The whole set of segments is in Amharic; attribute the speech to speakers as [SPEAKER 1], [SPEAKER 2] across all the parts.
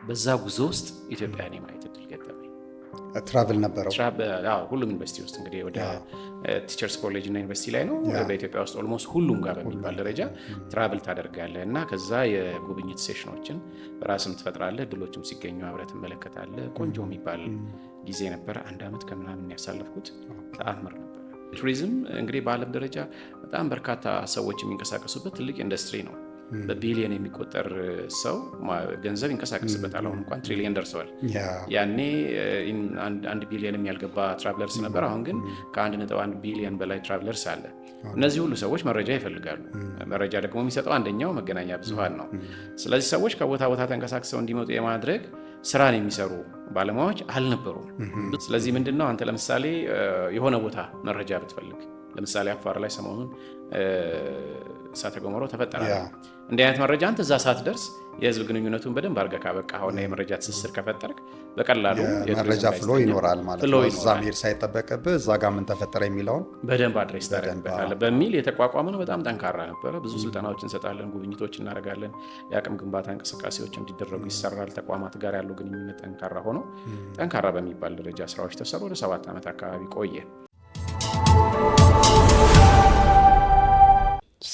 [SPEAKER 1] በዛ ጉዞ ውስጥ ኢትዮጵያን የማየት እድል ገጠመኝ።
[SPEAKER 2] Travel ነበረው።
[SPEAKER 1] ሁሉም ዩኒቨርሲቲ ውስጥ እንግዲህ ወደ teachers college እና ዩኒቨርሲቲ ላይ ነው። በኢትዮጵያ ውስጥ almost ሁሉም ጋር በሚባል ደረጃ travel ታደርጋለህ እና ከዛ የጉብኝት session ኦችን ራስም ትፈጥራለህ። እድሎችም ሲገኙ አብረህ ትመለከታለህ። ቆንጆ የሚባል ጊዜ ነበረ። አንድ ዓመት ከምናምን ያሳለፍኩት ተአምር ነበረ። ቱሪዝም እንግዲህ በዓለም ደረጃ በጣም በርካታ ሰዎች የሚንቀሳቀሱበት ትልቅ ኢንዱስትሪ ነው። በቢሊየን የሚቆጠር ሰው ገንዘብ ይንቀሳቀስበታል። አሁን እንኳን ትሪሊየን ደርሰዋል። ያኔ 1 ቢሊየንም ያልገባ travelers ነበር። አሁን ግን ከ1.1 ቢሊየን በላይ travelers አለ። እነዚህ ሁሉ ሰዎች መረጃ ይፈልጋሉ። መረጃ ደግሞ የሚሰጠው አንደኛው መገናኛ ብዙሃን ነው። ስለዚህ ሰዎች ከቦታ ቦታ ተንቀሳቅሰው እንዲመጡ የማድረግ ስራን የሚሰሩ ባለሙያዎች አልነበሩም። ስለዚህ ምንድን ነው፣ አንተ ለምሳሌ የሆነ ቦታ መረጃ ብትፈልግ፣ ለምሳሌ አፋር ላይ ሰሞኑን እሳተ ገሞራው ተፈጠረ። እንዲህ አይነት መረጃ አንተ እዛ ሳትደርስ የህዝብ ግንኙነቱን በደንብ አድርገህ ካበቃኸውና የመረጃ ትስስር ከፈጠርክ በቀላሉ
[SPEAKER 2] መረጃ flow ይኖራል ማለት ነው። እዛ መሄድ ሳይጠበቅብህ እዛ ጋር ምን ተፈጠረ የሚለውን
[SPEAKER 1] በደንብ address ታደርግበታለህ በሚል የተቋቋመ ነው። በጣም ጠንካራ ነበረ። ብዙ ስልጠናዎች እንሰጣለን፣ ጉብኝቶች እናደርጋለን፣ የአቅም ግንባታ እንቅስቃሴዎች እንዲደረጉ ይሰራል። ተቋማት ጋር ያለው ግንኙነት ጠንካራ ሆኖ ጠንካራ በሚባል ደረጃ ስራዎች ተሰሩ። ወደ 7 ዓመት አካባቢ ቆየ።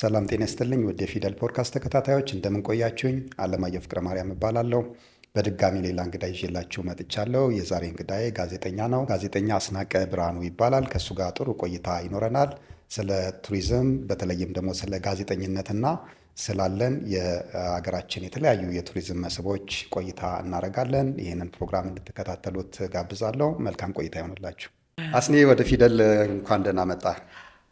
[SPEAKER 2] ሰላም ጤና ይስጥልኝ። ወደ ፊደል ፖድካስት ተከታታዮች እንደምን ቆያችሁኝ? አለማየሁ ፍቅረ ማርያም እባላለሁ። በድጋሚ ሌላ እንግዳ ይዤላችሁ መጥቻለሁ። የዛሬ እንግዳዬ ጋዜጠኛ ነው። ጋዜጠኛ አስናቀ ብርሃኑ ይባላል። ከእሱ ጋር ጥሩ ቆይታ ይኖረናል። ስለ ቱሪዝም በተለይም ደግሞ ስለ ጋዜጠኝነትና ስላለን የሀገራችን የተለያዩ የቱሪዝም መስህቦች ቆይታ እናደርጋለን። ይህንን ፕሮግራም እንድትከታተሉት ጋብዛለሁ። መልካም ቆይታ ይሆንላችሁ። አስኔ፣ ወደ ፊደል እንኳን ደህና መጣህ።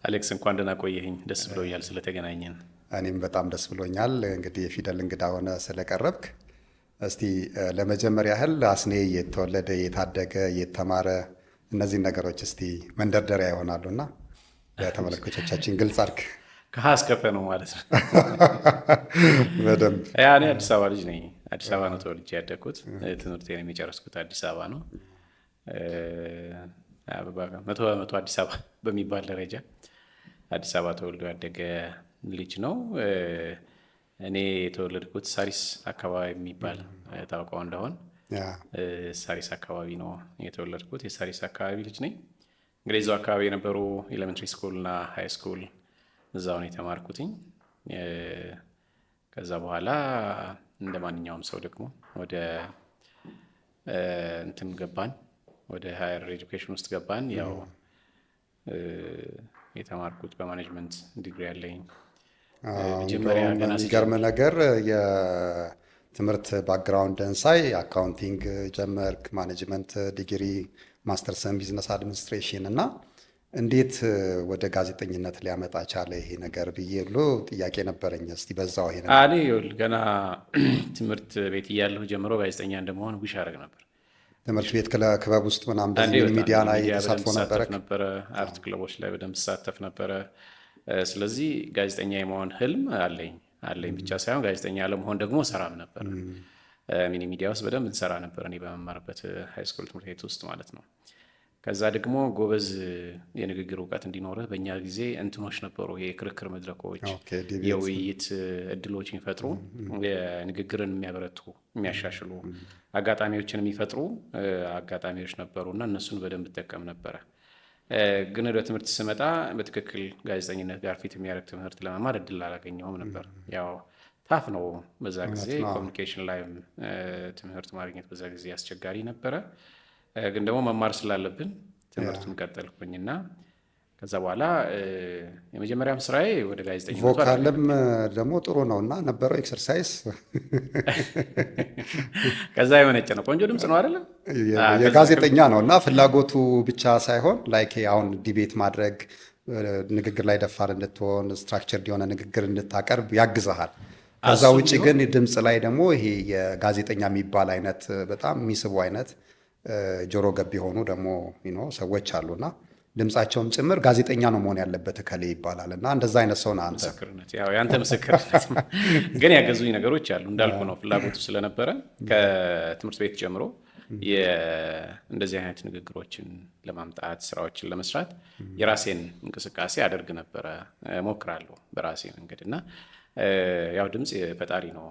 [SPEAKER 1] አሌክስ፣ እንኳን ደህና ቆየኸኝ። ደስ ብሎኛል ስለተገናኘን።
[SPEAKER 2] እኔም በጣም ደስ ብሎኛል። እንግዲህ የፊደል እንግዳ ሆነህ ስለቀረብክ። እስቲ ለመጀመሪያ ያህል አስኔ የት ተወለደ፣ የት አደገ፣ የት ተማረ፣ እነዚህን ነገሮች እስቲ መንደርደሪያ ይሆናሉና ለተመልካቾቻችን ግልጽ አድርግ።
[SPEAKER 1] ከሀ እስከ ፐ ነው ማለት ነው።
[SPEAKER 2] በደንብ።
[SPEAKER 1] Yeah፣ እኔ አዲስ አበባ ልጅ ነኝ። አዲስ አበባ ነው ተወልጄ ያደግኩት። ትምህርቴን የጨረስኩት አዲስ አበባ ነው። 100% አዲስ አበባ በሚባል ደረጃ አዲስ አበባ ተወልዶ ያደገ ልጅ ነው። እኔ የተወለድኩት ሳሪስ አካባቢ የሚባል ታውቀው እንደሆን ሳሪስ አካባቢ ነው የተወለድኩት። የሳሪስ አካባቢ ልጅ ነኝ። እንግዲህ እዛው አካባቢ የነበሩ elementary school እና high school እዛው ነው የተማርኩትኝ። ከዛ በኋላ እንደ ማንኛውም ሰው ደግሞ ወደ እንትን ገባን፣ ወደ higher education ውስጥ ገባን። ያው የተማርኩት በ management ዲግሪ ያለኝ መጀመሪያ ገና
[SPEAKER 2] የሚገርም ነገር የትምህርት background ን ሳይ accounting ጀመርክ፣ management ዲግሪ፣ masters in business administration እና እንዴት ወደ ጋዜጠኝነት ሊያመጣ ቻለ ይሄ ነገር ብዬ ብሎ ጥያቄ ነበረኝ። እስቲ በዛው ይሄ
[SPEAKER 1] እኔ ይኸውልህ ገና ትምህርት ቤት እያለሁ ጀምሮ ጋዜጠኛ እንደመሆን wish አደርግ ነበር።
[SPEAKER 2] ትምህርት ቤት ክበብ ውስጥ ምናምን እንደዚህ ሚዲያ ላይ ተሳትፎ ነበረ?
[SPEAKER 1] ነበረ። Art ክለቦች ላይ በደንብ እሳተፍ ነበረ። ስለዚህ ጋዜጠኛ የመሆን ህልም አለኝ ብቻ ሳይሆን ጋዜጠኛ ለመሆን ደግሞ ሰራም ነበር። Mini media ውስጥ በደንብ እንሰራ ነበር፣ እኔ በምማርበት high school ትምህርት ቤት ውስጥ ማለት ነው። ከዛ ደግሞ ጎበዝ የንግግር እውቀት እንዲኖርህ በእኛ ጊዜ እንትኖች ነበሩ፣ የክርክር መድረኮች፣ የውይይት እድሎች የሚፈጥሩ፣ ንግግርን የሚያበረቱ፣ የሚያሻሽሉ አጋጣሚዎችን የሚፈጥሩ አጋጣሚዎች ነበሩ እና እነሱን በደንብ እጠቀም ነበረ። ግን ወደ ትምህርት ስመጣ በትክክል ጋዜጠኝነት ጋር fit የሚያደርግ ትምህርት ለመማር እድል አላገኘሁም ነበር። ያው tough ነው በዛ ጊዜ፣ communication ላይም ትምህርት ማግኘት በዛ ጊዜ አስቸጋሪ ነበረ። ግን ደግሞ መማር ስላለብን ትምህርቱን ቀጠልኩኝና ከዛ በኋላ የመጀመሪያም ስራዬ ወደ ጋዜጠኝነቱ
[SPEAKER 2] Vocal ም ደግሞ ጥሩ ነው እና ነበረው exercise።
[SPEAKER 1] ከዛ የመነጨ ነው። ቆንጆ ድምፅ ነው አይደለ?
[SPEAKER 2] የጋዜጠኛ ነው እና ፍላጎቱ ብቻ ሳይሆን like አሁን debate ማድረግ፣ ንግግር ላይ ደፋር እንድትሆን፣ structured የሆነ ንግግር እንድታቀርብ ያግዝሃል። ከዛ ውጭ ግን ድምፅ ላይ ደግሞ ይሄ የጋዜጠኛ የሚባል አይነት በጣም የሚስቡ አይነት ጆሮ ገብ የሆኑ ደግሞ ሰዎች አሉና ድምፃቸውም ጭምር ጋዜጠኛ ነው መሆን ያለበት እከሌ ይባላል እና እንደዛ አይነት ሰው ነህ አንተ።
[SPEAKER 1] ምስክርነት፣ ያው የአንተ ምስክርነት። ግን ያገዙኝ ነገሮች አሉ፣ እንዳልኩ ነው። ፍላጎቱ ስለነበረ ከትምህርት ቤት ጀምሮ እንደዚህ አይነት ንግግሮችን ለማምጣት፣ ስራዎችን ለመስራት የራሴን እንቅስቃሴ አደርግ ነበረ፣ እሞክራለሁ በራሴ መንገድ እና ያው ድምፅ ፈጣሪ ነው።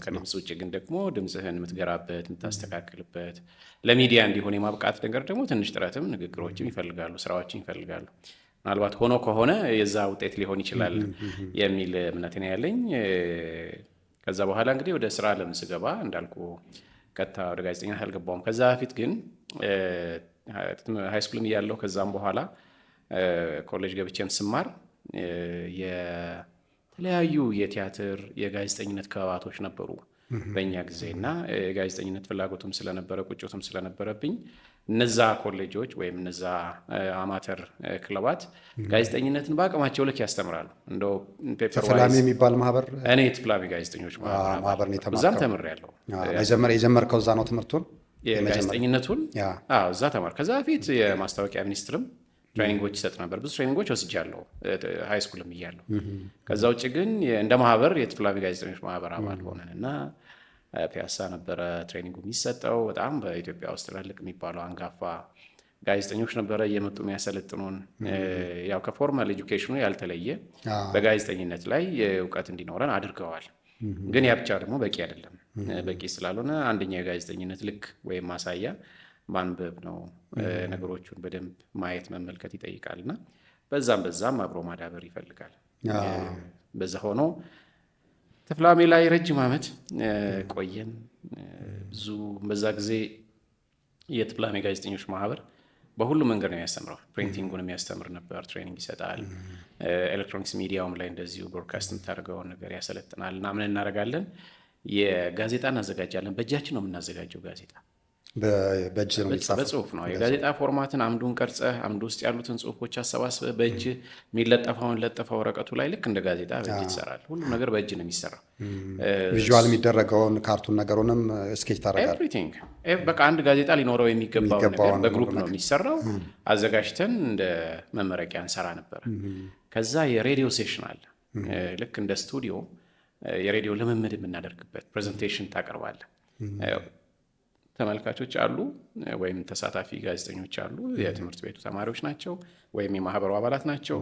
[SPEAKER 1] ከድምፅ ውጭ ግን ደግሞ ድምፅህን የምትገራበት፣ የምታስተካክልበት፣ ለሚዲያ እንዲሆን የማብቃት ነገር ደግሞ ትንሽ ጥረትም ንግግሮችም ይፈልጋሉ፣ ስራዎችም ይፈልጋሉ። ምናልባት ሆኖ ከሆነ የዛ ውጤት ሊሆን ይችላል የሚል እምነት ነው ያለኝ። ከዛ በኋላ እንግዲህ ወደ ስራ ዓለም ስገባ እንዳልኩ ቀጥታ ወደ ጋዜጠኝነት አልገባሁም። ከዛ በፊት ግን high school ም እያለሁ ከዛም በኋላ ኮሌጅ ገብቼም ስማር የተለያዩ የቲያትር፣ የጋዜጠኝነት ክበባቶች ነበሩ በእኛ ጊዜ። እና የጋዜጠኝነት ፍላጎቱም ስለነበረ፣ ቁጭቱም ስለነበረብኝ እነዛ ኮሌጆች ወይም እነዛ አማተር ክለባት ጋዜጠኝነትን በአቅማቸው ልክ ያስተምራሉ። እንደው paper
[SPEAKER 2] ትፍላሚ የሚባል ማህበር።
[SPEAKER 1] እኔ ትፍላሚ ጋዜጠኞች
[SPEAKER 2] ማህበር ነው።
[SPEAKER 1] እዛም ተምሬያለሁ።
[SPEAKER 2] መጀመሪያ የጀመርከው እዛ ነው ትምህርቱን?
[SPEAKER 1] የጋዜጠኝነቱን እዛ ተማር። ከዛ በፊት የማስታወቂያ ሚኒስትርም training ኦች ይሰጥ ነበር። ብዙ training ኦች ወስጃለሁ high school ም እያለሁ። ከዛ ውጭ ግን እንደ ማህበር የትፍላሚ ጋዜጠኞች ማህበር አባል ሆነን እና ፒያሳ ነበረ training ኡ የሚሰጠው። በጣም በኢትዮጵያ ውስጥ ትላልቅ የሚባሉ አንጋፋ ጋዜጠኞች ነበረ እየመጡ የሚያሰለጥኑን። ያው ከ formal education ኑ ያልተለየ በጋዜጠኝነት ላይ እውቀት እንዲኖረን አድርገዋል። ግን ያ ብቻ ደግሞ በቂ አይደለም። በቂ ስላልሆነ አንደኛው የጋዜጠኝነት ልክ ወይም ማሳያ ማንበብ ነው። ነገሮቹን በደንብ ማየት፣ መመልከት ይጠይቃል እና በዛም በዛም አብሮ ማዳበር ይፈልጋል። በዛ ሆኖ ትፍላሜ ላይ ረጅም ዓመት ቆየን። ብዙ በዛ ጊዜ የትፍላሜ ጋዜጠኞች ማህበር በሁሉም መንገድ ነው የሚያስተምረው። Printing ኡን የሚያስተምር ነበር፣ training ይሰጣል። ኤሌክትሮኒክስ ሚዲያውም ላይ እንደዚሁ broadcast የምታደርገውን ነገር ያሰለጥናል። እና ምን እናደርጋለን? የጋዜጣ እናዘጋጃለን። በእጃችን ነው የምናዘጋጀው ጋዜጣ።
[SPEAKER 2] በእጅ ነው የሚጻፈው?
[SPEAKER 1] በጽሁፍ ነው። የጋዜጣ format ን አምዱን ቀርጸህ፣ አምዱ ውስጥ ያሉትን ጽሁፎች አሰባስበህ፣ በእጅ የሚለጠፈውን ለጥፈህ ወረቀቱ ላይ ልክ እንደ ጋዜጣ በእጅ ትሰራለህ። ሁሉም ነገር በእጅ ነው የሚሰራው።
[SPEAKER 2] Visual የሚደረገውን cartoon ነገሩንም sketch ታደርጋለህ?
[SPEAKER 1] Everything። በቃ አንድ ጋዜጣ ሊኖረው የሚገባው ነገር በ group ነው የሚሰራው። አዘጋጅተን እንደ መመረቂያ እንሰራ ነበር። ከዛ የሬዲዮ session አለ። ልክ እንደ ስቱዲዮ የሬዲዮ ልምምድ የምናደርግበት presentation ታቀርባለህ። ተመልካቾች አሉ ወይም ተሳታፊ ጋዜጠኞች አሉ። የትምህርት ቤቱ ተማሪዎች ናቸው ወይም የማህበሩ አባላት ናቸው።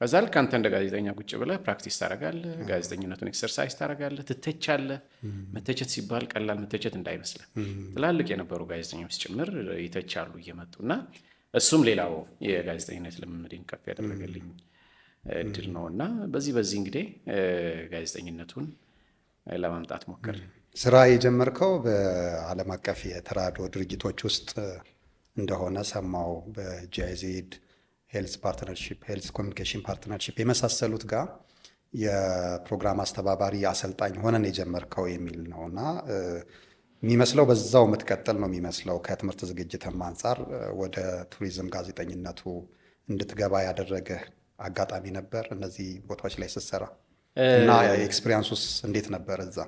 [SPEAKER 1] ከዛ ልክ አንተ እንደ ጋዜጠኛ ቁጭ ብለህ practice ታደርጋለህ። ጋዜጠኝነቱን exercise ታደርጋለህ፣ ትተቻለህ። መተቸት ሲባል ቀላል መተቸት እንዳይመስልህ። ትላልቅ የነበሩ ጋዜጠኞች ጭምር ይተቻሉ እየመጡ። እና እሱም ሌላው የጋዜጠኝነት ልምምዴን ከፍ ያደረገልኝ እድል ነው። እና በዚህ በዚህ እንግዲህ ጋዜጠኝነቱን ለማምጣት ሞከር።
[SPEAKER 2] ስራ የጀመርከው በዓለም አቀፍ የተራድኦ ድርጅቶች ውስጥ እንደሆነ ሰማው። በ GIZ፣ Health Partnership፣ Health Communication Partnership የመሳሰሉት ጋር የፕሮግራም አስተባባሪ፣ አሰልጣኝ ሆነን የጀመርከው የሚል ነው። እና የሚመስለው በዛው የምትቀጥል ነው የሚመስለው። ከትምህርት ዝግጅትም አንጻር ወደ ቱሪዝም ጋዜጠኝነቱ እንድትገባ ያደረገ አጋጣሚ ነበር እነዚህ ቦታዎች ላይ ስትሰራ? እና experience ኡስ እንዴት ነበር እዛ?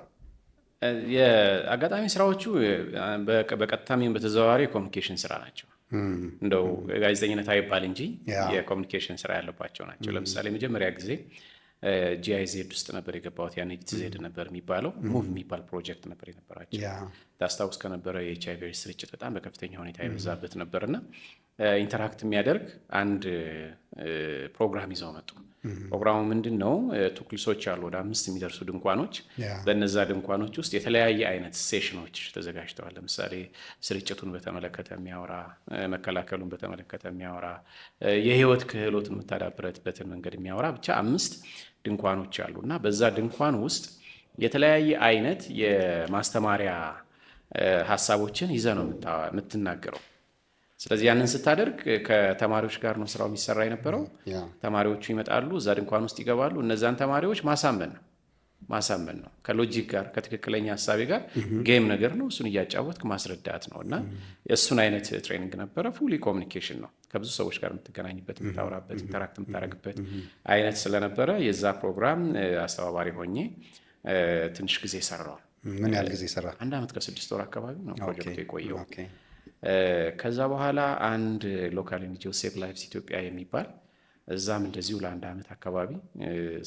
[SPEAKER 1] የአጋጣሚ ስራዎቹ በቀጥታም ይሁን በተዘዋዋሪ የ communication ስራ ናቸው። እንደው ጋዜጠኝነት አይባል እንጂ የ communication ስራ ያለባቸው ናቸው። ለምሳሌ መጀመሪያ ጊዜ GIZ ውስጥ ነበር የገባሁት። ያኔ GTZ ነበር የሚባለው። MOVE የሚባል ፕሮጀክት ነበር የነበራቸው። ታስታውስ ከነበረ የኤች አይቪ ኤድስ ስርጭት በጣም በከፍተኛ ሁኔታ የበዛበት ነበር። እና interact የሚያደርግ አንድ ፕሮግራም ይዘው መጡ። ፕሮግራሙ ምንድን ነው? ቱክልሶች አሉ፣ ወደ 5 የሚደርሱ ድንኳኖች። በነዛ ድንኳኖች ውስጥ የተለያየ አይነት session ኦች ተዘጋጅተዋል። ለምሳሌ ስርጭቱን በተመለከተ የሚያወራ፣ መከላከሉን በተመለከተ የሚያወራ፣ የህይወት ክህሎትን የምታዳብረበትን መንገድ የሚያወራ፣ ብቻ 5 ድንኳኖች አሉ። እና በዛ ድንኳን ውስጥ የተለያየ አይነት የማስተማሪያ ሀሳቦችን ይዘህ ነው የምትናገረው። ስለዚህ ያንን ስታደርግ ከተማሪዎች ጋር ነው ስራው የሚሰራ የነበረው። ተማሪዎቹ ይመጣሉ፣ እዛ ድንኳን ውስጥ ይገባሉ። እነዛን ተማሪዎች ማሳመን ነው፣ ማሳመን ነው። ከ logic ጋር፣ ከትክክለኛ ሀሳቤ ጋር game ነገር ነው። እሱን እያጫወትክ ማስረዳት ነው። እና እሱን አይነት training ነበረ። Fully communication ነው። ከብዙ ሰዎች ጋር የምትገናኝበት፣ የምታወራበት፣ interact የምታደርግበት አይነት ስለነበረ የዛ ፕሮግራም አስተባባሪ ሆኜ ትንሽ ጊዜ ሰራው።
[SPEAKER 2] ምን ያህል ጊዜ ሰራ?
[SPEAKER 1] አንድ ዓመት ከ6 ወር አካባቢ ነው ፕሮጀክቱ የቆየው። ከዛ በኋላ አንድ local NGO Save Lives ኢትዮጵያ የሚባል፣ እዛም እንደዚሁ ለአንድ ዓመት አካባቢ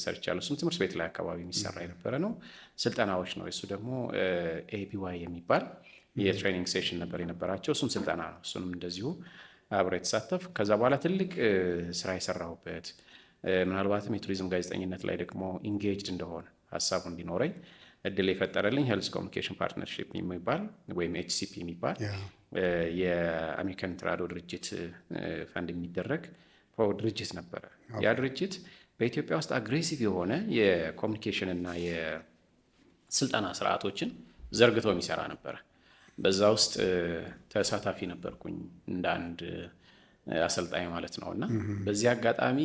[SPEAKER 1] ሰርቻለሁ። እሱም ትምህርት ቤት ላይ አካባቢ የሚሰራ የነበረ ነው። ስልጠናዎች ነው። እሱ ደግሞ ABY የሚባል የ training session ነበር የነበራቸው። እሱም ስልጠና ነው። እሱንም እንደዚሁ አብሬ ተሳተፍኩ። ከዛ በኋላ ትልቅ ስራ የሰራሁበት፣ ምናልባትም የቱሪዝም ጋዜጠኝነት ላይ ደግሞ engaged እንድሆን፣ ሀሳቡ እንዲኖረኝ እድል የፈጠረልኝ Health Communication Partnership የሚባል ወይም HCP የሚባል የአሜሪካን ተራድኦ ድርጅት ፈንድ የሚደረግ ድርጅት ነበረ። ያ ድርጅት በኢትዮጵያ ውስጥ aggressive የሆነ የ communication እና የስልጠና ስርዓቶችን ዘርግቶ የሚሰራ ነበረ። በዛ ውስጥ ተሳታፊ ነበርኩኝ እንደ አንድ አሰልጣኝ ማለት ነው። እና በዚህ አጋጣሚ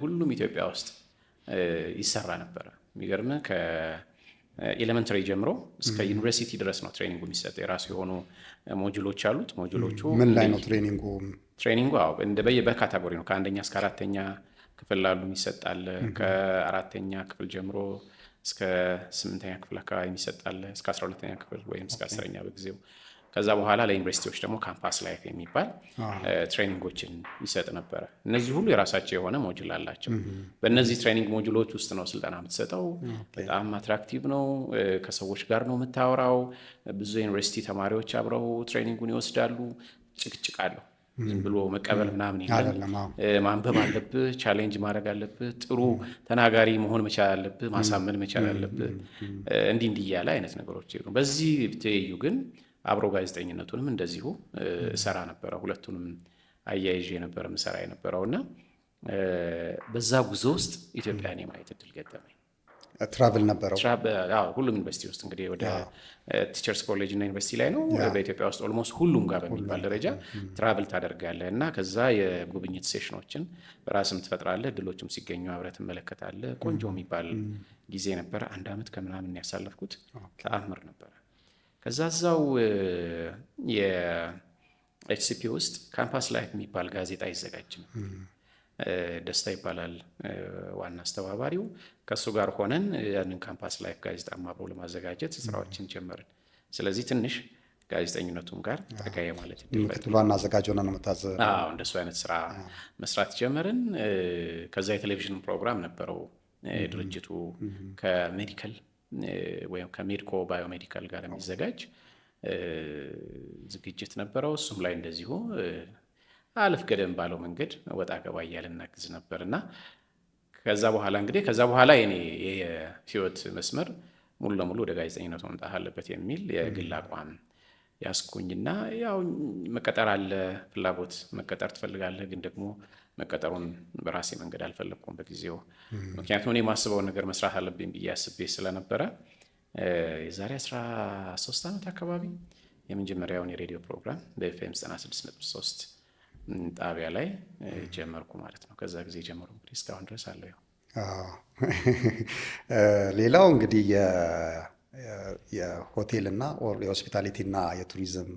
[SPEAKER 1] ሁሉም ኢትዮጵያ ውስጥ ይሰራ ነበረ። የሚገርምህ ከ elementary ጀምሮ እስከ ዩኒቨርሲቲ ድረስ ነው training ኡ የሚሰጠው። የራሱ የሆኑ module ኦች አሉት። Module ኦቹ
[SPEAKER 2] ምን ላይ ነው training ኡ?
[SPEAKER 1] Training ኡ አዎ እንደ በየ በ category ነው። ከአንደኛ እስከ አራተኛ ክፍል ላሉ የሚሰጥ አለ። ከአራተኛ ክፍል ጀምሮ እስከ ስምንተኛ ክፍል አካባቢ የሚሰጥ አለ። እስከ 12ኛ ክፍል ወይም እስከ 10ኛ በጊዜው። ከዛ በኋላ ለዩኒቨርሲቲዎች ደግሞ campus life የሚባል training ኦችን ይሰጥ ነበረ። እነዚህ ሁሉ የራሳቸው የሆነ module አላቸው። በእነዚህ training module ኦች ውስጥ ነው ስልጠና የምትሰጠው። በጣም attractive ነው። ከሰዎች ጋር ነው የምታወራው። ብዙ የዩኒቨርሲቲ ተማሪዎች አብረው training ኡን ይወስዳሉ። ጭቅጭቅ አለው። ዝም ብሎ መቀበል ምናምን የለም። ማንበብ አለብህ፣ challenge ማድረግ አለብህ፣ ጥሩ ተናጋሪ መሆን መቻል አለብህ፣ ማሳመን መቻል አለብህ። እንዲህ እንዲህ እያለ አይነት ነገሮች። በዚህ ትይዩ ግን አብሮ ጋዜጠኝነቱንም እንደዚሁ እሰራ ነበረ። ሁለቱንም አያይዤ ነበረ ምሰራ የነበረው እና በዛ ጉዞ ውስጥ ኢትዮጵያን የማየት እድል ገጠመኝ።
[SPEAKER 2] Travel ነበረው።
[SPEAKER 1] ሁሉም ዩኒቨርሲቲ ውስጥ እንግዲህ ወደ teachers college እና ዩኒቨርሲቲ ላይ ነው። በኢትዮጵያ ውስጥ almost ሁሉም ጋር በሚባል ደረጃ travel ታደርጋለህ እና ከዛ የጉብኝት session ኦችን በራስም ትፈጥራለህ። እድሎችም ሲገኙ አብረህ ትመለከታለህ። ቆንጆ የሚባል ጊዜ ነበረ። አንድ ዓመት ከምናምን ያሳለፍኩት ተአምር ነበረ። ከዛ እዛው የ HCP ውስጥ Campus Life የሚባል ጋዜጣ ይዘጋጅ ነው። ደስታ ይባላል ዋና አስተባባሪው። ከእሱ ጋር ሆነን ያንን Campus Life ጋዜጣ አብሮ ለማዘጋጀት ስራዎችን ጀመርን። ስለዚህ ትንሽ ጋዜጠኝነቱም ጋር ጠጋ ማለት
[SPEAKER 2] ምክትል ዋና አዘጋጅ ሆነህ ነው የምታዘ
[SPEAKER 1] አዎ፣ እንደሱ አይነት ስራ መስራት ጀመርን። ከዛ የቴሌቪዥን ፕሮግራም ነበረው ድርጅቱ ከ medical ወይም ከ medico biomedical ጋር የሚዘጋጅ ዝግጅት ነበረው። እሱም ላይ እንደዚሁ አለፍ ገደም ባለው መንገድ ወጣ ገባ እያልን እናግዝ ነበር። እና ከዛ በኋላ እንግዲህ ከዛ በኋላ የኔ የህይወት መስመር ሙሉ ለሙሉ ወደ ጋዜጠኝነቱ መምጣት አለበት የሚል የግል አቋም ያስኩኝና ያው መቀጠር አለ ፍላጎት፣ መቀጠር ትፈልጋለህ፣ ግን ደግሞ መቀጠሩን በራሴ መንገድ አልፈለግኩም በጊዜው። ምክንያቱም እኔ የማስበውን ነገር መስራት አለብኝ ብዬ አስቤ ስለነበረ የዛሬ 13 ዓመት አካባቢ የመጀመሪያውን የሬዲዮ ፕሮግራም በኤፍኤም 96.3 ጣቢያ ላይ ጀመርኩ ማለት ነው። ከዛ ጊዜ ጀምሮ እንግዲህ እስካሁን ድረስ አለው።
[SPEAKER 2] ሌላው እንግዲህ የሆቴልና የ hospitality ና የቱሪዝም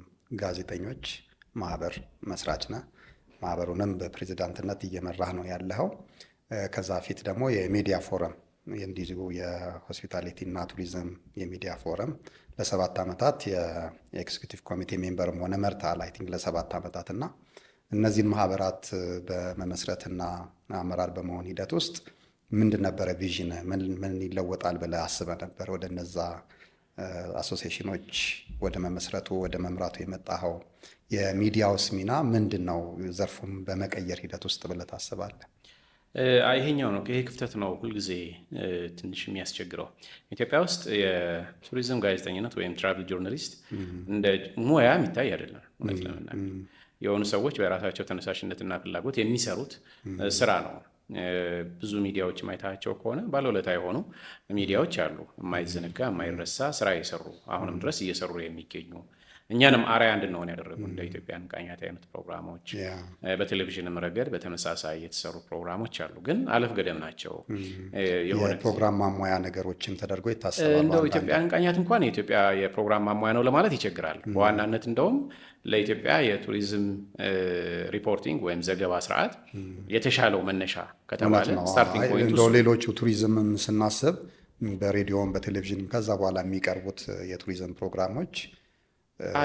[SPEAKER 2] ጋዜጠኞች ማህበር መስራች ነህ። ማህበሩንም በፕሬዚዳንትነት እየመራህ ነው ያለኸው። ከዛ ፊት ደግሞ የሚዲያ ፎረም፣ እንዲሁ የ hospitality እና ቱሪዝም የሚዲያ ፎረም ለ7 ዓመታት የ executive ኮሚቴ member ም ሆነህ መርተሃል I think ለ7 ዓመታት። እና እነዚህን ማህበራት በመመስረትና አመራር በመሆን ሂደት ውስጥ ምንድን ነበረ vision? ምን ይለወጣል ብለህ አስበህ ነበር ወደ እነዛ association ኦች ወደ መመስረቱ ወደ መምራቱ የመጣኸው? የሚዲያውስ ሚና ምንድን ነው ዘርፉን በመቀየር ሂደት ውስጥ ብለህ ታስባለህ?
[SPEAKER 1] ይሄኛው ነው፣ ይሄ ክፍተት ነው ሁልጊዜ ትንሽ የሚያስቸግረው። ኢትዮጵያ ውስጥ የቱሪዝም ጋዜጠኝነት ወይም travel journalist እንደ ሙያ የሚታይ አይደለም። እውነት ለመናገር የሆኑ ሰዎች በራሳቸው ተነሳሽነትና ፍላጎት የሚሰሩት ስራ ነው። ብዙ ሚዲያዎች ማየታቸው ከሆነ ባለውለታ የሆኑ ሚዲያዎች አሉ፣ የማይዘነጋ የማይረሳ ስራ የሰሩ፣ አሁንም ድረስ እየሰሩ የሚገኙ፣ እኛንም አርአያ እንድንሆን ያደረጉ፣ እንደ ኢትዮጵያን ቃኛት አይነት ፕሮግራሞች። በቴሌቪዥንም ረገድ በተመሳሳይ የተሰሩ ፕሮግራሞች አሉ፣ ግን አለፍ ገደም ናቸው።
[SPEAKER 2] የፕሮግራም ማሟያ ነገሮችም ተደርጎ ይታሰባሉ።
[SPEAKER 1] እንደው ኢትዮጵያን ቃኛት እንኳን የኢትዮጵያ የፕሮግራም ማሟያ ነው ለማለት ይቸግራል። በዋናነት እንደውም ለኢትዮጵያ የቱሪዝም reporting ወይም ዘገባ ስርዓት የተሻለው መነሻ ከተባለ starting point
[SPEAKER 2] እንደው ሌሎቹ ቱሪዝምም ስናስብ በሬዲዮም በቴሌቪዥንም ከዛ በኋላ የሚቀርቡት የቱሪዝም ፕሮግራሞች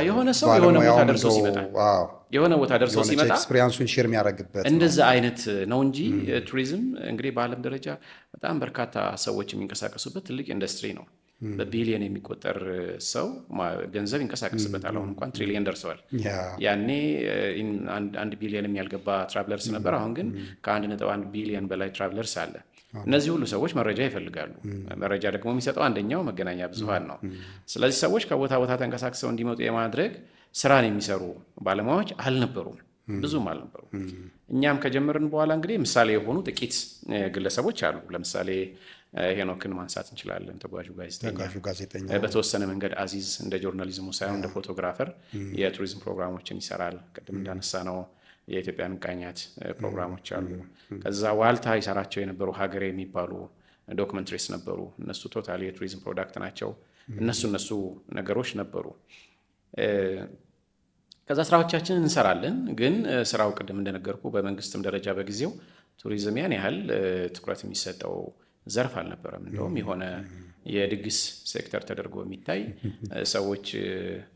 [SPEAKER 1] የሆነ ሰው የሆነ ቦታ ደርሶ ሲመጣ የሆነ ቦታ ደርሶ ሲመጣ
[SPEAKER 2] experience ኡን share የሚያደርግበት
[SPEAKER 1] እንደዛ አይነት ነው እንጂ ቱሪዝም እንግዲህ በዓለም ደረጃ በጣም በርካታ ሰዎች የሚንቀሳቀሱበት ትልቅ ኢንዱስትሪ ነው። በቢሊየን የሚቆጠር ሰው ገንዘብ ይንቀሳቀስበታል። አሁን እንኳን ትሪሊየን ደርሰዋል። ያኔ 1 ቢሊየንም ያልገባ travelers ነበር። አሁን ግን ከ1.1 ቢሊየን በላይ travelers አለ። እነዚህ ሁሉ ሰዎች መረጃ ይፈልጋሉ። መረጃ ደግሞ የሚሰጠው አንደኛው መገናኛ ብዙሃን ነው። ስለዚህ ሰዎች ከቦታ ቦታ ተንቀሳቅሰው እንዲመጡ የማድረግ ስራን የሚሰሩ ባለሙያዎች አልነበሩም፣ ብዙም አልነበሩም። እኛም ከጀመርን በኋላ እንግዲህ ምሳሌ የሆኑ ጥቂት ግለሰቦች አሉ። ለምሳሌ ሄኖክን ማንሳት እንችላለን፣ ተጓዡ ጋዜጠኛ። በተወሰነ መንገድ አዚዝ እንደ journalism ኡ ሳይሆን እንደ photographer የቱሪዝም ፕሮግራሞችን ይሰራል። ቅድም እንዳነሳ ነው የኢትዮጵያን ቃኛት ፕሮግራሞች አሉ። ከዛ ዋልታ ይሰራቸው የነበሩ ሀገሬ የሚባሉ documentaries ነበሩ። እነሱ totally የቱሪዝም product ናቸው። እነሱ ነገሮች ነበሩ። ከዛ ስራዎቻችንን እንሰራለን። ግን ስራው ቅድም እንደነገርኩ በመንግስትም ደረጃ በጊዜው ቱሪዝም ያን ያህል ትኩረት የሚሰጠው ዘርፍ አልነበረም። እንደውም የሆነ የድግስ ሴክተር ተደርጎ የሚታይ ሰዎች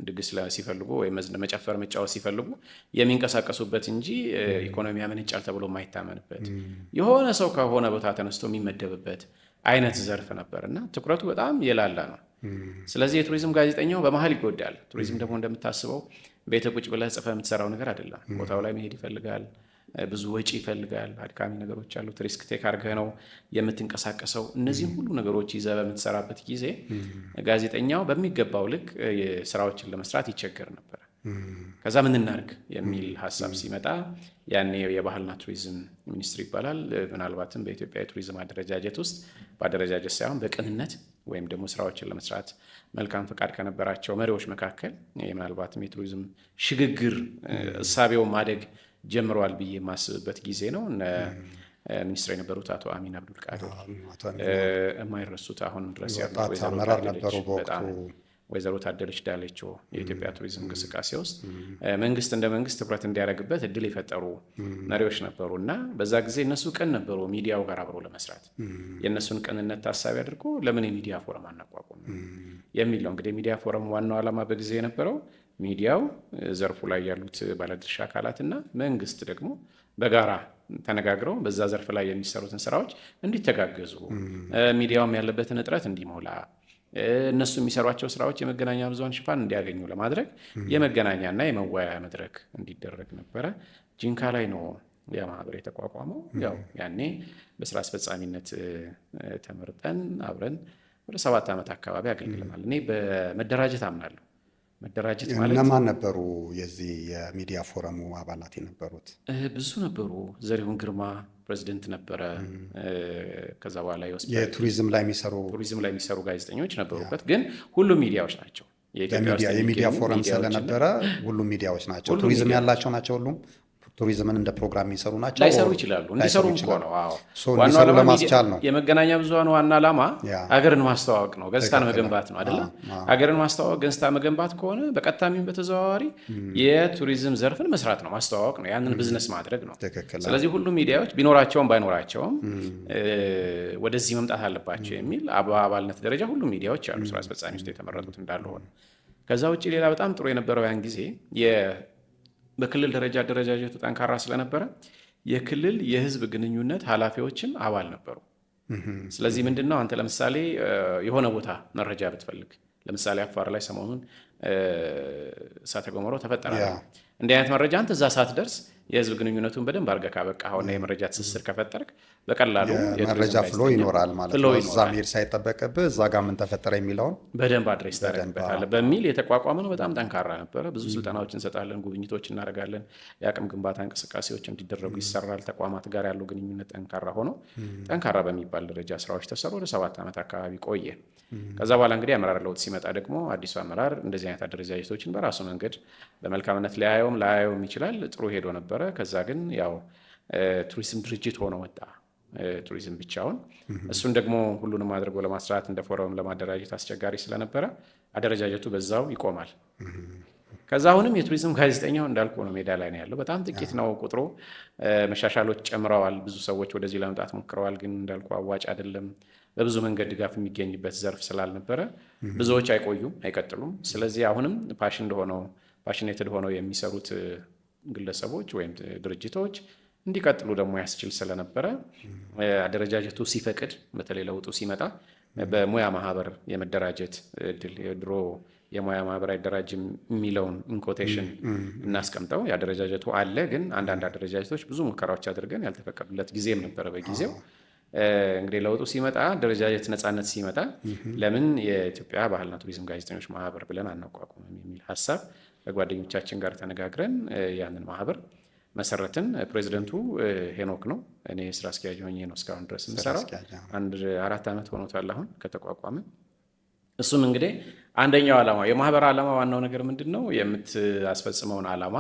[SPEAKER 1] ድግስ ሲፈልጉ ወይም መጨፈር መጫወት ሲፈልጉ የሚንቀሳቀሱበት እንጂ ኢኮኖሚ ያመነጫል ተብሎ የማይታመንበት የሆነ ሰው ከሆነ ቦታ ተነስቶ የሚመደብበት አይነት ዘርፍ ነበር እና ትኩረቱ በጣም የላላ ነው። ስለዚህ የቱሪዝም ጋዜጠኛው በመሀል ይጎዳል። ቱሪዝም ደግሞ እንደምታስበው ቤተ ቁጭ ብለህ ጽፈህ የምትሰራው ነገር አይደለም። ቦታው ላይ መሄድ ይፈልጋል፣ ብዙ ወጪ ይፈልጋል፣ አድካሚ ነገሮች አሉት። risk take አድርገህ ነው የምትንቀሳቀሰው። እነዚህም ሁሉ ነገሮች ይዘህ በምትሰራበት ጊዜ ጋዜጠኛው በሚገባው ልክ ስራዎችን ለመስራት ይቸገር ነበር። ከዛ ምን እናድርግ የሚል ሀሳብ ሲመጣ ያኔ የባህልና ቱሪዝም ሚኒስትር ይባላል። ምናልባትም በኢትዮጵያ የቱሪዝም አደረጃጀት ውስጥ በአደረጃጀት ሳይሆን በቅንነት ወይም ደግሞ ስራዎችን ለመስራት መልካም ፈቃድ ከነበራቸው መሪዎች መካከል ምናልባትም የቱሪዝም ሽግግር እሳቤው ማደግ ጀምረዋል ብዬ የማስብበት ጊዜ ነው። ሚኒስትር የነበሩት አቶ አሚን አብዱል ቃድር የማይረሱት አሁንም ድረስ ያሉት
[SPEAKER 2] አመራር ነበሩ በወቅቱ።
[SPEAKER 1] ወይዘሮ ታደለች ዳለቾ የኢትዮጵያ ቱሪዝም እንቅስቃሴ ውስጥ መንግስት እንደ መንግስት ትኩረት እንዲያደርግበት እድል የፈጠሩ መሪዎች ነበሩ እና በዛ ጊዜ እነሱ ቅን ነበሩ ሚዲያው ጋር አብሮ ለመስራት። የእነሱን ቅንነት ታሳቢ አድርጎ ለምን የሚዲያ ፎረም አናቋቁም የሚል ነው። እንግዲህ የሚዲያ ፎረም ዋናው ዓላማ በጊዜ የነበረው ሚዲያው ዘርፉ ላይ ያሉት ባለድርሻ አካላትና መንግስት ደግሞ በጋራ ተነጋግረው በዛ ዘርፍ ላይ የሚሰሩትን ስራዎች እንዲተጋገዙ፣ ሚዲያውም ያለበትን እጥረት እንዲሞላ፣ እነሱ የሚሰሯቸው ስራዎች የመገናኛ ብዙሃን ሽፋን እንዲያገኙ ለማድረግ የመገናኛና የመወያያ መድረክ እንዲደረግ ነበረ። ጂንካ ላይ ነው ያ ማህበር የተቋቋመው። ያው ያኔ በስራ አስፈጻሚነት ተመርጠን አብረን ወደ 7 ዓመት አካባቢ አገልግለናል። እኔ በመደራጀት አምናለሁ። መደራጀት ማለት
[SPEAKER 2] እነማን ነበሩ የዚህ የሚዲያ ፎረሙ አባላት የነበሩት?
[SPEAKER 1] ብዙ ነበሩ። ዘሪሁን ግርማ ፕሬዚደንት ነበረ። ከዛ በኋላ
[SPEAKER 2] የቱሪዝም ላይ የሚሰሩ
[SPEAKER 1] ቱሪዝም ላይ የሚሰሩ ጋዜጠኞች ነበሩበት። ግን ሁሉም ሚዲያዎች ናቸው።
[SPEAKER 2] የሚዲያ ፎረም ስለነበረ ሁሉም ሚዲያዎች ናቸው። ቱሪዝም ያላቸው ናቸው። ሁሉም ቱሪዝምን እንደ ፕሮግራም የሚሰሩ ናቸው።
[SPEAKER 1] ላይሰሩ ይችላሉ። እንዲሰሩ እኮ ነው።
[SPEAKER 2] ዋናው ለማስቻል ነው።
[SPEAKER 1] የመገናኛ ብዙሃን ዋና ዓላማ ሀገርን ማስተዋወቅ ነው፣ ገጽታን መገንባት ነው አይደለ? ሀገርን ማስተዋወቅ ገጽታ መገንባት ከሆነ በቀጥታም በተዘዋዋሪ የቱሪዝም ዘርፍን መስራት ነው፣ ማስተዋወቅ ነው፣ ያንን ቢዝነስ ማድረግ ነው። ስለዚህ ሁሉም ሚዲያዎች ቢኖራቸውም ባይኖራቸውም ወደዚህ መምጣት አለባቸው የሚል በአባልነት ደረጃ ሁሉም ሚዲያዎች አሉ፣ ስራ አስፈጻሚ ውስጥ የተመረጡት እንዳለ ሆነ። ከዛ ውጭ ሌላ በጣም ጥሩ የነበረው ያን ጊዜ በክልል ደረጃ አደረጃጀቱ ጠንካራ ስለነበረ የክልል የህዝብ ግንኙነት ኃላፊዎችም አባል ነበሩ። ስለዚህ ምንድነው አንተ ለምሳሌ የሆነ ቦታ መረጃ ብትፈልግ፣ ለምሳሌ አፋር ላይ ሰሞኑን እሳተ ገሞራው ተፈጠረ፣ እንዲህ አይነት መረጃ አንተ እዛ ሳትደርስ የህዝብ ግንኙነቱን በደንብ አድርገህ ካበቃኸውና የመረጃ ትስስር ከፈጠርክ በቀላሉ
[SPEAKER 2] የመረጃ flow ይኖራል ማለት ነው። እዛ መሄድ ሳይጠበቅብህ እዛ ጋር ምን ተፈጠረ የሚለውን
[SPEAKER 1] በደንብ address ታደርግበታለህ በሚል የተቋቋመ ነው። በጣም ጠንካራ ነበረ። ብዙ ስልጠናዎች እንሰጣለን፣ ጉብኝቶች እናደርጋለን፣ የአቅም ግንባታ እንቅስቃሴዎች እንዲደረጉ ይሰራል። ተቋማት ጋር ያለው ግንኙነት ጠንካራ ሆኖ ጠንካራ በሚባል ደረጃ ስራዎች ተሰሩ። ወደ 7 ዓመት አካባቢ ቆየ። ከዛ በኋላ እንግዲህ አመራር ለውጥ ሲመጣ ደግሞ አዲሱ አመራር እንደዚህ አይነት አደረጃጀቶችን በራሱ መንገድ በመልካምነት ሊያየውም ላያየውም ይችላል። ጥሩ ሄዶ ነበረ። ከዛ ግን ያው ቱሪዝም ድርጅት ሆኖ ወጣ፣ ቱሪዝም ብቻውን። እሱን ደግሞ ሁሉንም አድርጎ ለማስራት እንደ ፎረም ለማደራጀት አስቸጋሪ ስለነበረ አደረጃጀቱ በዛው ይቆማል። ከዛ አሁንም የቱሪዝም ጋዜጠኛው እንዳልኩ ነው፣ ሜዳ ላይ ነው ያለው። በጣም ጥቂት ነው ቁጥሩ። መሻሻሎች ጨምረዋል። ብዙ ሰዎች ወደዚህ ለመምጣት ሞክረዋል። ግን እንዳልኩ አዋጭ አይደለም። በብዙ መንገድ ድጋፍ የሚገኝበት ዘርፍ ስላልነበረ ብዙዎች አይቆዩም፣ አይቀጥሉም። ስለዚህ አሁንም passionate ሆነው የሚሰሩት ግለሰቦች ወይም ድርጅቶች እንዲቀጥሉ ደግሞ ያስችል ስለነበረ አደረጃጀቱ ሲፈቅድ፣ በተለይ ለውጡ ሲመጣ በሙያ ማህበር የመደራጀት እድል፣ የድሮ የሙያ ማህበር አይደራጅም የሚለውን in quotation እናስቀምጠው፣ የአደረጃጀቱ አለ። ግን አንዳንድ አደረጃጀቶች ብዙ ሙከራዎች አድርገን ያልተፈቀዱለት ጊዜም ነበረ በጊዜው። እንግዲህ ለውጡ ሲመጣ አደረጃጀት ነፃነት ሲመጣ ለምን የኢትዮጵያ ባህልና ቱሪዝም ጋዜጠኞች ማህበር ብለን አናቋቁምም የሚል ሀሳብ ከጓደኞቻችን ጋር ተነጋግረን ያንን ማህበር መሰረትን። ፕሬዚደንቱ ሄኖክ ነው። እኔ ስራ አስኪያጅ ሆኜ ነው እስካሁን ድረስ የምሰራው። አንድ 4 ዓመት ሆኖታል አሁን ከተቋቋመ። እሱም እንግዲህ አንደኛው ዓላማ የማህበር ዓላማ ዋናው ነገር ምንድን ነው? የምታስፈጽመውን ዓላማ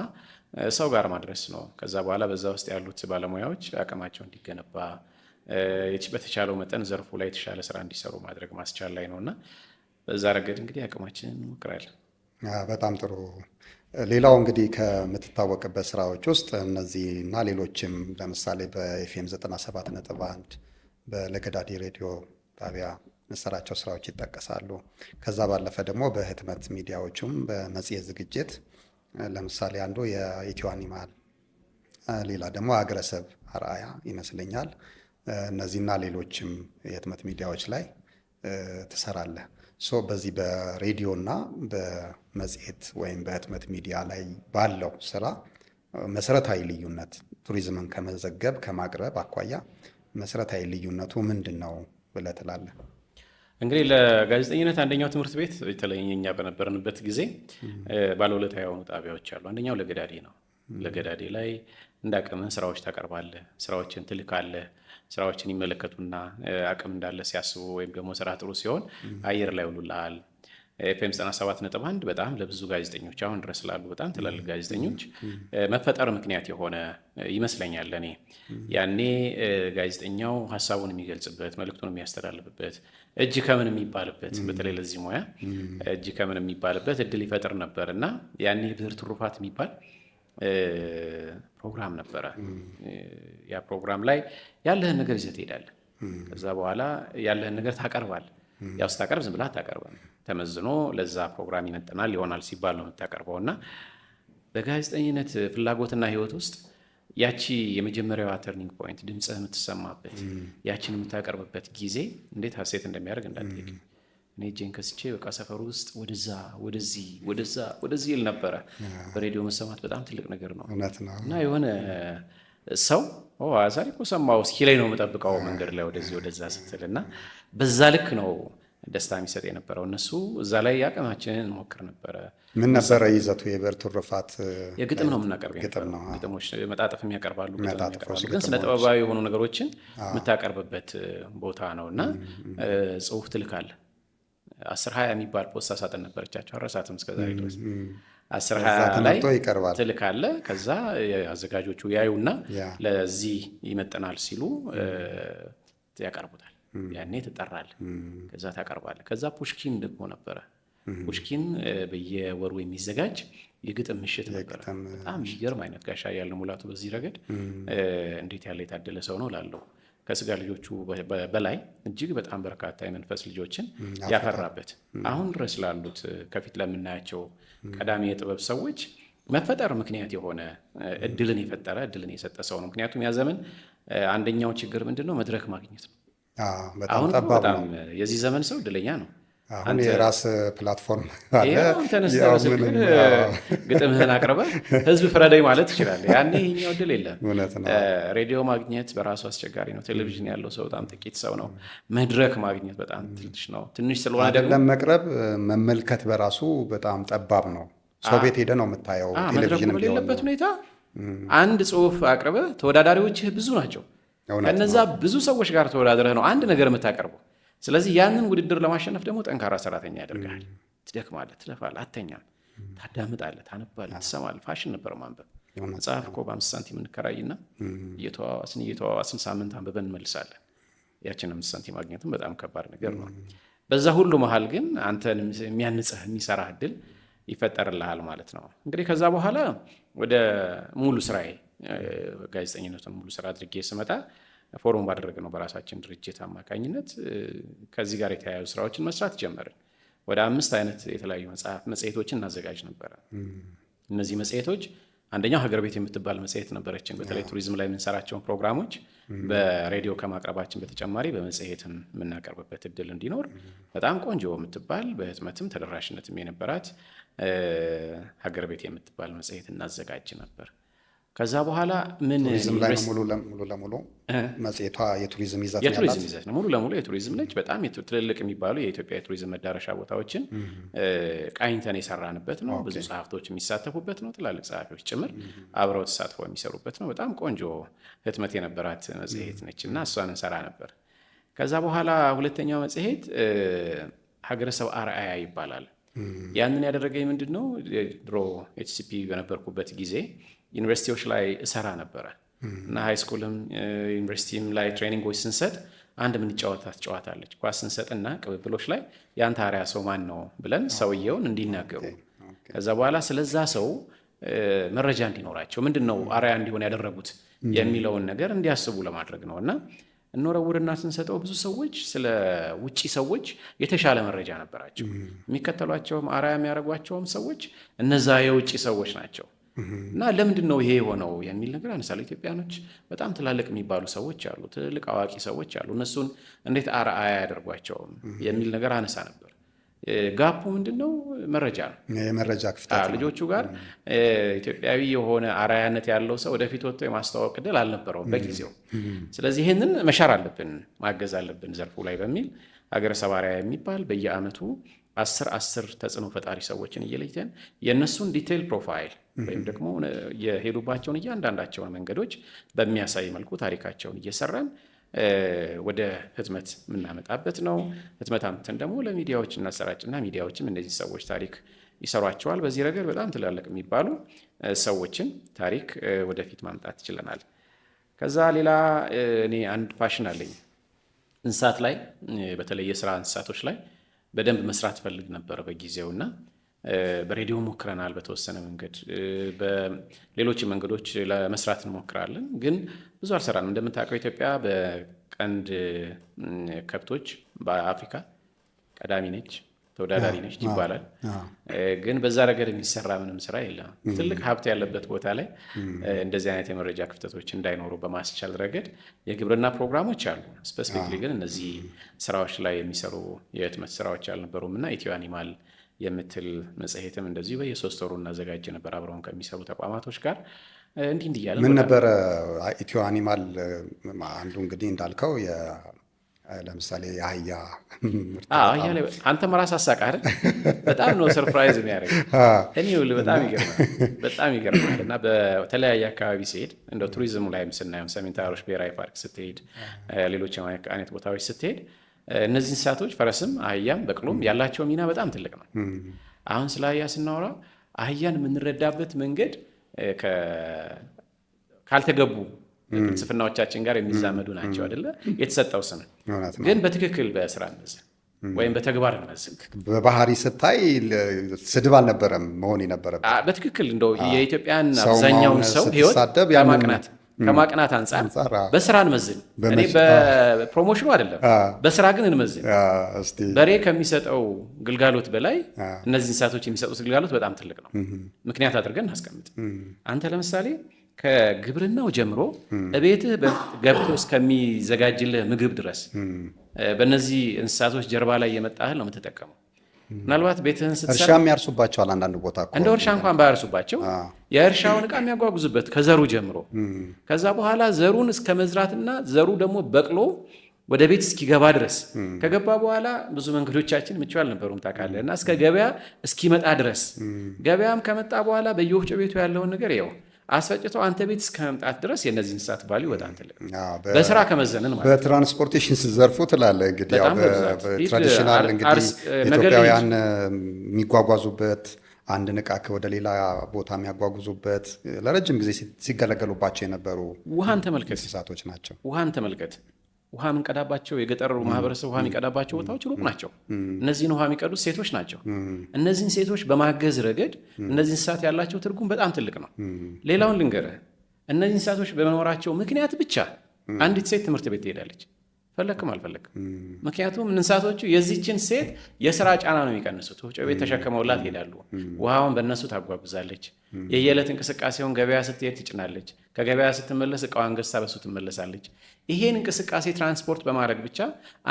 [SPEAKER 1] ሰው ጋር ማድረስ ነው። ከዛ በኋላ በዛ ውስጥ ያሉት ባለሙያዎች አቅማቸው እንዲገነባ በተቻለው መጠን ዘርፉ ላይ የተሻለ ስራ እንዲሰሩ ማድረግ ማስቻል ላይ ነው እና በዛ ረገድ እንግዲህ አቅማችንን እንሞክራለን።
[SPEAKER 2] በጣም ጥሩ። ሌላው እንግዲህ ከምትታወቅበት ስራዎች ውስጥ እነዚህ እና ሌሎችም ለምሳሌ በኤፍኤም 97.1 በለገዳዲ ሬዲዮ ጣቢያ መሰራቸው ስራዎች ይጠቀሳሉ። ከዛ ባለፈ ደግሞ በህትመት ሚዲያዎቹም በመጽሔት ዝግጅት ለምሳሌ አንዱ የኢትዮ አኒማል፣ ሌላ ደግሞ ሀገረሰብ አርአያ ይመስለኛል። እነዚህና ሌሎችም የህትመት ሚዲያዎች ላይ ትሰራለህ። So በዚህ በሬዲዮና በመጽሔት ወይም በህትመት ሚዲያ ላይ ባለው ስራ መሰረታዊ ልዩነት ቱሪዝምን ከመዘገብ ከማቅረብ አኳያ መሰረታዊ ልዩነቱ ምንድን ነው ብለህ ትላለህ?
[SPEAKER 1] እንግዲህ ለጋዜጠኝነት አንደኛው ትምህርት ቤት በተለይ እኛ በነበርንበት ጊዜ ባለውለታ የሆኑ ጣቢያዎች አሉ። አንደኛው ለገዳዲ ነው። ለገዳዲ ላይ እንዳቅምህ ስራዎች ታቀርባለህ፣ ስራዎችን ትልካለህ። ስራዎችን ይመለከቱና አቅም እንዳለ ሲያስቡ ወይም ደግሞ ስራ ጥሩ ሲሆን አየር ላይ ውሉልሃል። ኤፍኤም 97.1 በጣም ለብዙ ጋዜጠኞች አሁን ድረስ ላሉ በጣም ትላልቅ ጋዜጠኞች መፈጠር ምክንያት የሆነ ይመስለኛል ለእኔ። ያኔ ጋዜጠኛው ሀሳቡን የሚገልጽበት፣ መልእክቱን የሚያስተላልፍበት፣ እጅ ከምን የሚባልበት፣ በተለይ ለዚህ ሙያ እጅ ከምን የሚባልበት እድል ይፈጥር ነበር እና ያኔ ብዕር ትሩፋት የሚባል ፕሮግራም ነበረ። ያ ፕሮግራም ላይ ያለህን ነገር ይዘህ ትሄዳለህ። ከዛ በኋላ ያለህን ነገር ታቀርባለህ። ያው ስታቀርብ ዝም ብለህ አታቀርብም። ተመዝኖ ለዛ ፕሮግራም ይመጥናል ይሆናል ሲባል ነው የምታቀርበው። እና በጋዜጠኝነት ፍላጎትና ህይወት ውስጥ ያቺ የመጀመሪያዋ turning point ድምፅህ የምትሰማበት ያቺን የምታቀርብበት ጊዜ እንዴት ሀሴት እንደሚያደርግ እንዳትጠይቅ። እኔ እጄን ከስቼ በቃ ሰፈሩ ውስጥ ወደዛ ወደዚህ ወደዛ ወደዚህ ይል ነበረ። በሬዲዮ መሰማት በጣም ትልቅ ነገር ነው እና የሆነ ሰው ዛሬ እኮ ሰማሁ እስኪ ላይ ነው የምጠብቀው መንገድ ላይ ወደዚህ ወደዛ ስትል እና በዛ ልክ ነው ደስታ የሚሰጥ የነበረው። እነሱ እዛ ላይ አቅማችንን እንሞክር ነበረ።
[SPEAKER 2] ምን ነበረ ይዘቱ? የብዕር ትሩፋት
[SPEAKER 1] የግጥም ነው የምናቀርበው። ግጥሞች መጣጥፍም ያቀርባሉ፣ ግን ስነ ጥበባዊ የሆኑ ነገሮችን የምታቀርብበት ቦታ ነው እና ጽሁፍ ትልካለህ። 10-20 የሚባል ፖስታ ሳጥን ነበረቻቸው፣ አረሳትም እስከዛሬ ድረስ። 10-20 ላይ ትልካለህ። ከዛ አዘጋጆቹ ያዩና ለዚህ ይመጥናል ሲሉ ያቀርቡታል። ያኔ ትጠራለህ፣ ከዛ ታቀርባለህ። ከዛ ፑሽኪን ደግሞ ነበረ። ፑሽኪን በየወሩ የሚዘጋጅ የግጥም ምሽት ነበረ። በጣም የሚገርም አይነት ጋሻ ያለ ሙላቱ በዚህ ረገድ እንዴት ያለ የታደለ ሰው ነው እላለሁ። ከስጋ ልጆቹ በላይ እጅግ በጣም በርካታ የመንፈስ ልጆችን ያፈራበት አሁን ድረስ ላሉት ከፊት ለምናያቸው ቀዳሚ የጥበብ ሰዎች መፈጠር ምክንያት የሆነ እድልን የፈጠረ እድልን የሰጠ ሰው ነው። ምክንያቱም ያ ዘመን አንደኛው ችግር ምንድን ነው? መድረክ ማግኘት ነው። አሁን በጣም የዚህ ዘመን ሰው እድለኛ ነው።
[SPEAKER 2] አሁን የራስ platform አለ።
[SPEAKER 1] ተነስተህ በስልክህ ግጥምህን አቅርበህ ህዝብ ፍረደኝ ማለት ትችላለህ። ያኔ ይኸኛው እድል የለም። ሬዲዮ ማግኘት በራሱ አስቸጋሪ ነው። ቴሌቪዥን ያለው ሰው በጣም ጥቂት ሰው ነው። መድረክ ማግኘት በጣም ትንሽ ነው። ትንሽ ስለሆነ ደግሞ
[SPEAKER 2] መቅረብ መመልከት በራሱ በጣም ጠባብ ነው። ሰው ቤት ሄደህ ነው የምታየው።
[SPEAKER 1] ቴሌቪዥን በሌለበት ሁኔታ አንድ ጽሁፍ አቅርበህ ተወዳዳሪዎችህ ብዙ ናቸው። ከነዛ ብዙ ሰዎች ጋር ተወዳድረህ ነው አንድ ነገር የምታቀርበው። ስለዚህ ያንን ውድድር ለማሸነፍ ደግሞ ጠንካራ ሰራተኛ ያደርግሃል። ትደክማለህ፣ ትለፋለህ፣ አተኛም፣ ታዳምጣለህ፣ ታነባለህ፣ ትሰማለህ። ፋሽን ነበር ማንበብ። መጽሐፍ እኮ በ5 ሳንቲም እንከራይና እየተዋዋስን ሳምንት አንብበን እንመልሳለን። ያችን 5 ሳንቲም ማግኘትም በጣም ከባድ ነገር ነው። በዛ ሁሉ መሀል ግን አንተን የሚያንጽህ የሚሰራህ እድል ይፈጠርልሃል ማለት ነው። እንግዲህ ከዛ በኋላ ወደ ሙሉ ስራዬ ጋዜጠኝነቱን ሙሉ ስራ አድርጌ ስመጣ form ባደረግነው በራሳችን ድርጅት አማካኝነት ከዚህ ጋር የተያያዙ ስራዎችን መስራት ጀመርን። ወደ 5 አይነት የተለያዩ መጽሔቶችን እናዘጋጅ ነበረ። እነዚህ መጽሔቶች አንደኛው ሀገር ቤት የምትባል መጽሔት ነበረችን። በተለይ ቱሪዝም ላይ የምንሰራቸውን ፕሮግራሞች በሬዲዮ ከማቅረባችን በተጨማሪ በመጽሔትም የምናቀርብበት እድል እንዲኖር በጣም ቆንጆ የምትባል በህትመትም ተደራሽነትም የነበራት ሀገር ቤት የምትባል መጽሔት እናዘጋጅ ነበር። ከዛ በኋላ ምን
[SPEAKER 2] ቱሪዝም ላይ ነው ሙሉ ለሙሉ መጽሔቷ? የቱሪዝም ይዘት ነው?
[SPEAKER 1] የቱሪዝም ይዘት ነው። ሙሉ ለሙሉ የቱሪዝም ነች። በጣም ትልልቅ የሚባሉ የኢትዮጵያ የቱሪዝም መዳረሻ ቦታዎችን ቃኝተን የሰራንበት ነው። ብዙ ጸሐፍቶች የሚሳተፉበት ነው። ትላልቅ ጸሐፊዎች ጭምር አብረው ተሳትፈው የሚሰሩበት ነው። በጣም ቆንጆ ህትመት የነበራት መጽሔት ነች እና እሷን እንሰራ ነበር። ከዛ በኋላ ሁለተኛው መጽሔት ሀገረሰብ አርአያ ይባላል። ያንን ያደረገኝ ምንድን ነው? ድሮ HCP በነበርኩበት ጊዜ ዩኒቨርሲቲዎች ላይ እሰራ ነበረ እና high school ም ዩኒቨርሲቲም ላይ training ኦች ስንሰጥ አንድ የምንጫወታት ጨዋታ አለች። ኳስ ስንሰጥና ቅብብሎች ላይ ያንተ አርአያ ሰው ማን ነው ብለን ሰውየውን እንዲናገሩ፣ ከዛ በኋላ ስለዛ ሰው መረጃ እንዲኖራቸው፣ ምንድን ነው አርአያ እንዲሆን ያደረጉት የሚለውን ነገር እንዲያስቡ ለማድረግ ነው። እና እንወረውርና ስንሰጠው ብዙ ሰዎች ስለ ውጪ ሰዎች የተሻለ መረጃ ነበራቸው። የሚከተሏቸውም አርአያ የሚያደርጓቸውም ሰዎች እነዛ የውጭ ሰዎች ናቸው። እና ለምንድን ነው ይሄ የሆነው የሚል ነገር አነሳለሁ። ኢትዮጵያኖች በጣም ትላልቅ የሚባሉ ሰዎች አሉ፣ ትልልቅ አዋቂ ሰዎች አሉ። እነሱን እንዴት አርአያ አያደርጓቸውም የሚል ነገር አነሳ ነበር። Gap ኡ ምንድን ነው? መረጃ ነው።
[SPEAKER 2] የመረጃ ክፍተት።
[SPEAKER 1] ልጆቹ ጋር ኢትዮጵያዊ የሆነ አርአያነት ያለው ሰው ወደፊት ወጥቶ የማስተዋወቅ ዕድል አልነበረውም በጊዜው። ስለዚህ ይህንን መሻር አለብን፣ ማገዝ አለብን ዘርፉ ላይ በሚል ሀገረሰብ አርአያ የሚባል በየዓመቱ 10 10 ተጽዕኖ ፈጣሪ ሰዎችን እየለየን የእነሱን detail profile ወይም ደግሞ የሄዱባቸውን እያንዳንዳቸውን መንገዶች በሚያሳይ መልኩ ታሪካቸውን እየሰራን ወደ ህትመት የምናመጣበት ነው። ህትመት አምጥተን ደግሞ ለሚዲያዎች እናሰራጭና ሚዲያዎችም እነዚህ ሰዎች ታሪክ ይሰሯቸዋል። በዚህ ረገድ በጣም ትላልቅ የሚባሉ ሰዎችን ታሪክ ወደፊት ማምጣት ችለናል። ከዛ ሌላ እኔ አንድ passion አለኝ። እንስሳት ላይ፣ በተለይ የስራ እንስሳቶች ላይ በደንብ መስራት ፈልግ ነበር በጊዜው። እና በሬዲዮ ሞክረናል በተወሰነ መንገድ፣ በሌሎች መንገዶች ለመስራት እንሞክራለን፣ ግን ብዙ አልሰራንም። እንደምታውቀው ኢትዮጵያ በቀንድ ከብቶች በአፍሪካ ቀዳሚ ነች፣ ተወዳዳሪ ነች ይባላል። ግን በዛ ረገድ የሚሰራ ምንም ስራ የለም። ትልቅ ሀብት ያለበት ቦታ ላይ እንደዚህ አይነት የመረጃ ክፍተቶች እንዳይኖሩ በማስቻል ረገድ የግብርና ፕሮግራሞች አሉ። Specifically ግን እነዚህ ስራዎች ላይ የሚሰሩ የህትመት ስራዎች አልነበሩም። እና ኢትዮ አኒማል የምትል መጽሔትም እንደዚሁ በየ3 ወሩ እናዘጋጅ ነበር አብረውን ከሚሰሩ ተቋማቶች ጋር፣ እንዲህ እንዲህ እያለ
[SPEAKER 2] ምን ነበረ ኢትዮ አኒማል? አንዱ እንግዲህ እንዳልከው ለምሳሌ የአህያ
[SPEAKER 1] ምርት። አህያ ላይ አንተም ራስህ አሳቃህ አይደል? በጣም ነው surprise የሚያደርግ። እኔ ይኸውልህ በጣም ይገርማል፣ በጣም ይገርማል። እና በተለያየ አካባቢ ሲሄድ እንደው ቱሪዝሙ ላይም ስናየው ሰሜን ተራሮች ብሔራዊ ፓርክ ስትሄድ፣ ሌሎች አይነት ቦታዎች ስትሄድ እነዚህ እንስሳቶች ፈረስም፣ አህያም፣ በቅሎም ያላቸው ሚና በጣም ትልቅ ነው። አሁን ስለ አህያ ስናወራ አህያን የምንረዳበት መንገድ ካልተገቡ ፍልስፍናዎቻችን ጋር የሚዛመዱ ናቸው አይደለ? የተሰጠው ስም ግን በትክክል በስራ እንመዝን ወይም በተግባር እንመዝን።
[SPEAKER 2] በባህሪ ስታይ ስድብ አልነበረም መሆን የነበረበት።
[SPEAKER 1] በትክክል እንደው የኢትዮጵያን አብዛኛውን ሰው ህይወት ከማቅናት አንጻር በስራ እንመዝን። እኔ በ promotion ኑ አይደለም፣ በስራ ግን እንመዝን። በሬ ከሚሰጠው ግልጋሎት በላይ እነዚህ እንስሳቶች የሚሰጡት ግልጋሎት በጣም ትልቅ ነው። ምክንያት አድርገን እናስቀምጥ። አንተ ለምሳሌ ከግብርናው ጀምሮ እቤትህ ገብቶ እስከሚዘጋጅልህ ምግብ ድረስ በእነዚህ እንስሳቶች ጀርባ ላይ የመጣ እህል ነው የምትጠቀመው። ምናልባት ቤትህን ስትሰራ
[SPEAKER 2] እርሻም ያርሱባቸዋል አንዳንድ ቦታ።
[SPEAKER 1] እንደ እርሻ እንኳን ባያርሱባቸው የእርሻውን ዕቃ የሚያጓጉዙበት ከዘሩ ጀምሮ፣ ከዛ በኋላ ዘሩን እስከ መዝራትና ዘሩ ደግሞ በቅሎ ወደ ቤት እስኪገባ ድረስ፣ ከገባ በኋላ ብዙ መንገዶቻችን ምቹ አልነበሩም ታውቃለህ፣ እና እስከ ገበያ እስኪመጣ ድረስ፣ ገበያም ከመጣ በኋላ በየወፍጮ ቤቱ ያለውን ነገር ይኸው አስፈጭቶ አንተ ቤት እስከ መምጣት ድረስ የእነዚህ እንስሳት value በጣም ትልቅ በስራ ከመዘንን ማለት።
[SPEAKER 2] በ transportation ዘርፉ ትላለህ እንግዲህ traditional እንግዲህ ኢትዮጵያውያን የሚጓጓዙበት፣ አንድን ዕቃ ወደ ሌላ ቦታ የሚያጓጉዙበት፣ ለረጅም ጊዜ ሲገለገሉባቸው የነበሩ
[SPEAKER 1] ውሃን ተመልከት፣
[SPEAKER 2] እንስሳቶች ናቸው።
[SPEAKER 1] ውሃን ተመልከት። ውሃ የምንቀዳባቸው የገጠሩ ማህበረሰብ ውሃ የሚቀዳባቸው ቦታዎች ሩቅ ናቸው። እነዚህን ውሃ የሚቀዱት ሴቶች ናቸው። እነዚህን ሴቶች በማገዝ ረገድ እነዚህ እንስሳት ያላቸው ትርጉም በጣም ትልቅ ነው። ሌላውን ልንገርህ፣ እነዚህ እንስሳቶች በመኖራቸው ምክንያት ብቻ አንዲት ሴት ትምህርት ቤት ትሄዳለች፣ ፈለክም አልፈለክም። ምክንያቱም እንስሳቶቹ የዚችን ሴት የስራ ጫና ነው የሚቀንሱት። ወፍጮ ቤት ተሸክመውላት ይሄዳሉ። ውሃውን በእነሱ ታጓጉዛለች። የየዕለት እንቅስቃሴውን ገበያ ስትሄድ ትጭናለች። ከገበያ ስትመለስ እቃዋን ገዝታ በሱ ትመለሳለች። ይሄን እንቅስቃሴ ትራንስፖርት በማድረግ ብቻ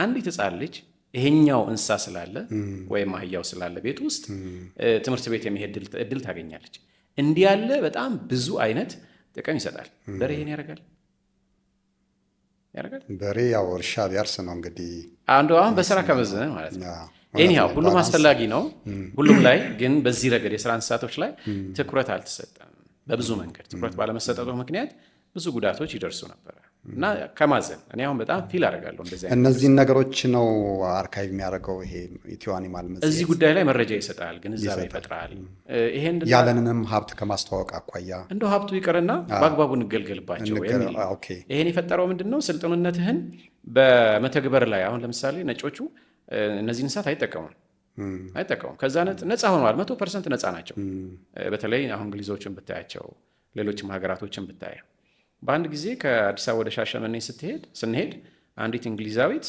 [SPEAKER 1] አንዲት ሕፃን ልጅ ይሄኛው እንስሳ ስላለ ወይም አህያው ስላለ ቤት ውስጥ ትምህርት ቤት የመሄድ እድል ታገኛለች። እንዲህ ያለ በጣም ብዙ አይነት ጥቅም ይሰጣል። በሬ ይሄን ያደርጋል ያደርጋል።
[SPEAKER 2] በሬ ያው እርሻ ቢያርስ ነው እንግዲህ።
[SPEAKER 1] አንዱ አሁን በስራ ከመዘነ ማለት ነው። Anyhow ሁሉም አስፈላጊ ነው ሁሉም ላይ ግን በዚህ ረገድ የስራ እንስሳቶች ላይ ትኩረት አልተሰጠም። በብዙ መንገድ ትኩረት ባለመሰጠቱ ምክንያት ብዙ ጉዳቶች ይደርሱ ነበረ እና ከማዘን እኔ አሁን በጣም feel አደርጋለሁ እንደዚህ አይነት።
[SPEAKER 2] እነዚህን ነገሮች ነው archive የሚያደርገው ይሄ ኢትዮ አኒማል መጽሔት።
[SPEAKER 1] እዚህ ጉዳይ ላይ መረጃ ይሰጣል፣ ግንዛቤ ይፈጥራል። ይሄን
[SPEAKER 2] ያለንንም ሀብት ከማስተዋወቅ አኳያ
[SPEAKER 1] እንደው ሀብቱ ይቅርና በአግባቡ እንገልገልባቸው የሚል። ይሄን የፈጠረው ምንድን ነው? ስልጥንነትህን በመተግበር ላይ አሁን ለምሳሌ ነጮቹ እነዚህ እንስሳት አይጠቀሙም። ከዛ ነፃ ሆነዋል። 100% ነፃ ናቸው። በተለይ አሁን እንግሊዞችን ብታያቸው፣ ሌሎችም ሀገራቶችን ብታያ፣ በአንድ ጊዜ ከአዲስ አበባ ወደ ሻሸመኔ ስንሄድ አንዲት እንግሊዛዊት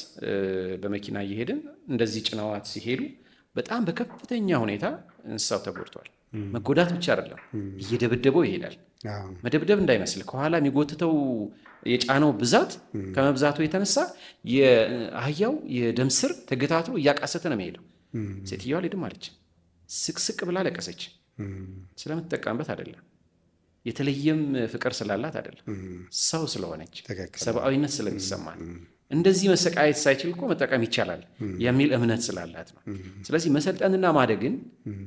[SPEAKER 1] በመኪና እየሄድን እንደዚህ ጭነዋት ሲሄዱ በጣም በከፍተኛ ሁኔታ እንስሳው ተጎድቷል። መጎዳት ብቻ አይደለም፣ እየደበደበው ይሄዳል። መደብደብ እንዳይመስል ከኋላ የሚጎትተው የጫነው ብዛት ከመብዛቱ የተነሳ የአህያው የደም ስር ተገታትሮ እያቃሰተ ነው የሚሄደው። ሴትዮዋ አልሄድም አለች። ስቅስቅ ብላ ለቀሰች። ስለምትጠቀምበት አይደለም፣ የተለየም ፍቅር ስላላት አይደለም፣ ሰው ስለሆነች ሰብአዊነት ስለሚሰማት እንደዚህ መሰቃየት ሳይችል እኮ መጠቀም ይቻላል የሚል እምነት ስላላት ነው። ስለዚህ መሰልጠንና ማደግን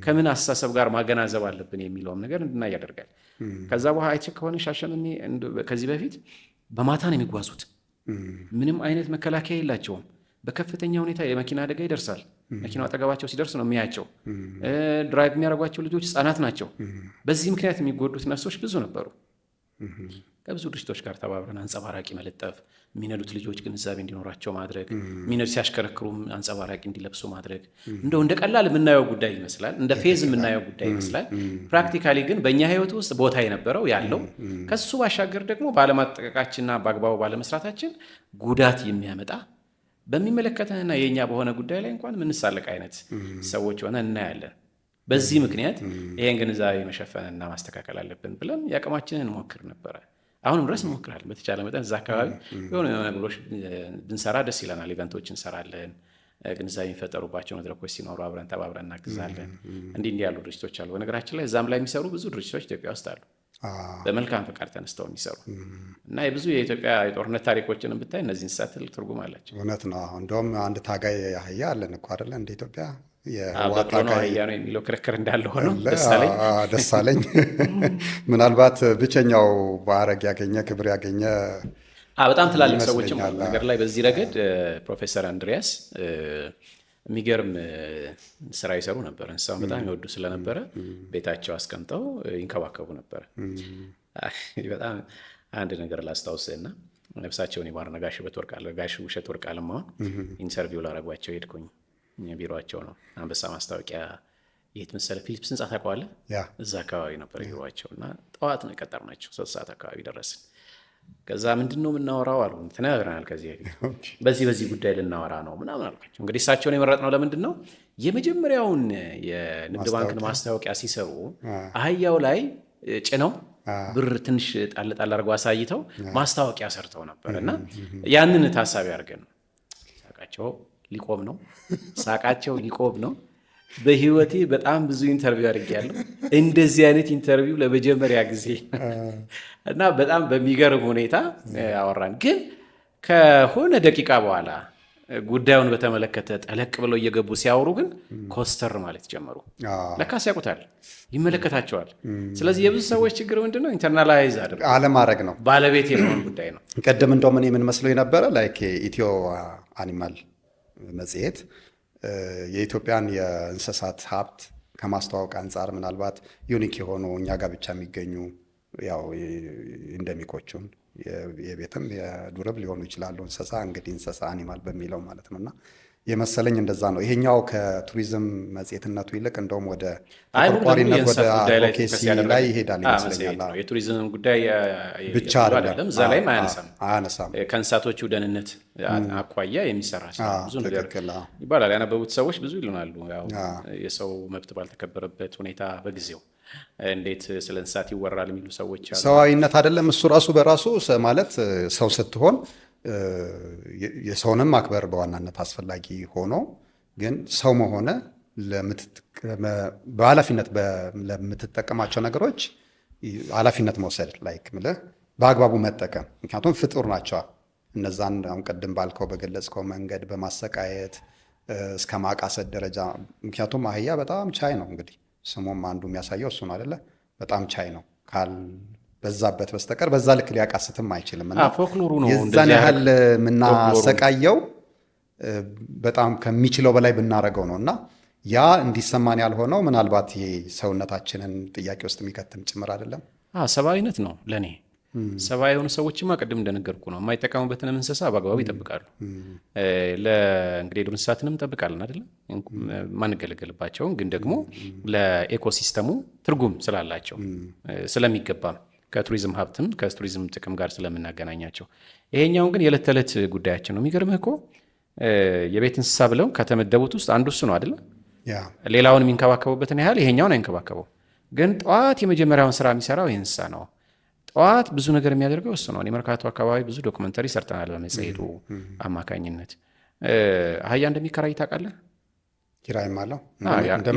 [SPEAKER 1] ከምን አስተሳሰብ ጋር ማገናዘብ አለብን የሚለውም ነገር እንድናይ ያደርጋል። ከዛ በኋላ አይቼ ከሆነ ሻሸመኔ ከዚህ በፊት በማታ ነው የሚጓዙት። ምንም አይነት መከላከያ የላቸውም። በከፍተኛ ሁኔታ የመኪና አደጋ ይደርሳል። መኪናው አጠገባቸው ሲደርስ ነው የሚያቸው። Drive የሚያደርጓቸው ልጆች ህጻናት ናቸው። በዚህ ምክንያት የሚጎዱት ነፍሶች ብዙ ነበሩ። ከብዙ ድርጅቶች ጋር ተባብረን አንጸባራቂ መለጠፍ፣ የሚነዱት ልጆች ግንዛቤ እንዲኖራቸው ማድረግ፣ የሚነዱ ሲያሽከረክሩም አንጸባራቂ እንዲለብሱ ማድረግ እንደው እንደ ቀላል የምናየው ጉዳይ ይመስላል፣ እንደ ፌዝ የምናየው ጉዳይ ይመስላል። Practically ግን በእኛ ህይወት ውስጥ ቦታ የነበረው ያለው ከሱ ባሻገር ደግሞ ባለማጠቃቃችንና በአግባቡ ባለመስራታችን ጉዳት የሚያመጣ በሚመለከተንና የእኛ በሆነ ጉዳይ ላይ እንኳን የምንሳለቅ አይነት ሰዎች ሆነ እናያለን። በዚህ ምክንያት ይሄን ግንዛቤ መሸፈንና ማስተካከል አለብን ብለን የአቅማችንን እንሞክር ነበረ። አሁንም ድረስ እንሞክራለን። በተቻለ መጠን እዛ አካባቢ የሆነ የሆነ ነገሮች ብንሰራ ደስ ይለናል። Event ኦች እንሰራለን። ግንዛቤ የሚፈጠሩባቸው መድረኮች ሲኖሩ አብረን ተባብረን እናግዛለን። እንዲህ እንዲህ ያሉ ድርጅቶች አሉ። በነገራችን ላይ እዛም ላይ የሚሰሩ ብዙ ድርጅቶች ኢትዮጵያ ውስጥ አሉ፣ በመልካም ፈቃድ ተነስተው የሚሰሩ። እና የብዙ የኢትዮጵያ የጦርነት ታሪኮችን ብታይ እነዚህ እንስሳት ትልቅ ትርጉም አላቸው።
[SPEAKER 2] እውነት ነው። እንደውም አንድ ታጋይ አህያ አለን እኮ አይደለ? እንደ ኢትዮጵያ
[SPEAKER 1] የህወሓት ታጋይ አህያ ነው የሚለው ክርክር እንዳለ ሆኖ ደሳለኝ።
[SPEAKER 2] ደሳለኝ ምናልባት ብቸኛው ማዕረግ ያገኘ፣ ክብር ያገኘ
[SPEAKER 1] በጣም ትላልቅ ሰዎችም አሉ። ነገር ላይ በዚህ ረገድ ፕሮፌሰር አንድሪያስ የሚገርም ስራ ይሰሩ ነበር። እንስሳውን በጣም ይወዱ ስለነበረ ቤታቸው አስቀምጠው ይንከባከቡ ነበር። በጣም አንድ ነገር ላስታውስህና ነፍሳቸውን ይማር ጋሽ ውብሸት ወርቅ አለማሁን interview ላረጓቸው ሄድኩኝ። ቢሮቸው ነው አንበሳ ማስታወቂያ የት መሰለህ? ፊሊፕስ ህንጻ ታውቀዋለህ? እዛ አካባቢ ነበር ቢሮቸው እና ጠዋት ነው የቀጠርናቸው። 3 ሰዓት አካባቢ ደረስን። ከዛ ምንድን ነው የምናወራው አሉ። ተነጋግረናል ከዚህ በፊት፣ በዚህ በዚህ ጉዳይ ልናወራ ነው ምናምን አልኳቸው። እንግዲህ እሳቸውን የመረጥነው ለምንድን ነው? የመጀመሪያውን የንግድ ባንክን ማስታወቂያ ሲሰሩ አህያው ላይ ጭነው ብር ትንሽ ጣል ጣል አድርገው አሳይተው ማስታወቂያ ሰርተው ነበር እና ያንን ታሳቢ አድርገን ነው። ሳቃቸው ሊቆም ነው። ሳቃቸው ሊቆም ነው። በህይወቴ በጣም ብዙ interview አድርጌያለሁ። እንደዚህ አይነት interview ለመጀመሪያ ጊዜ እና በጣም በሚገርም ሁኔታ አወራን። ግን ከሆነ ደቂቃ በኋላ ጉዳዩን በተመለከተ ጠለቅ ብለው እየገቡ ሲያወሩ ግን ኮስተር ማለት ጀመሩ። ለካስ ያውቁታል፣ ይመለከታቸዋል። ስለዚህ የብዙ ሰዎች ችግር ምንድን ነው? Internalize አድርገው
[SPEAKER 2] አለማድረግ ነው።
[SPEAKER 1] ባለቤት የመሆን ጉዳይ ነው።
[SPEAKER 2] ቅድም እንደውም እኔ ምን መስሎ የነበረ like ኢትዮ አኒማል መጽሔት የኢትዮጵያን የእንስሳት ሀብት ከማስተዋወቅ አንጻር ምናልባት unique የሆኑ እኛ ጋር ብቻ የሚገኙ ያው endemic ኦቹን የቤትም የዱርም ሊሆኑ ይችላሉ። እንስሳ እንግዲህ እንስሳ animal በሚለው ማለት ነው እና የመሰለኝ እንደዛ ነው። ይሄኛው ከቱሪዝም መጽሔትነቱ ይልቅ እንደውም ወደ ተቆርቋሪነት ወደ advocacy ላይ ይሄዳል ይመስለኛል።
[SPEAKER 1] የቱሪዝም ጉዳይ
[SPEAKER 2] ብቻ አይደለም።
[SPEAKER 1] እዛ ላይም አያነሳም።
[SPEAKER 2] አያነሳም።
[SPEAKER 1] ከእንስሳቶቹ ደህንነት አኳያ የሚሰራ ብዙ ነገር ይባላል። ያነበቡት ሰዎች ብዙ ይሉናሉ። ያው የሰው መብት ባልተከበረበት ሁኔታ በጊዜው እንዴት ስለ እንስሳት ይወራል የሚሉ ሰዎች አሉ።
[SPEAKER 2] ሰዋዊነት አይደለም እሱ ራሱ በራሱ ማለት ሰው ስትሆን የሰውንም ማክበር በዋናነት አስፈላጊ ሆኖ ግን ሰው መሆነ በኃላፊነት ለምትጠቀማቸው ነገሮች ኃላፊነት መውሰድ like ምልህ በአግባቡ መጠቀም። ምክንያቱም ፍጡር ናቸዋ። እነዛን አሁን ቅድም ባልከው በገለጽከው መንገድ በማሰቃየት እስከ ማቃሰት ደረጃ፣ ምክንያቱም አህያ በጣም ቻይ ነው። እንግዲህ ስሙም አንዱ የሚያሳየው እሱ ነው አይደለ? በጣም ቻይ ነው፣ ካልበዛበት በስተቀር በዛ ልክ ሊያቃስትም አይችልም። እና
[SPEAKER 1] ፎክሎሩ ነው
[SPEAKER 2] የዛን
[SPEAKER 1] እንደዚህ
[SPEAKER 2] ያህል የምናሰቃየው በጣም ከሚችለው በላይ ብናረገው ነው። እና ያ እንዲሰማን ያልሆነው ምናልባት ይሄ ሰውነታችንን ጥያቄ ውስጥ የሚከትም ጭምር አይደለም።
[SPEAKER 1] ሰብአዊነት ነው ለእኔ። ሰብአዊ የሆኑ ሰዎችማ ቅድም እንደነገርኩ ነው፣ የማይጠቀሙበትንም እንስሳ በአግባቡ ይጠብቃሉ። እንግዲህ የዱር እንስሳትንም እንጠብቃለን አይደለም፣ ማንገለገልባቸውን ግን ደግሞ ለ ecosystem ኡ ትርጉም ስላላቸው ስለሚገባም ከቱሪዝም ሀብትም ከቱሪዝም ጥቅም ጋር ስለምናገናኛቸው፣ ይሄኛውን ግን የዕለት ተዕለት ጉዳያችን ነው። የሚገርምህ እኮ የቤት እንስሳ ብለው ከተመደቡት ውስጥ አንዱ እሱ ነው አይደለ? ሌላውን የሚንከባከቡበትን ያህል ይሄኛውን አይንከባከበው። ግን ጠዋት የመጀመሪያውን ስራ የሚሰራው ይህ እንስሳ ነው። ጠዋት ብዙ ነገር የሚያደርገው እሱ ነው። እኔ መርካቶ አካባቢ ብዙ documentary ሰርተናል በመጽሔቱ አማካኝነት። አህያ እንደሚከራይ ታውቃለህ?
[SPEAKER 2] ኪራይም አለው።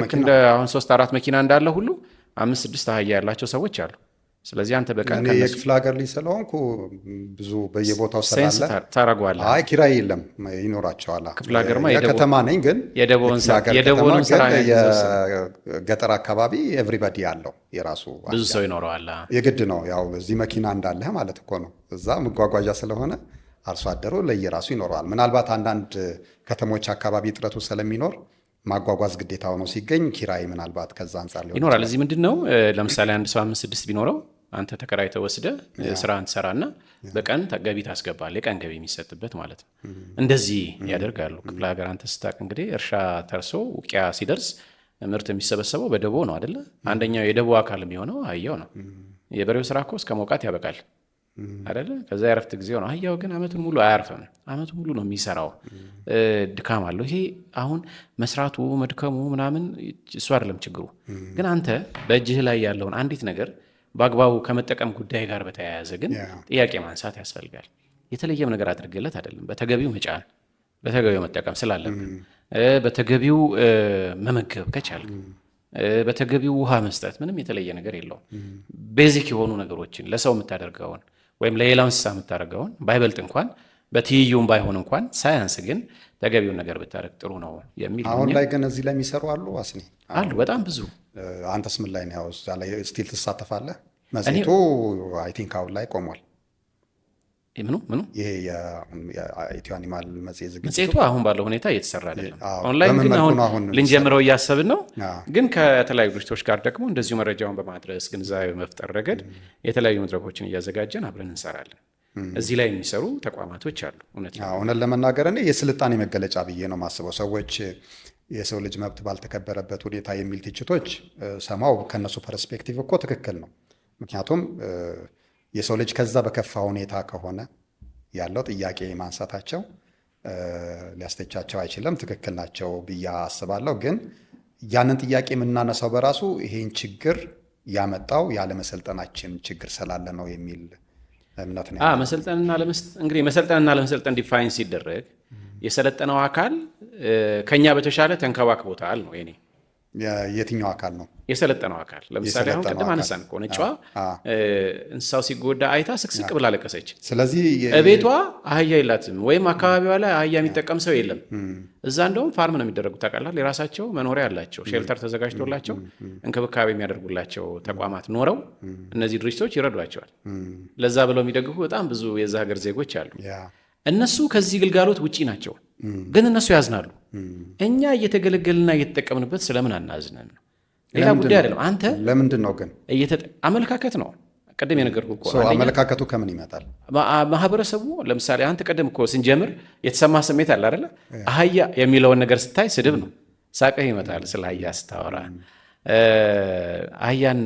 [SPEAKER 1] ልክ እንደ አሁን ሶስት አራት መኪና እንዳለ ሁሉ አምስት ስድስት አህያ ያላቸው ሰዎች አሉ። ስለዚህ አንተ በቀን
[SPEAKER 2] እኔ የክፍለ ሀገር ልጅ ስለሆንኩ ብዙ በየቦታው
[SPEAKER 1] sense
[SPEAKER 2] ስላለ
[SPEAKER 1] ታደርገዋለህ።
[SPEAKER 2] አይ ኪራይ የለም፣ ይኖራቸዋል።
[SPEAKER 1] ክፍለ ሀገርማ
[SPEAKER 2] የከተማ ነኝ ግን
[SPEAKER 1] የደቦውን
[SPEAKER 2] የክፍለ ሀገር
[SPEAKER 1] የደቦውን
[SPEAKER 2] ከተማ
[SPEAKER 1] ስራ
[SPEAKER 2] ግን
[SPEAKER 1] ነው
[SPEAKER 2] የገጠር አካባቢ everybody አለው የራሱ
[SPEAKER 1] ብዙ ሰው ይኖረዋል።
[SPEAKER 2] የግድ ነው። ያው እዚህ መኪና እንዳለህ ማለት እኮ ነው። እዛ መጓጓዣ ስለሆነ አርሶ አደሩ ለየራሱ ይኖረዋል። ምናልባት አንዳንድ ከተሞች አካባቢ እጥረቱ ስለሚኖር ማጓጓዝ ግዴታ ሆኖ ሲገኝ ኪራይ ምናልባት ከዛ አንጻር ሊሆን
[SPEAKER 1] ይኖራል። እዚህ ምንድን ነው፣ ለምሳሌ አንድ ሰው አምስት ስድስት ቢኖረው አንተ ተከራይተህ ወስደህ ስራህን ትሰራና በቀን ገቢ ታስገባለህ። የቀን ገቢ የሚሰጥበት ማለት ነው። እንደዚህ ያደርጋሉ። ክፍለ ሀገር አንተ ስታውቅ እንግዲህ እርሻ ተርሶ ውቂያ ሲደርስ ምርት የሚሰበሰበው በደቦ ነው አደለ? አንደኛው የደቦ አካል የሚሆነው አህያው ነው። የበሬው ስራ እኮ እስከ መውቃት ያበቃል አደለ? ከዛ የረፍት ጊዜው ነው። አህያው ግን አመቱን ሙሉ አያርፍም። አመቱን ሙሉ ነው የሚሰራው። ድካም አለው። ይሄ አሁን መስራቱ መድከሙ ምናምን እሱ አይደለም ችግሩ። ግን አንተ በእጅህ ላይ ያለውን አንዲት ነገር በአግባቡ ከመጠቀም ጉዳይ ጋር በተያያዘ ግን ጥያቄ ማንሳት ያስፈልጋል። የተለየም ነገር አድርገለት አይደለም። በተገቢው መጫን፣ በተገቢው መጠቀም ስላለብን፣ በተገቢው መመገብ ከቻልክ፣ በተገቢው ውሃ መስጠት፣ ምንም የተለየ ነገር የለውም። Basic የሆኑ ነገሮችን ለሰው የምታደርገውን ወይም ለሌላው እንስሳ የምታደርገውን ባይበልጥ እንኳን፣ በትይዩም ባይሆን እንኳን፣ ሳያንስ ግን ተገቢውን ነገር ብታደርግ ጥሩ ነው የሚል
[SPEAKER 2] አሁን ላይ ግን እዚህ ላይ የሚሰሩ አሉ አስኒ?
[SPEAKER 1] አሉ፣ በጣም ብዙ።
[SPEAKER 2] አንተስ ምን ላይ ነው? ያው እዛ ላይ still ትሳተፋለህ? መጽሔቱ I think አሁን ላይ ቆሟል።
[SPEAKER 1] ምኑ ምኑ?
[SPEAKER 2] ይሄ የኢትዮ አኒማል መጽሔት ዝግጅቱ።
[SPEAKER 1] መጽሔቱ አሁን ባለው ሁኔታ እየተሰራ አይደለም። ኦንላይን
[SPEAKER 2] በምን
[SPEAKER 1] ግን
[SPEAKER 2] መልኩ
[SPEAKER 1] አሁን
[SPEAKER 2] ነው አሁን
[SPEAKER 1] ልንጀምረው እያሰብን ነው። ግን ከተለያዩ ድርጅቶች ጋር ደግሞ እንደዚሁ መረጃውን በማድረስ ግንዛቤ በመፍጠር ረገድ የተለያዩ መድረኮችን እያዘጋጀን አብረን እንሰራለን። እዚህ ላይ የሚሰሩ ተቋማቶች አሉ። እውነት ነው።
[SPEAKER 2] እውነት ለመናገር እኔ የስልጣኔ መገለጫ ብዬ ነው የማስበው። ሰዎች የሰው ልጅ መብት ባልተከበረበት ሁኔታ የሚል ትችቶች ሰማው፣ ከነሱ perspective እኮ ትክክል ነው። ምክንያቱም የሰው ልጅ ከዛ በከፋ ሁኔታ ከሆነ ያለው ጥያቄ ማንሳታቸው ሊያስተቻቸው አይችልም። ትክክል ናቸው ብዬ አስባለሁ። ግን ያንን ጥያቄ የምናነሳው በራሱ ይሄን ችግር ያመጣው ያለመሰልጠናችን ችግር ስላለ ነው የሚል እምነት ነው።
[SPEAKER 1] መሰልጠንና እንግዲህ መሰልጠንና ለመሰልጠን define ሲደረግ የሰለጠነው አካል ከኛ በተሻለ ተንከባክቦታል ነው የኔ።
[SPEAKER 2] የትኛው አካል ነው?
[SPEAKER 1] የሰለጠነው አካል። ለምሳሌ አሁን ቅድም አነሳን እኮ፣ ነጯ እንስሳው ሲጎዳ አይታ ስቅስቅ ብላ አለቀሰች።
[SPEAKER 2] ስለዚህ
[SPEAKER 1] እቤቷ አህያ የላትም ወይም አካባቢዋ ላይ አህያ የሚጠቀም ሰው የለም። እዛ እንደውም farm ነው የሚደረጉት ታውቃለህ። የራሳቸው መኖሪያ አላቸው፣ shelter ተዘጋጅቶላቸው እንክብካቤ የሚያደርጉላቸው ተቋማት ኖረው እነዚህ ድርጅቶች ይረዷቸዋል። ለዛ ብለው የሚደግፉ በጣም ብዙ የዛ ሀገር ዜጎች አሉ። እነሱ ከዚህ ግልጋሎት ውጪ ናቸው፣ ግን እነሱ ያዝናሉ። እኛ እየተገለገልና እየተጠቀምንበት ስለምን አናዝንም? ሌላ ጉዳይ አይደለም። አንተ
[SPEAKER 2] ለምንድን ነው ግን?
[SPEAKER 1] አመለካከት ነው። ቅድም የነገርኩህ እኮ ነው።
[SPEAKER 2] አመለካከቱ ከምን ይመጣል?
[SPEAKER 1] ማህበረሰቡ ለምሳሌ አንተ ቅድም እኮ ስንጀምር የተሰማ ስሜት አለ አይደለ? አህያ የሚለውን ነገር ስታይ ስድብ ነው፣ ሳቅህ ይመጣል። ስለ አህያ ስታወራ አህያን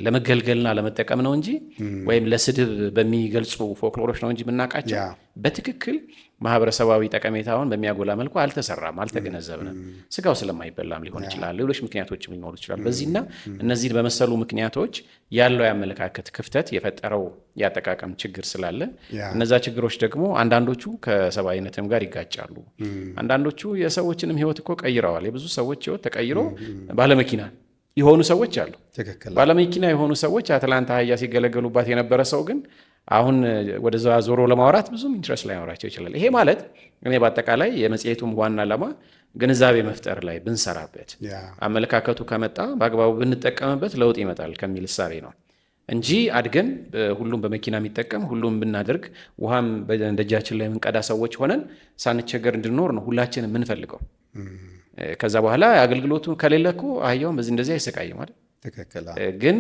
[SPEAKER 1] ለመገልገልና ለመጠቀም ነው እንጂ ወይም ለስድብ በሚገልጹ ፎክሎሮች ነው እንጂ የምናውቃቸው በትክክል ማህበረሰባዊ ጠቀሜታውን በሚያጎላ መልኩ አልተሰራም፣ አልተገነዘብንም። ስጋው ስለማይበላም ሊሆን ይችላል፣ ሌሎች ምክንያቶችም ሊኖሩ ይችላል። በዚህና እነዚህን በመሰሉ ምክንያቶች ያለው የአመለካከት ክፍተት የፈጠረው የአጠቃቀም ችግር ስላለ እነዛ ችግሮች ደግሞ አንዳንዶቹ ከሰብአዊነትም ጋር ይጋጫሉ። አንዳንዶቹ የሰዎችንም ህይወት እኮ ቀይረዋል። የብዙ ሰዎች ህይወት ተቀይሮ ባለመኪና የሆኑ ሰዎች አሉ።
[SPEAKER 2] ትክክል።
[SPEAKER 1] ባለመኪና የሆኑ ሰዎች አትላንታ አህያ ሲገለገሉባት የነበረ ሰው ግን አሁን ወደዛ ዞሮ ለማውራት ብዙም interest ላይኖራቸው ይችላል። ይሄ ማለት እኔ በአጠቃላይ የመጽሔቱም ዋና ዓላማ ግንዛቤ መፍጠር ላይ ብንሰራበት፣ አመለካከቱ ከመጣ በአግባቡ ብንጠቀምበት ለውጥ ይመጣል ከሚል እሳቤ ነው እንጂ አድገን ሁሉም በመኪና የሚጠቀም፣ ሁሉም ብናደርግ፣ ውሃም በደጃችን ላይ የምንቀዳ ሰዎች ሆነን ሳንቸገር እንድንኖር ነው ሁላችን የምንፈልገው። ከዛ በኋላ አገልግሎቱ ከሌለ እኮ አህያውን በዚህ እንደዚህ አይሰቃይም አይደል?
[SPEAKER 2] ትክክል።
[SPEAKER 1] ግን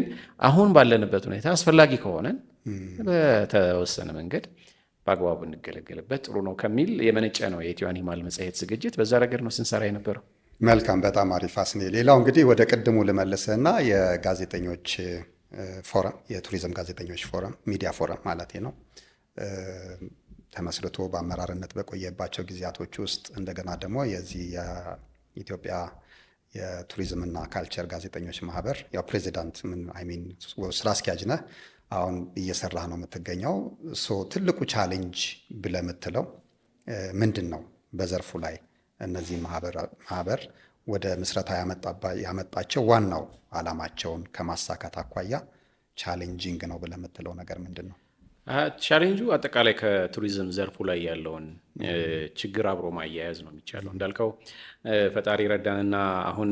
[SPEAKER 1] አሁን ባለንበት ሁኔታ አስፈላጊ ከሆነን በተወሰነ መንገድ በአግባቡ እንገለገልበት ጥሩ ነው ከሚል የመነጨ ነው የኢትዮ አኒማል መጽሔት ዝግጅት። በዛ ረገድ ነው ስንሰራ የነበረው።
[SPEAKER 2] መልካም፣ በጣም አሪፍ አስኔ። ሌላው እንግዲህ ወደ ቅድሙ ልመልስህና የጋዜጠኞች ፎረም፣ የቱሪዝም ጋዜጠኞች ፎረም፣ ሚዲያ ፎረም ማለት ነው፣ ተመስርቶ በአመራርነት በቆየባቸው ጊዜያቶች ውስጥ እንደገና ደግሞ የዚህ የኢትዮጵያ የቱሪዝምና culture ጋዜጠኞች ማህበር ያው ፕሬዚዳንት ምን I mean ስራ አስኪያጅ ነህ፣ አሁን እየሰራህ ነው የምትገኘው። So ትልቁ challenge ብለህ የምትለው ምንድን ነው? በዘርፉ ላይ እነዚህ ማህበር ወደ ምስረታ ያመጣቸው ዋናው ዓላማቸውን ከማሳካት አኳያ challenging ነው ብለህ የምትለው ነገር ምንድን ነው?
[SPEAKER 1] ቻሌንጁ አጠቃላይ ከቱሪዝም ዘርፉ ላይ ያለውን ችግር አብሮ ማያያዝ ነው የሚቻለው። እንዳልከው ፈጣሪ ረዳንና አሁን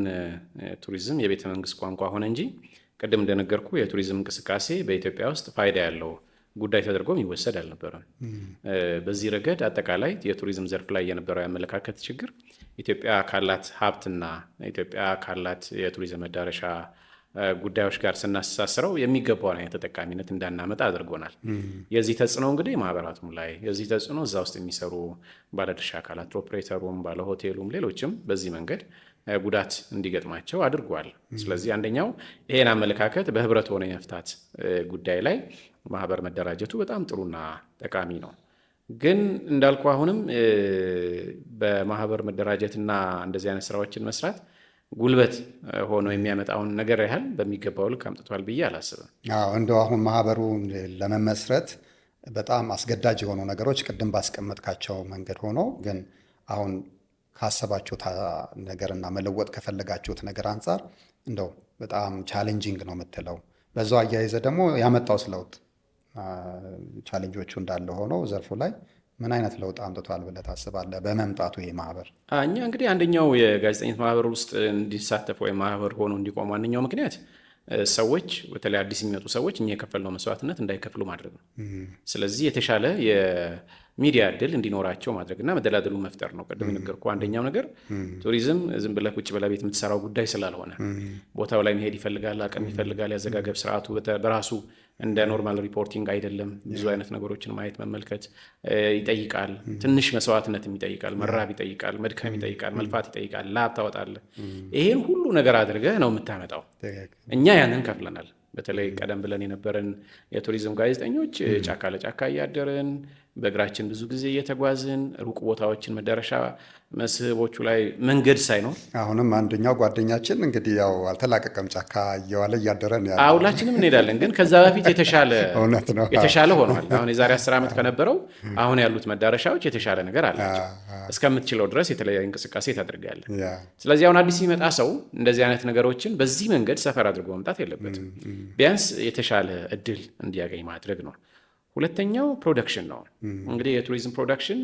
[SPEAKER 1] ቱሪዝም የቤተ መንግስት ቋንቋ ሆነ እንጂ ቅድም እንደነገርኩ የቱሪዝም እንቅስቃሴ በኢትዮጵያ ውስጥ ፋይዳ ያለው ጉዳይ ተደርጎ የሚወሰድ አልነበረም። በዚህ ረገድ አጠቃላይ የቱሪዝም ዘርፍ ላይ የነበረው የአመለካከት ችግር ኢትዮጵያ ካላት ሀብትና ኢትዮጵያ ካላት የቱሪዝም መዳረሻ ጉዳዮች ጋር ስናስተሳስረው የሚገባውን አይነት ተጠቃሚነት እንዳናመጣ አድርጎናል። የዚህ ተጽዕኖ እንግዲህ ማህበራቱም ላይ፣ የዚህ ተጽዕኖ እዛ ውስጥ የሚሰሩ ባለድርሻ አካላት ኦፕሬተሩም፣ ባለሆቴሉም፣ ሌሎችም በዚህ መንገድ ጉዳት እንዲገጥማቸው አድርጓል። ስለዚህ አንደኛው ይሄን አመለካከት በህብረት ሆነ የመፍታት ጉዳይ ላይ ማህበር መደራጀቱ በጣም ጥሩና ጠቃሚ ነው። ግን እንዳልኩ አሁንም በማህበር መደራጀትና እንደዚህ አይነት ስራዎችን መስራት ጉልበት ሆኖ የሚያመጣውን ነገር ያህል በሚገባው ልክ አምጥቷል ብዬ አላስብም።
[SPEAKER 2] አዎ፣ እንደው አሁን ማህበሩ ለመመስረት በጣም አስገዳጅ የሆኑ ነገሮች ቅድም ባስቀመጥካቸው መንገድ ሆኖ ግን አሁን ካሰባችሁት ነገርና መለወጥ ከፈለጋችሁት ነገር አንጻር እንደው በጣም challenging ነው የምትለው፣ በዛው አያይዘ ደግሞ ያመጣውስ ለውጥ፣ challenge ኦቹ እንዳለ ሆኖ ዘርፉ ላይ ምን አይነት ለውጥ አምጥቷል ብለህ ታስባለህ በመምጣቱ ይሄ ማህበር?
[SPEAKER 1] እኛ እንግዲህ አንደኛው የጋዜጠኝነት ማህበር ውስጥ እንዲሳተፍ ወይም ማህበር ሆኖ እንዲቆም ዋነኛው ምክንያት ሰዎች፣ በተለይ አዲስ የሚመጡ ሰዎች እኛ የከፈልነው መስዋዕትነት እንዳይከፍሉ ማድረግ ነው። ስለዚህ የተሻለ የሚዲያ እድል እንዲኖራቸው ማድረግና መደላደሉ መፍጠር ነው። ቅድም የነገርኩህ አንደኛው ነገር ቱሪዝም ዝም ብለህ ቁጭ ብለህ ቤት የምትሰራው ጉዳይ ስላልሆነ ቦታው ላይ መሄድ ይፈልጋል፣ አቅም ይፈልጋል። ያዘጋገብ ስርዓቱ በራሱ እንደ normal reporting አይደለም። ብዙ አይነት ነገሮችን ማየት መመልከት ይጠይቃል። ትንሽ መስዋዕትነትም ይጠይቃል። መራብ ይጠይቃል፣ መድከም ይጠይቃል፣ መልፋት ይጠይቃል፣ ላብ ታወጣለህ። ይሄን ሁሉ ነገር አድርገህ ነው የምታመጣው። እኛ ያንን ከፍለናል። በተለይ ቀደም ብለን የነበረን የቱሪዝም ጋዜጠኞች ጫካ ለጫካ እያደርን፣ በእግራችን ብዙ ጊዜ እየተጓዝን፣ ሩቅ ቦታዎችን መዳረሻ መስህቦቹ ላይ መንገድ ሳይኖር
[SPEAKER 2] አሁንም አንደኛው ጓደኛችን እንግዲህ ያው አልተላቀቀም፣ ጫካ እየዋለ እያደረ ነው ያለው።
[SPEAKER 1] ሁላችንም እንሄዳለን፣ ግን ከዛ በፊት የተሻለ
[SPEAKER 2] እውነት ነው
[SPEAKER 1] የተሻለ ሆኗል። አሁን የዛሬ 10 ዓመት ከነበረው አሁን ያሉት መዳረሻዎች የተሻለ ነገር አላቸው። እስከምትችለው ድረስ የተለያዩ እንቅስቃሴ ታደርጋለህ። ስለዚህ አሁን አዲስ የሚመጣ ሰው እንደዚህ አይነት ነገሮችን በዚህ መንገድ ሰፈር አድርጎ መምጣት የለበትም። ቢያንስ የተሻለ እድል እንዲያገኝ ማድረግ ነው። ሁለተኛው production ነው። እንግዲህ የቱሪዝም production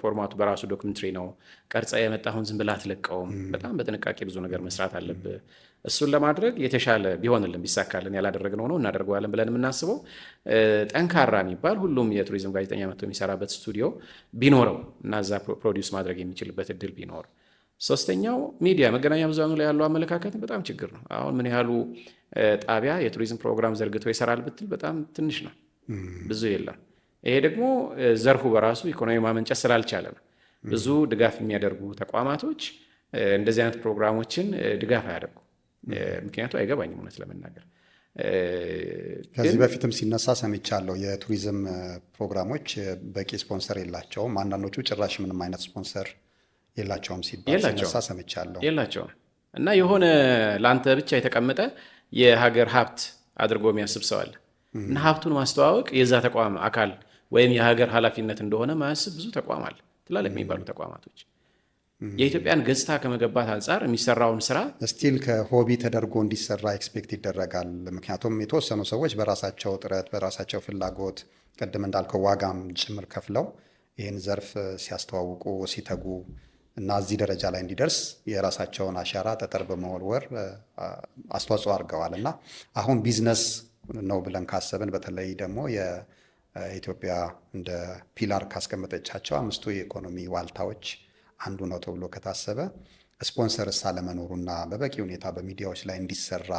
[SPEAKER 1] format ኡ በራሱ documentary ነው። ቀርጸህ የመጣኸውን ዝም ብለህ አትለቀውም። በጣም በጥንቃቄ ብዙ ነገር መስራት አለብህ። እሱን ለማድረግ የተሻለ ቢሆንልን፣ ቢሳካልን፣ ያላደረግነው ነው፣ እናደርገዋለን ብለን የምናስበው ጠንካራ የሚባል ሁሉም የቱሪዝም ጋዜጠኛ መጥቶ የሚሰራበት ስቱዲዮ ቢኖረው እና እዛ produce ማድረግ የሚችልበት እድል ቢኖር። ሶስተኛው ሚዲያ መገናኛ ብዙሃኑ ላይ ያለው አመለካከት በጣም ችግር ነው። አሁን ምን ያህሉ ጣቢያ የቱሪዝም ፕሮግራም ዘርግቶ ይሰራል ብትል በጣም ትንሽ ነው። ብዙ የለም። ይሄ ደግሞ ዘርፉ በራሱ ኢኮኖሚ ማመንጨት ስላልቻለ ነው። ብዙ ድጋፍ የሚያደርጉ ተቋማቶች እንደዚህ አይነት ፕሮግራሞችን ድጋፍ አያደርጉ። ምክንያቱ አይገባኝም እውነት ለመናገር።
[SPEAKER 2] ከዚህ በፊትም ሲነሳ ሰምቻለሁ። የቱሪዝም ፕሮግራሞች በቂ ስፖንሰር የላቸውም፣ አንዳንዶቹ ጭራሽ ምንም አይነት ስፖንሰር የላቸውም ሲባል ሲነሳ ሰምቻለሁ።
[SPEAKER 1] የላቸውም እና የሆነ ለአንተ ብቻ የተቀመጠ የሀገር ሀብት አድርጎ የሚያስብ ሰው አለ። እና ሀብቱን ማስተዋወቅ የዛ ተቋም አካል ወይም የሀገር ኃላፊነት እንደሆነ ማያስብ ብዙ ተቋም አለ። ትላልቅ የሚባሉ ተቋማቶች። የኢትዮጵያን ገጽታ ከመገንባት አንጻር የሚሰራውን ስራ
[SPEAKER 2] still ከ hobby ተደርጎ እንዲሰራ expect ይደረጋል። ምክንያቱም የተወሰኑ ሰዎች በራሳቸው ጥረት በራሳቸው ፍላጎት ቅድም እንዳልከው ዋጋም ጭምር ከፍለው ይህን ዘርፍ ሲያስተዋውቁ ሲተጉ እና እዚህ ደረጃ ላይ እንዲደርስ የራሳቸውን አሻራ ጠጠር በመወርወር አስተዋጽኦ አድርገዋል። እና አሁን ቢዝነስ ነው ብለን ካሰብን በተለይ ደግሞ የኢትዮጵያ እንደ pillar ካስቀመጠቻቸው አምስቱ የኢኮኖሚ ዋልታዎች አንዱ ነው ተብሎ ከታሰበ sponsors አለመኖሩና በበቂ ሁኔታ በሚዲያዎች ላይ እንዲሰራ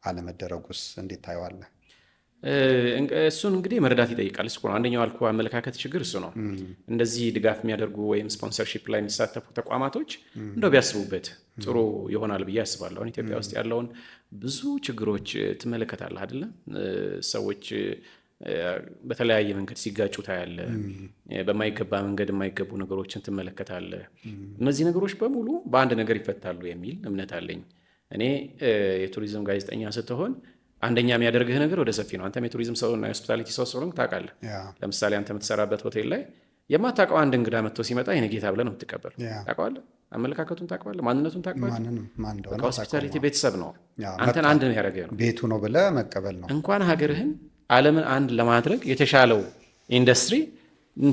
[SPEAKER 2] አለመደረጉስ እንዴት ታየዋለህ?
[SPEAKER 1] እሱን እንግዲህ መረዳት ይጠይቃል። እሱ ነው አንደኛው አልኩህ አመለካከት ችግር እሱ ነው። እንደዚህ ድጋፍ የሚያደርጉ ወይም sponsorship ላይ የሚሳተፉ ተቋማቶች እንደው ቢያስቡበት ጥሩ ይሆናል ብዬ አስባለሁ። አሁን ኢትዮጵያ ውስጥ ያለውን ብዙ ችግሮች ትመለከታለህ አይደለም? ሰዎች በተለያየ መንገድ ሲጋጩ ታያለህ። በማይገባ መንገድ የማይገቡ ነገሮችን ትመለከታለህ። እነዚህ ነገሮች በሙሉ በአንድ ነገር ይፈታሉ የሚል እምነት አለኝ። እኔ የቱሪዝም ጋዜጠኛ ስትሆን አንደኛ የሚያደርግህ ነገር ወደ ሰፊ ነው። አንተም የቱሪዝም ሰው እና የ hospitality ሰው ስለሆንክ ታውቃለህ። ለምሳሌ አንተ የምትሰራበት ሆቴል ላይ የማታውቀው አንድ እንግዳ መጥቶ ሲመጣ የኔ ጌታ ብለህ ነው የምትቀበለው። ታውቀዋለህ፣ አመለካከቱን ታውቀዋለህ፣ ማንነቱን ታውቀዋለህ። hospitality ቤተሰብ ነው፣ አንተን አንድ ነው ያደረገህ ነው፣
[SPEAKER 2] ቤቱ ነው ብለህ መቀበል ነው።
[SPEAKER 1] እንኳን ሀገርህን ዓለምን አንድ ለማድረግ የተሻለው ኢንዱስትሪ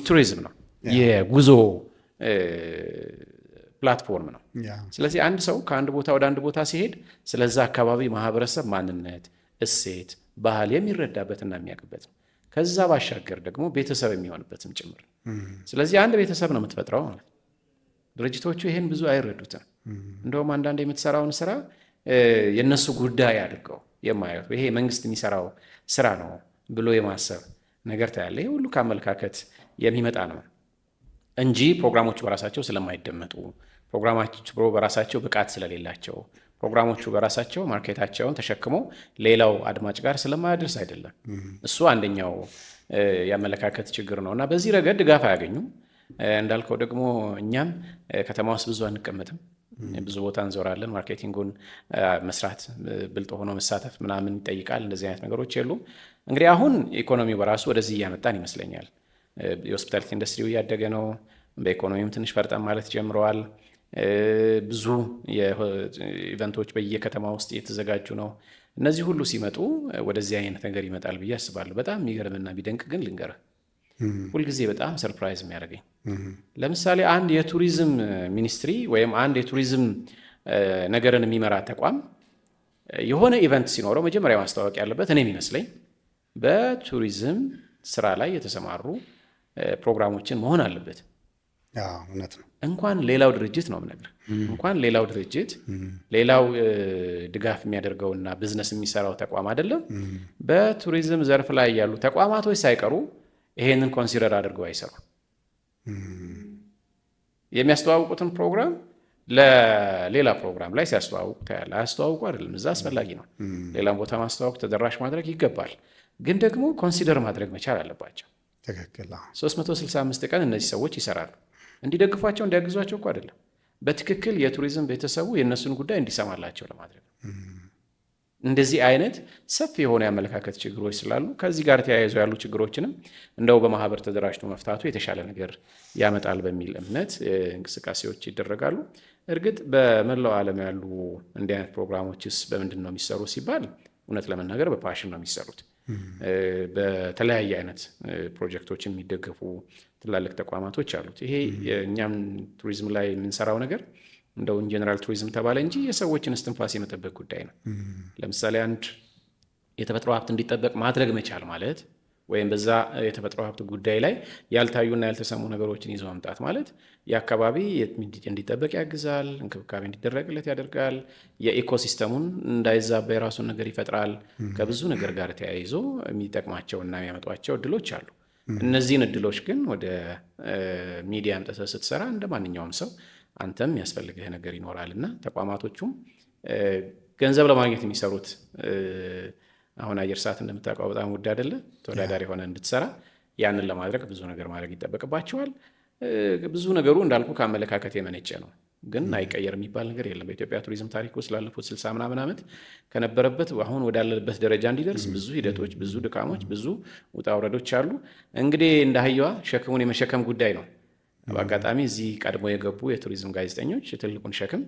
[SPEAKER 1] ቱሪዝም ነው፣ የጉዞ platform ነው። ስለዚህ አንድ ሰው ከአንድ ቦታ ወደ አንድ ቦታ ሲሄድ ስለዛ አካባቢ ማህበረሰብ ማንነት፣ እሴት፣ ባህል የሚረዳበትና የሚያውቅበት ነው። ከዛ ባሻገር ደግሞ ቤተሰብ የሚሆንበትም ጭምር። ስለዚህ አንድ ቤተሰብ ነው የምትፈጥረው ማለት ነው። ድርጅቶቹ ይሄን ብዙ አይረዱትም። እንደውም አንዳንድ የምትሰራውን ስራ የእነሱ ጉዳይ አድርገው የማያዩት፣ ይሄ መንግስት የሚሰራው ስራ ነው ብሎ የማሰብ ነገር ታያለህ። ይሄ ሁሉ ከአመለካከት የሚመጣ ነው እንጂ ፕሮግራሞቹ በራሳቸው ስለማይደመጡ፣ ፕሮግራሞቹ በራሳቸው ብቃት ስለሌላቸው፣ ፕሮግራሞቹ በራሳቸው market ኣቸውን ተሸክሞ ሌላው አድማጭ ጋር ስለማያደርስ አይደለም። እሱ አንደኛው የአመለካከት ችግር ነው እና በዚህ ረገድ ድጋፍ አያገኙም። እንዳልከው ደግሞ እኛም ከተማ ውስጥ ብዙ አንቀመጥም፣ ብዙ ቦታ እንዞራለን። marketing ኡን መስራት፣ ብልጥ ሆኖ መሳተፍ ምናምን ይጠይቃል። እንደዚህ አይነት ነገሮች የሉም። እንግዲህ አሁን ኢኮኖሚው በራሱ ወደዚህ እያመጣን ይመስለኛል። የ hospitality ኢንዱስትሪው እያደገ ነው። በኢኮኖሚውም ትንሽ ፈርጠም ማለት ጀምረዋል። ብዙ event ኦች በየከተማ ውስጥ እየተዘጋጁ ነው። እነዚህ ሁሉ ሲመጡ ወደዚህ አይነት ነገር ይመጣል ብዬ አስባለሁ። በጣም የሚገርምና የሚደንቅ ግን ልንገርህ፣ ሁልጊዜ በጣም surprise የሚያደርገኝ ለምሳሌ አንድ የቱሪዝም ministry ወይም አንድ የቱሪዝም ነገርን የሚመራ ተቋም የሆነ event ሲኖረው መጀመሪያ ማስተዋወቅ ያለበት እኔ የሚመስለኝ በቱሪዝም ስራ ላይ የተሰማሩ ፕሮግራሞችን መሆን አለበት።
[SPEAKER 2] እውነት ነው።
[SPEAKER 1] እንኳን ሌላው ድርጅት ነው የምነግርህ፣ እንኳን ሌላው ድርጅት ሌላው ድጋፍ የሚያደርገውና ቢዝነስ የሚሰራው ተቋም አይደለም፣ በቱሪዝም ዘርፍ ላይ ያሉ ተቋማቶች ሳይቀሩ ይሄንን consider አድርገው አይሰሩም። የሚያስተዋውቁትን ፕሮግራም ለሌላ ፕሮግራም ላይ ሲያስተዋውቁ ታያለህ። አያስተዋውቁ አይደለም፣ እዛ አስፈላጊ ነው። ሌላም ቦታ ማስተዋወቅ ተደራሽ ማድረግ ይገባል። ግን ደግሞ consider ማድረግ መቻል አለባቸው።
[SPEAKER 2] ትክክል።
[SPEAKER 1] 365 ቀን እነዚህ ሰዎች ይሰራሉ። እንዲደግፏቸው እንዲያግዟቸው እኮ አይደለም፣ በትክክል የቱሪዝም ቤተሰቡ የእነሱን ጉዳይ እንዲሰማላቸው ለማድረግ ነው። እንደዚህ አይነት ሰፊ የሆነ የአመለካከት ችግሮች ስላሉ ከዚህ ጋር ተያይዘው ያሉ ችግሮችንም እንደው በማህበር ተደራጅቶ መፍታቱ የተሻለ ነገር ያመጣል በሚል እምነት እንቅስቃሴዎች ይደረጋሉ። እርግጥ በመላው ዓለም ያሉ እንዲህ አይነት ፕሮግራሞችስ በምንድን ነው የሚሰሩ ሲባል እውነት ለመናገር በ passion ነው የሚሰሩት። በተለያየ አይነት ፕሮጀክቶች የሚደገፉ ትላልቅ ተቋማቶች አሉት። ይሄ እኛም ቱሪዝም ላይ የምንሰራው ነገር እንደው in general ቱሪዝም ተባለ እንጂ የሰዎችን እስትንፋስ የመጠበቅ ጉዳይ ነው። ለምሳሌ አንድ የተፈጥሮ ሀብት እንዲጠበቅ ማድረግ መቻል ማለት ወይም በዛ የተፈጥሮ ሀብት ጉዳይ ላይ ያልታዩና ያልተሰሙ ነገሮችን ይዞ መምጣት ማለት የአካባቢ እንዲጠበቅ ያግዛል፣ እንክብካቤ እንዲደረግለት ያደርጋል፣ የ ecosystem ኡን እንዳይዛባ የራሱን ነገር ይፈጥራል። ከብዙ ነገር ጋር ተያይዞ የሚጠቅማቸውና የሚያመጧቸው እድሎች አሉ። እነዚህን እድሎች ግን ወደ ሚዲያ አምጥተህ ስትሰራ እንደ ማንኛውም ሰው አንተም የሚያስፈልግህ ነገር ይኖራል እና ተቋማቶቹም ገንዘብ ለማግኘት የሚሰሩት አሁን አየር ሰዓት እንደምታውቀው በጣም ውድ አይደለ? ተወዳዳሪ ሆነ እንድትሰራ ያንን ለማድረግ ብዙ ነገር ማድረግ ይጠበቅባቸዋል። ብዙ ነገሩ እንዳልኩ ከአመለካከት የመነጨ ነው። ግን አይቀየር የሚባል ነገር የለም። በኢትዮጵያ ቱሪዝም ታሪክ ውስጥ ላለፉት 60 ምናምን ዓመት ከነበረበት አሁን ወዳለበት ደረጃ እንዲደርስ ብዙ ሂደቶች፣ ብዙ ድካሞች፣ ብዙ ውጣ ውረዶች አሉ። እንግዲህ እንደ አህያዋ ሸክሙን የመሸከም ጉዳይ ነው። በአጋጣሚ እዚህ ቀድሞ የገቡ የቱሪዝም ጋዜጠኞች ትልቁን ሸክም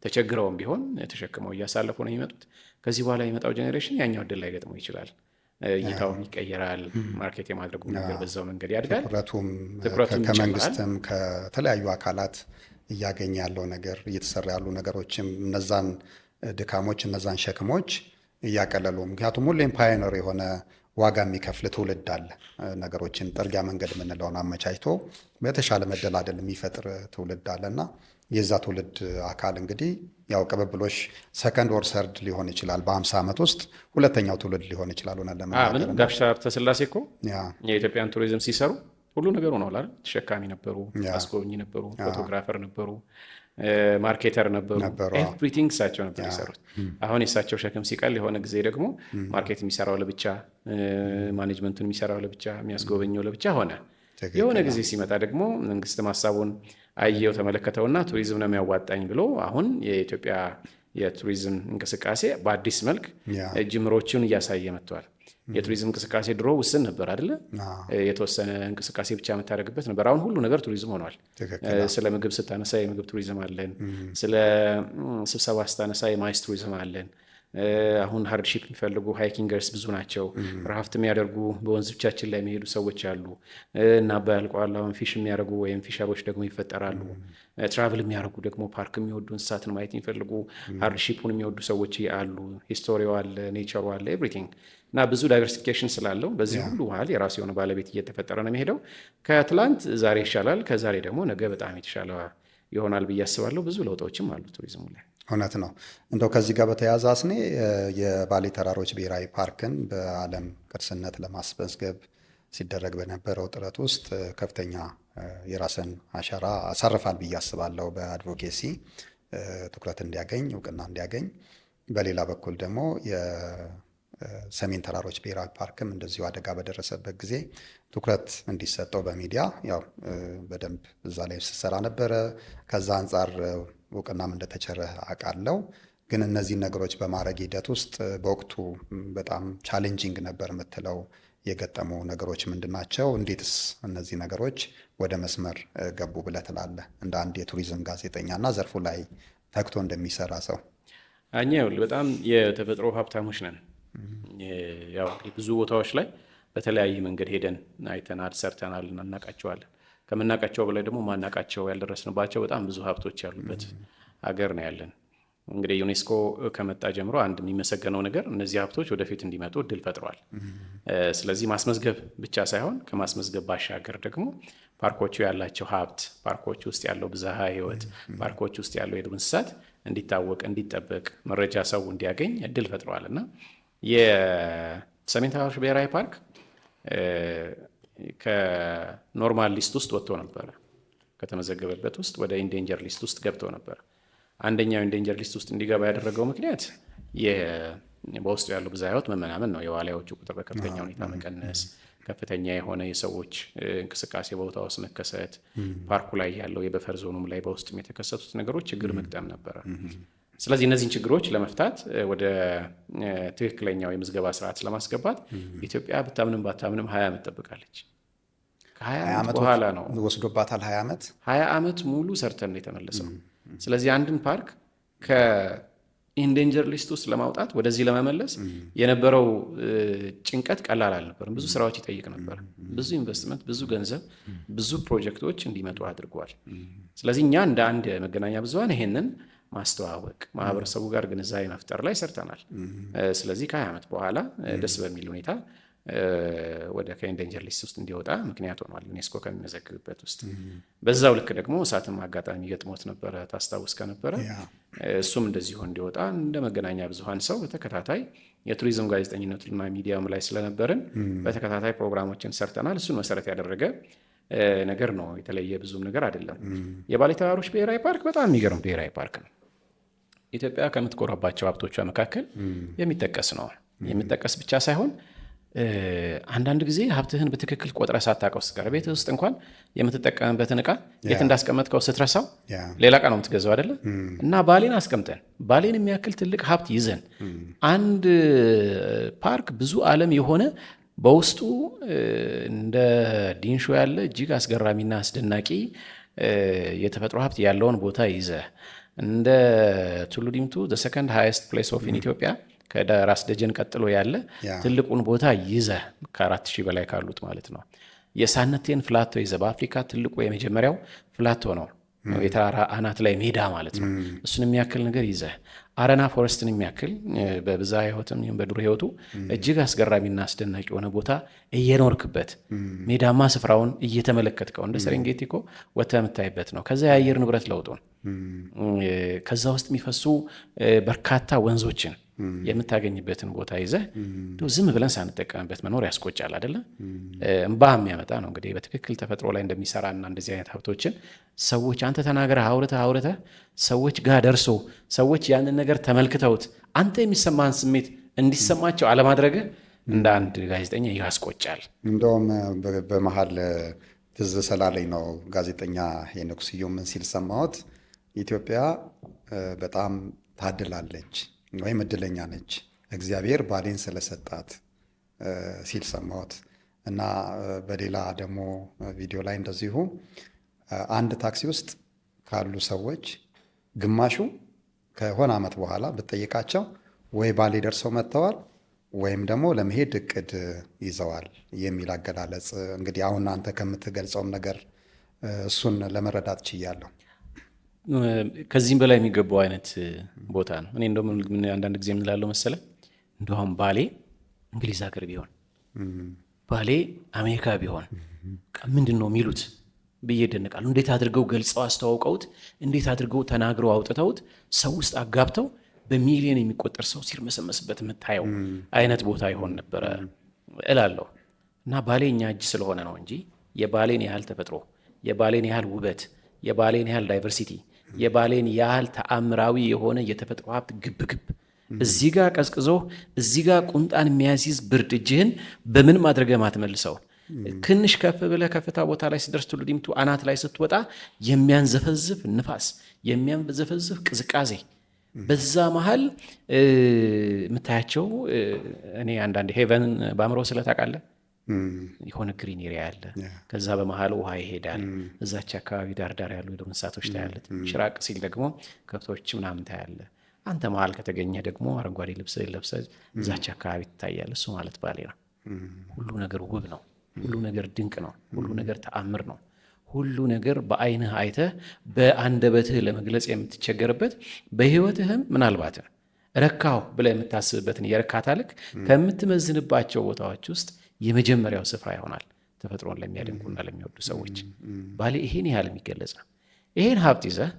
[SPEAKER 1] ተቸግረውም ቢሆን ተሸክመው እያሳለፉ ነው የሚመጡት። ከዚህ በኋላ የሚመጣው generation ያኛው እድል ላይ ገጥሞ ይችላል። እይታውም ይቀየራል። Market የማድረጉ ነገር በዛው መንገድ ያድጋል።
[SPEAKER 2] ትኩረቱም
[SPEAKER 1] ትኩረቱም
[SPEAKER 2] ከመንግስትም ከተለያዩ አካላት እያገኘ ያለው ነገር፣ እየተሰራ ያሉ ነገሮችም እነዛን ድካሞች፣ እነዛን ሸክሞች እያቀለሉ፣ ምክንያቱም ሁሌም pioneer የሆነ ዋጋ የሚከፍል ትውልድ አለ። ነገሮችን ጥርጊያ መንገድ የምንለውን አመቻችቶ በተሻለ መደላደል የሚፈጥር ትውልድ አለ እና የዛ ትውልድ አካል እንግዲህ ያው ቅብብሎሽ second or third ሊሆን ይችላል። በ50 ዓመት ውስጥ ሁለተኛው ትውልድ ሊሆን ይችላል። ሆነ ለመናገር
[SPEAKER 1] ጋሽ ሀብተስላሴ እኮ የኢትዮጵያን ቱሪዝም ሲሰሩ ሁሉ ነገር ሆነዋል አይደል? ተሸካሚ ነበሩ፣ አስጎብኚ ነበሩ፣ photographer ነበሩ፣ marketer ነበሩ። Everything እሳቸው ነበር የሰሩት። አሁን የእሳቸው ሸክም ሲቀል የሆነ ጊዜ ደግሞ market የሚሰራው ለብቻ፣ management ኡን የሚሰራው ለብቻ፣ የሚያስጎበኘው ለብቻ ሆነ። የሆነ ጊዜ ሲመጣ ደግሞ መንግስትም ሀሳቡን አየው፣ ተመለከተውና ቱሪዝም ነው የሚያዋጣኝ ብሎ አሁን የኢትዮጵያ የቱሪዝም እንቅስቃሴ በአዲስ መልክ ጅምሮችን እያሳየ መጥተዋል። የቱሪዝም እንቅስቃሴ ድሮ ውስን ነበር አይደለ? የተወሰነ እንቅስቃሴ ብቻ የምታደርግበት ነበር። አሁን ሁሉ ነገር ቱሪዝም ሆኗል። ስለ ምግብ ስታነሳ የምግብ ቱሪዝም አለን። ስለ ስብሰባ ስታነሳ የ MICE ቱሪዝም አለን። አሁን hardship የሚፈልጉ hikingers ብዙ ናቸው። Raft የሚያደርጉ በወንዞቻችን ላይ የሚሄዱ ሰዎች አሉ። እና አባይ አልቋል። አሁን fish የሚያደርጉ ወይም fisher ኦች ደግሞ ይፈጠራሉ። Travel የሚያደርጉ ደግሞ ፓርክ የሚወዱ፣ እንስሳትን ማየት የሚፈልጉ፣ hardship ኡን የሚወዱ ሰዎች አሉ። History ው አለ፣ nature ኡ አለ፣ everything እና ብዙ diversification ስላለው በዚህ ሁሉ መሀል የራሱ የሆነ ባለቤት እየተፈጠረ ነው የሚሄደው። ከትላንት ዛሬ ይሻላል፣ ከዛሬ ደግሞ ነገ በጣም የተሻለ ይሆናል ብዬ አስባለሁ። ብዙ ለውጦችም አሉ ቱሪዝሙ ላይ።
[SPEAKER 2] እውነት ነው። እንደው ከዚህ ጋር በተያያዘ አስኔ፣ የባሌ ተራሮች ብሔራዊ ፓርክን በዓለም ቅርስነት ለማስመዝገብ ሲደረግ በነበረው ጥረት ውስጥ ከፍተኛ የራስን አሻራ አሳርፋል ብዬ አስባለሁ። በ advocacy ትኩረት እንዲያገኝ፣ እውቅና እንዲያገኝ፣ በሌላ በኩል ደግሞ የሰሜን ተራሮች ብሔራዊ ፓርክም እንደዚሁ አደጋ በደረሰበት ጊዜ ትኩረት እንዲሰጠው በሚዲያ ያው በደንብ እዛ ላይ ስትሰራ ነበረ። ከዛ አንጻር እውቅናም እንደተቸረህ አውቃለሁ። ግን እነዚህን ነገሮች በማድረግ ሂደት ውስጥ በወቅቱ በጣም challenging ነበር የምትለው የገጠሙ ነገሮች ምንድን ናቸው? እንዴትስ እነዚህ ነገሮች ወደ መስመር ገቡ ብለህ ትላለህ? እንደ አንድ የቱሪዝም ጋዜጠኛ እና ዘርፉ ላይ ተግቶ እንደሚሰራ ሰው።
[SPEAKER 1] እኛ ይኸውልህ በጣም የተፈጥሮ ሀብታሞች ነን። ያው እንግዲህ ብዙ ቦታዎች ላይ በተለያየ መንገድ ሄደን አይተናል፣ ሰርተናል እና እናውቃቸዋለን። ከምናውቃቸው በላይ ደግሞ ማናውቃቸው፣ ያልደረስንባቸው በጣም ብዙ ሀብቶች ያሉበት ሀገር ነው ያለን። እንግዲህ ዩኔስኮ ከመጣ ጀምሮ አንድ የሚመሰገነው ነገር እነዚህ ሀብቶች ወደፊት እንዲመጡ እድል ፈጥሯል። ስለዚህ ማስመዝገብ ብቻ ሳይሆን ከማስመዝገብ ባሻገር ደግሞ ፓርኮቹ ያላቸው ሀብት፣ ፓርኮቹ ውስጥ ያለው ብዝሃ ሕይወት፣ ፓርኮች ውስጥ ያለው የዱር እንስሳት እንዲታወቅ፣ እንዲጠበቅ፣ መረጃ ሰው እንዲያገኝ እድል ፈጥረዋል እና የሰሜን ተራሮች ብሔራዊ ፓርክ ከ normal list ውስጥ ወጥቶ ነበረ። ከተመዘገበበት ውስጥ ወደ endanger list ውስጥ ገብቶ ነበር። አንደኛው endanger list ውስጥ እንዲገባ ያደረገው ምክንያት በውስጡ ያለው ብዝሃ ሕይወት መመናመን ነው። የዋልያዎቹ ቁጥር በከፍተኛ ሁኔታ መቀነስ፣ ከፍተኛ የሆነ የሰዎች እንቅስቃሴ በቦታ ውስጥ መከሰት፣ ፓርኩ ላይ ያለው የ buffer zone ኑም ላይ በውስጡም የተከሰቱት ነገሮች ችግር መግጠም ነበረ። ስለዚህ እነዚህን ችግሮች ለመፍታት ወደ ትክክለኛው የምዝገባ ስርዓት ለማስገባት ኢትዮጵያ ብታምንም ባታምንም 20 ዓመት ጠብቃለች። ከ20 ዓመት በኋላ ነው።
[SPEAKER 2] ወስዶባታል 20 ዓመት።
[SPEAKER 1] 20 ዓመት ሙሉ ሰርተን ነው የተመለሰው። ስለዚህ አንድን ፓርክ ከ endanger list ውስጥ ለማውጣት ወደዚህ ለመመለስ የነበረው ጭንቀት ቀላል አልነበርም። ብዙ ስራዎች ይጠይቅ ነበር። ብዙ ኢንቨስትመንት፣ ብዙ ገንዘብ፣ ብዙ ፕሮጀክቶች እንዲመጡ አድርጓል። ስለዚህ እኛ እንደ አንድ መገናኛ ብዙኃን ይሄንን ማስተዋወቅ፣ ማህበረሰቡ ጋር ግንዛቤ መፍጠር ላይ ሰርተናል። ስለዚህ ከ20 ዓመት በኋላ ደስ በሚል ሁኔታ ወደ ከ endanger list ውስጥ እንዲወጣ ምክንያት ሆኗል፣ ዩኔስኮ ከሚመዘግብበት ውስጥ። በዛው ልክ ደግሞ እሳትም አጋጣሚ ገጥሞት ነበረ፣ ታስታውስ ከነበረ። እሱም እንደዚሁ እንዲወጣ እንደ መገናኛ ብዙኃን ሰው በተከታታይ የቱሪዝም ጋዜጠኝነቱና ሚዲያውም ላይ ስለነበርን በተከታታይ ፕሮግራሞችን ሰርተናል። እሱን መሰረት ያደረገ ነገር ነው። የተለየ ብዙም ነገር አይደለም። የባሌ ተራሮች ብሔራዊ ፓርክ በጣም የሚገርም ብሔራዊ ፓርክ ነው። ኢትዮጵያ ከምትኮራባቸው ሀብቶቿ መካከል የሚጠቀስ ነው። የሚጠቀስ ብቻ ሳይሆን አንዳንድ ጊዜ ሀብትህን በትክክል ቆጥረህ ሳታውቀው ስትቀር፣ ቤት ውስጥ እንኳን የምትጠቀምበትን እቃ የት እንዳስቀመጥከው ስትረሳው ሌላ እቃ ነው የምትገዛው አይደለ? እና ባሌን አስቀምጠን፣ ባሌን የሚያክል ትልቅ ሀብት ይዘን፣ አንድ ፓርክ ብዙ ዓለም የሆነ በውስጡ እንደ ዲንሾ ያለ እጅግ አስገራሚና አስደናቂ የተፈጥሮ ሀብት ያለውን ቦታ ይዘህ፣ እንደ ቱሉ ዲምቱ second highest place of in ኢትዮጵያ፣ ከራስ ደጀን ቀጥሎ ያለ ትልቁን ቦታ ይዘህ፣ ከ4,000 በላይ ካሉት ማለት ነው። የሳነቴን plateau ይዘህ፣ በአፍሪካ ትልቁ የመጀመሪያው plateau ነው። የተራራ አናት ላይ ሜዳ ማለት ነው። እሱን የሚያክል ነገር ይዘህ፣ አረና forest ን የሚያክል በብዝሃ ሕይወትም ይሁን በዱር ሕይወቱ እጅግ አስገራሚና አስደናቂ የሆነ ቦታ እየኖርክበት፣ ሜዳማ ስፍራውን እየተመለከትከው፣ እንደ ሰሬንጌቲ እኮ ወጥተህ የምታይበት ነው። ከዛ የአየር ንብረት ለውጡን፣ ከዛ ውስጥ የሚፈሱ በርካታ ወንዞችን የምታገኝበትን ቦታ ይዘህ እንደው ዝም ብለን ሳንጠቀምበት መኖር ያስቆጫል፣ አይደለ? እምባ የሚያመጣ ነው። እንግዲህ በትክክል ተፈጥሮ ላይ እንደሚሰራና እንደዚህ አይነት ሀብቶችን ሰዎች አንተ ተናግረህ፣ አውርተህ አውርተህ ሰዎች ጋር ደርሶ ሰዎች ያንን ነገር ተመልክተውት አንተ የሚሰማህን ስሜት እንዲሰማቸው አለማድረግህ እንደ አንድ ጋዜጠኛ ያስቆጫል።
[SPEAKER 2] እንደውም በመሀል ትዝ ስላለኝ ነው፣ ጋዜጠኛ ሄኖክ ስዩም ምን ሲል ሰማሁት? ኢትዮጵያ በጣም ታድላለች ወይም እድለኛ ነች፣ እግዚአብሔር ባሌን ስለሰጣት ሲል ሰማሁት። እና በሌላ ደግሞ ቪዲዮ ላይ እንደዚሁ አንድ ታክሲ ውስጥ ካሉ ሰዎች ግማሹ ከሆነ ዓመት በኋላ ብትጠይቃቸው ወይ ባሌ ደርሰው መጥተዋል ወይም ደግሞ ለመሄድ እቅድ ይዘዋል የሚል አገላለጽ፣ እንግዲህ አሁን አንተ ከምትገልጸውም ነገር እሱን ለመረዳት ችያለሁ።
[SPEAKER 1] ከዚህም በላይ የሚገባው አይነት ቦታ ነው። እኔ እንደውም አንዳንድ ጊዜ ምን እላለሁ መሰለህ፣ እንደውም ባሌ እንግሊዝ ሀገር ቢሆን፣ ባሌ አሜሪካ ቢሆን ምንድን ነው የሚሉት ብዬ እደነቃለሁ። እንዴት አድርገው ገልጸው አስተዋውቀውት፣ እንዴት አድርገው ተናግረው አውጥተውት፣ ሰው ውስጥ አጋብተው በሚሊዮን የሚቆጠር ሰው ሲርመሰመስበት የምታየው አይነት ቦታ ይሆን ነበረ እላለሁ። እና ባሌ እኛ እጅ ስለሆነ ነው እንጂ የባሌን ያህል ተፈጥሮ፣ የባሌን ያህል ውበት፣ የባሌን ያህል diversity፣ የባሌን ያህል ተአምራዊ የሆነ የተፈጥሮ ሀብት ግብግብ፣ እዚህ ጋር ቀዝቅዞ እዚህ ጋር ቁንጣን የሚያስይዝ ብርድ፣ እጅህን በምንም አድርገህ ማትመልሰው፣ ትንሽ ከፍ ብለህ ከፍታ ቦታ ላይ ስትደርስ፣ ቱሉ ዲምቱ አናት ላይ ስትወጣ የሚያንዘፈዝፍ ንፋስ፣ የሚያንዘፈዝፍ ቅዝቃዜ፣ በዛ መሀል የምታያቸው፣ እኔ አንዳንድ heaven በአእምሮ ስለታውቃለህ፣ የሆነ green area አለ። ከዛ በመሀል ውሃ ይሄዳል። እዛች አካባቢ ዳር ዳር ያሉ የዱር እንስሳቶች ታያለህ። ትንሽ ራቅ ሲል ደግሞ ከብቶች ምናምን ታያለህ። አንተ መሀል ከተገኘ ደግሞ አረንጓዴ ልብስ ለብሰህ እዛች አካባቢ ትታያለህ። እሱ ማለት ባሌ ነው። ሁሉ ነገር ውብ ነው። ሁሉ ነገር ድንቅ ነው። ሁሉ ነገር ተአምር ነው። ሁሉ ነገር በአይንህ አይተህ በአንደበትህ ለመግለጽ የምትቸገርበት፣ በህይወትህም ምናልባት ረካሁ ብለህ የምታስብበትን የእርካታ ልክ ከምትመዝንባቸው ቦታዎች ውስጥ የመጀመሪያው ስፍራ ይሆናል። ተፈጥሮን ለሚያደንቁና ለሚወዱ ሰዎች ባሌ ይሄን ያህል የሚገለጽ ነው። ይሄን ሀብት ይዘህ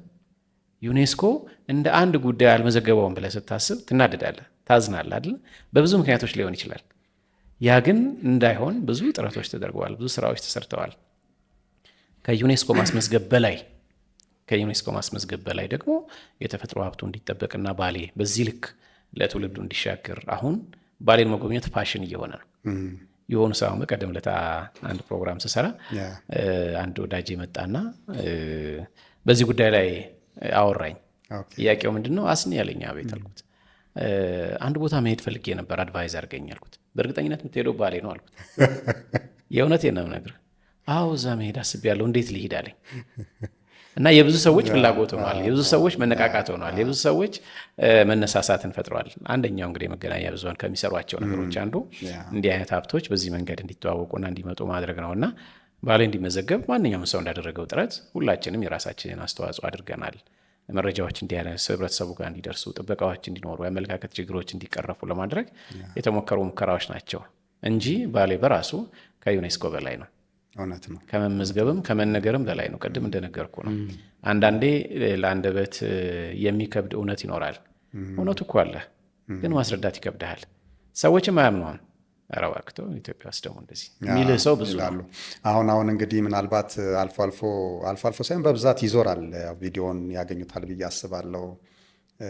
[SPEAKER 1] ዩኔስኮ እንደ አንድ ጉዳይ አልመዘገበውም ብለህ ስታስብ ትናደዳለህ፣ ታዝናለህ አይደል? በብዙ ምክንያቶች ሊሆን ይችላል። ያ ግን እንዳይሆን ብዙ ጥረቶች ተደርገዋል፣ ብዙ ስራዎች ተሰርተዋል። ከዩኔስኮ ማስመዝገብ በላይ ደግሞ የተፈጥሮ ሀብቱ እንዲጠበቅና ባሌ በዚህ ልክ ለትውልዱ እንዲሻገር፣ አሁን ባሌን መጎብኘት ፋሽን እየሆነ ነው። የሆኑ ሰው፣ በቀደም ዕለት አንድ ፕሮግራም ስሰራ አንድ ወዳጅ መጣና በዚህ ጉዳይ ላይ አወራኝ። ጥያቄው ምንድን ነው? አስኒ ያለኝ፣ አቤት አልኩት። አንድ ቦታ መሄድ ፈልጌ ነበር፣ advise አድርገኝ አልኩት። በእርግጠኝነት የምትሄደው ባሌ ነው አልኩት። የእውነቴን ነው የምነግርህ። አዎ፣ እዛ መሄድ አስቤያለሁ፣ እንዴት ልሂድ አለኝ። እና የብዙ ሰዎች ፍላጎት ሆኗል። የብዙ ሰዎች መነቃቃት ሆኗል። የብዙ ሰዎች መነሳሳትን ፈጥሯል። አንደኛው እንግዲህ መገናኛ ብዙኃን ከሚሰሯቸው ነገሮች አንዱ እንዲህ አይነት ሀብቶች በዚህ መንገድ እንዲተዋወቁና እንዲመጡ ማድረግ ነው። እና ባሌ እንዲመዘገብ ማንኛውም ሰው እንዳደረገው ጥረት ሁላችንም የራሳችንን አስተዋጽኦ አድርገናል። መረጃዎች እንዲያነስ ህብረተሰቡ ጋር እንዲደርሱ፣ ጥበቃዎች እንዲኖሩ፣ የአመለካከት ችግሮች እንዲቀረፉ ለማድረግ የተሞከሩ ሙከራዎች ናቸው እንጂ ባሌ በራሱ ከዩኔስኮ በላይ ነው።
[SPEAKER 2] እውነት ነው።
[SPEAKER 1] ከመመዝገብም ከመነገርም በላይ ነው። ቅድም እንደነገርኩ ነው። አንዳንዴ ለአንደበት የሚከብድ እውነት ይኖራል። እውነቱ እኮ አለ፣ ግን ማስረዳት ይከብድሃል። ሰዎችም አያምኑህም። ኧረ እባክህ ተው፣ ኢትዮጵያ ውስጥ ደግሞ እንደዚህ የሚልህ ሰው ብዙ
[SPEAKER 2] ይላሉ። አሁን አሁን እንግዲህ ምናልባት አልፎ አልፎ፣ አልፎ አልፎ ሳይሆን በብዛት ይዞራል። ያው ቪዲዮን ያገኙታል ብዬ አስባለሁ።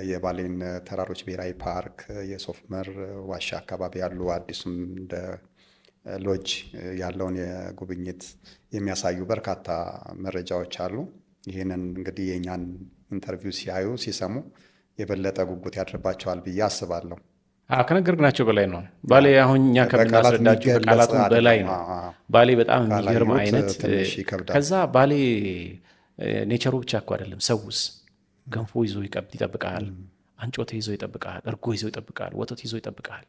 [SPEAKER 2] የባሌን ተራሮች ብሔራዊ ፓርክ፣ የሶፍ ዑመር ዋሻ አካባቢ ያሉ፣ አዲሱም እንደ ሎጅ ያለውን የጉብኝት የሚያሳዩ በርካታ መረጃዎች አሉ። ይህንን እንግዲህ የእኛን interview ሲያዩ፣ ሲሰሙ የበለጠ ጉጉት ያድርባቸዋል ብዬ አስባለሁ።
[SPEAKER 1] ከነገርናቸው በላይ ነው ባሌ። አሁን እኛ ከምናስረዳቸው በቃላቱ በላይ ነው ባሌ። በጣም የሚገርም አይነት፣ ከዛ ባሌ nature ኡ ብቻ እኮ አይደለም፣ ሰውስ ገንፎ ይዞ ይጠብቃል፣ አንጮቴ ይዞ ይጠብቃል፣ እርጎ ይዞ ይጠብቃል፣ ወተት ይዞ ይጠብቃል።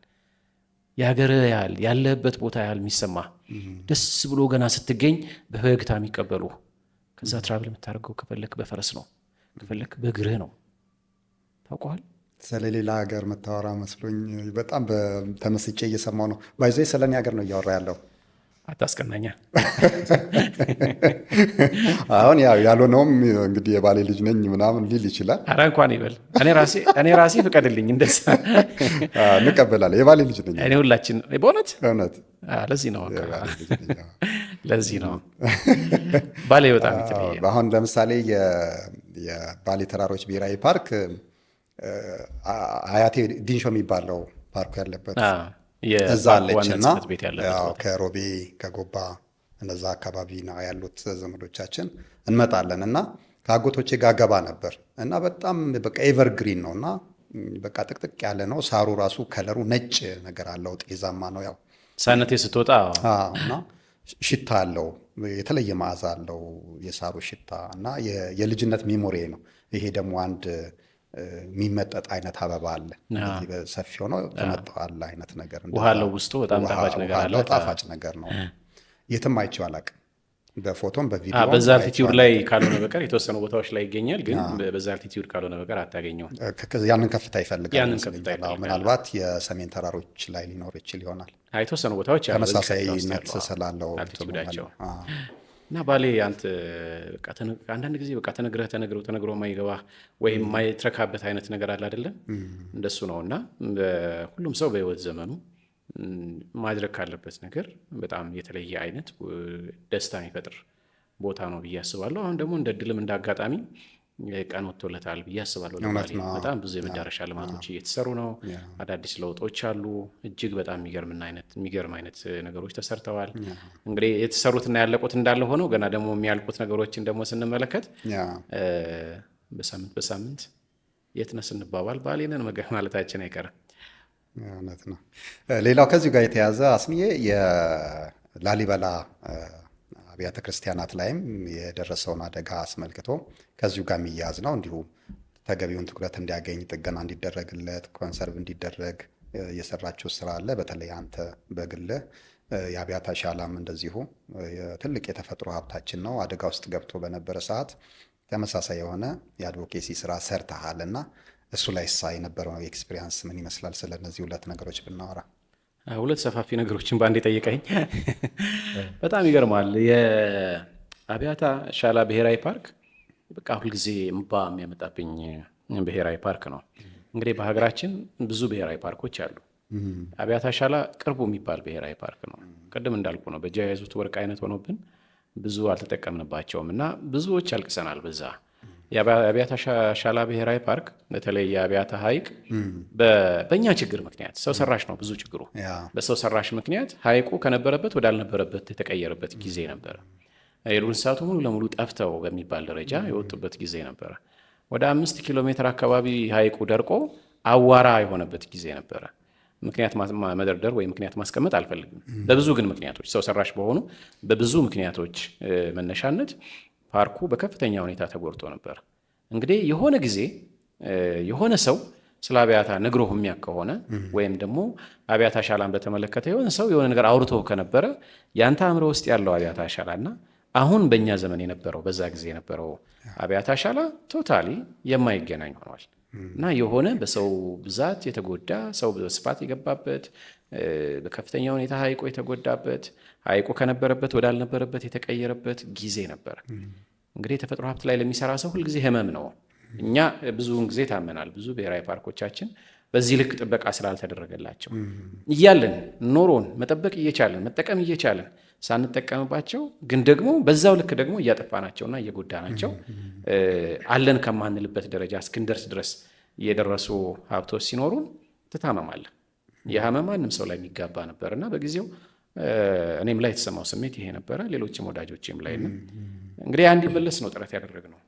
[SPEAKER 1] የሀገር ያህል፣ ያለህበት ቦታ ያህል የሚሰማ፣ ደስ ብሎ ገና ስትገኝ በፈገግታ የሚቀበሉ። ከዛ travel የምታደርገው ከፈለክ በፈረስ ነው፣ ከፈለክ በእግርህ ነው። ታውቀዋል።
[SPEAKER 2] ስለሌላ ሀገር መታወራ መስሎኝ በጣም ተመስጬ እየሰማው ነው። By the way ስለ እኔ ሀገር ነው እያወራ ያለው።
[SPEAKER 1] አታስቀናኛ።
[SPEAKER 2] አሁን ያው ያልሆነውም እንግዲህ የባሌ ልጅ ነኝ ምናምን ሊል ይችላል።
[SPEAKER 1] ኧረ እንኳን ይበል። እኔ ራሴ ፍቀድልኝ እንደዛ።
[SPEAKER 2] እንቀበላለን። የባሌ ልጅ ነኝ።
[SPEAKER 1] እኔ ሁላችን በእውነት።
[SPEAKER 2] እውነት።
[SPEAKER 1] ለዚህ ነው ባሌ በጣም የተለየ።
[SPEAKER 2] አሁን ለምሳሌ የባሌ ተራሮች ብሔራዊ ፓርክ አያቴ ዲንሾ የሚባለው ፓርኩ ያለበት እዛ አለች እና ከሮቤ፣ ከጎባ እነዛ አካባቢ ነው ያሉት ዘመዶቻችን። እንመጣለን እና ከአጎቶቼ ጋር ገባ ነበር እና በጣም በቃ evergreen ነው እና በቃ ጥቅጥቅ ያለ ነው። ሳሩ ራሱ color ኡ ነጭ ነገር አለው፣ ጤዛማ ነው። ያው
[SPEAKER 1] ሳነቴ ስትወጣ።
[SPEAKER 2] እና ሽታ አለው፣ የተለየ መዓዛ አለው የሳሩ ሽታ እና የልጅነት memory ነው። ይሄ ደግሞ አንድ የሚመጠጥ አይነት አበባ አለ። ሰፊ ሆኖ ተመጠዋል አይነት ነገር።
[SPEAKER 1] ውሃ አለው ውስጡ፣ በጣም ጣፋጭ ነገር አለ።
[SPEAKER 2] ጣፋጭ ነገር ነው። የትም አይቼው አላውቅም። በፎቶም በቪዲዮ።
[SPEAKER 1] በዛ altitude ላይ ካልሆነ በቀር፣ የተወሰኑ ቦታዎች ላይ ይገኛል፣ ግን በዛ altitude ካልሆነ በቀር አታገኘውም።
[SPEAKER 2] ያንን ከፍታ ይፈልጋል።
[SPEAKER 1] ያንን ከፍታ ይፈልጋል።
[SPEAKER 2] ምናልባት የሰሜን ተራሮች ላይ ሊኖር ይችል ይሆናል።
[SPEAKER 1] የተወሰኑ ቦታዎች
[SPEAKER 2] ተመሳሳይነት ስላለው
[SPEAKER 1] altitude ኣቸው። እና ባሌ አንተ አንዳንድ ጊዜ በቃ ተነግረህ ተነግሮ ተነግሮ የማይገባ ወይም የማይትረካበት አይነት ነገር አለ አይደለም? እንደሱ ነው። እና ሁሉም ሰው በህይወት ዘመኑ ማድረግ ካለበት ነገር በጣም የተለየ አይነት ደስታ የሚፈጥር ቦታ ነው ብዬ አስባለሁ። አሁን ደግሞ እንደ እድልም እንደ አጋጣሚ ቀን ወጥቶለታል ብዬ አስባለሁ። በጣም ብዙ የመዳረሻ ልማቶች እየተሰሩ ነው። አዳዲስ ለውጦች አሉ። እጅግ በጣም የሚገርም አይነት ነገሮች ተሰርተዋል። እንግዲህ የተሰሩትና ያለቁት እንዳለ ሆነው ገና ደግሞ የሚያልቁት ነገሮችን ደግሞ ስንመለከት በሳምንት በሳምንት የት ነህ ስንባባል ባሌ ነን ማለታችን አይቀርም።
[SPEAKER 2] እውነት ነው። ሌላው ከዚሁ ጋር የተያዘ አስንዬ፣ የላሊበላ አብያተ ክርስቲያናት ላይም የደረሰውን አደጋ አስመልክቶ ከዚሁ ጋር የሚያያዝ ነው። እንዲሁ ተገቢውን ትኩረት እንዲያገኝ፣ ጥገና እንዲደረግለት፣ conserve እንዲደረግ የሰራችው ስራ አለ። በተለይ አንተ በግልህ የአብያታ ሻላም እንደዚሁ ትልቅ የተፈጥሮ ሀብታችን ነው። አደጋ ውስጥ ገብቶ በነበረ ሰዓት ተመሳሳይ የሆነ የ advocacy ስራ ሰርተሃል እና እሱ ላይ ሳ የነበረው experience ምን ይመስላል? ስለ እነዚህ ሁለት ነገሮች ብናወራ።
[SPEAKER 1] ሁለት ሰፋፊ ነገሮችን በአንድ የጠየቀኝ በጣም ይገርማል። የአብያታ ሻላ ብሔራዊ ፓርክ በቃ ሁልጊዜ እምባ የሚያመጣብኝ ብሔራዊ ፓርክ ነው። እንግዲህ በሀገራችን ብዙ ብሔራዊ ፓርኮች አሉ። አብያታ ሻላ ቅርቡ የሚባል ብሔራዊ ፓርክ ነው። ቅድም እንዳልኩ ነው፣ በእጅ የያዙት ወርቅ አይነት ሆኖብን ብዙ አልተጠቀምንባቸውም እና ብዙዎች አልቅሰናል በዛ። የአብያታ ሻላ ብሔራዊ ፓርክ በተለይ የአብያታ ሐይቅ በእኛ ችግር ምክንያት፣ ሰው ሰራሽ ነው ብዙ ችግሩ፣ በሰው ሰራሽ ምክንያት ሐይቁ ከነበረበት ወዳልነበረበት የተቀየረበት ጊዜ ነበረ። የዱር እንስሳቱ ሙሉ ለሙሉ ጠፍተው በሚባል ደረጃ የወጡበት ጊዜ ነበረ። ወደ 5 ኪሎ ሜትር አካባቢ ሐይቁ ደርቆ አዋራ የሆነበት ጊዜ ነበረ። ምክንያት መደርደር ወይም ምክንያት ማስቀመጥ አልፈልግም። በብዙ ግን ምክንያቶች፣ ሰው ሰራሽ በሆኑ በብዙ ምክንያቶች መነሻነት ፓርኩ በከፍተኛ ሁኔታ ተጎድቶ ነበር። እንግዲህ የሆነ ጊዜ የሆነ ሰው ስለ አብያታ ነግሮህ የሚያውቅ ከሆነ ወይም ደግሞ አብያታ ሻላን በተመለከተ የሆነ ሰው የሆነ ነገር አውርቶ ከነበረ ያንተ አእምሮ ውስጥ ያለው አብያታ ሻላ እና አሁን በእኛ ዘመን የነበረው፣ በዛ ጊዜ የነበረው አብያታ ሻላ totally የማይገናኝ ሆኗል። እና የሆነ በሰው ብዛት የተጎዳ፣ ሰው በስፋት የገባበት፣ በከፍተኛ ሁኔታ ሐይቁ የተጎዳበት፣ ሐይቁ ከነበረበት ወዳልነበረበት የተቀየረበት ጊዜ ነበር። እንግዲህ የተፈጥሮ ሀብት ላይ ለሚሰራ ሰው ሁልጊዜ ህመም ነው። እኛ ብዙውን ጊዜ ታመናል። ብዙ ብሔራዊ ፓርኮቻችን በዚህ ልክ ጥበቃ ስላልተደረገላቸው እያለን፣ ኖሮን፣ መጠበቅ እየቻለን፣ መጠቀም እየቻለን ሳንጠቀምባቸው ግን ደግሞ በዛው ልክ ደግሞ እያጠፋናቸውና እየጎዳናቸው አለን ከማንልበት ደረጃ እስክንደርስ ድረስ የደረሱ ሀብቶች ሲኖሩን ትታመማለህ። የህመም ማንም ሰው ላይ የሚጋባ ነበር እና በጊዜው እኔም ላይ የተሰማው ስሜት ይሄ ነበረ፣ ሌሎችም ወዳጆችም ላይ። እንግዲህ እንዲመለስ ነው ጥረት ያደረግነው።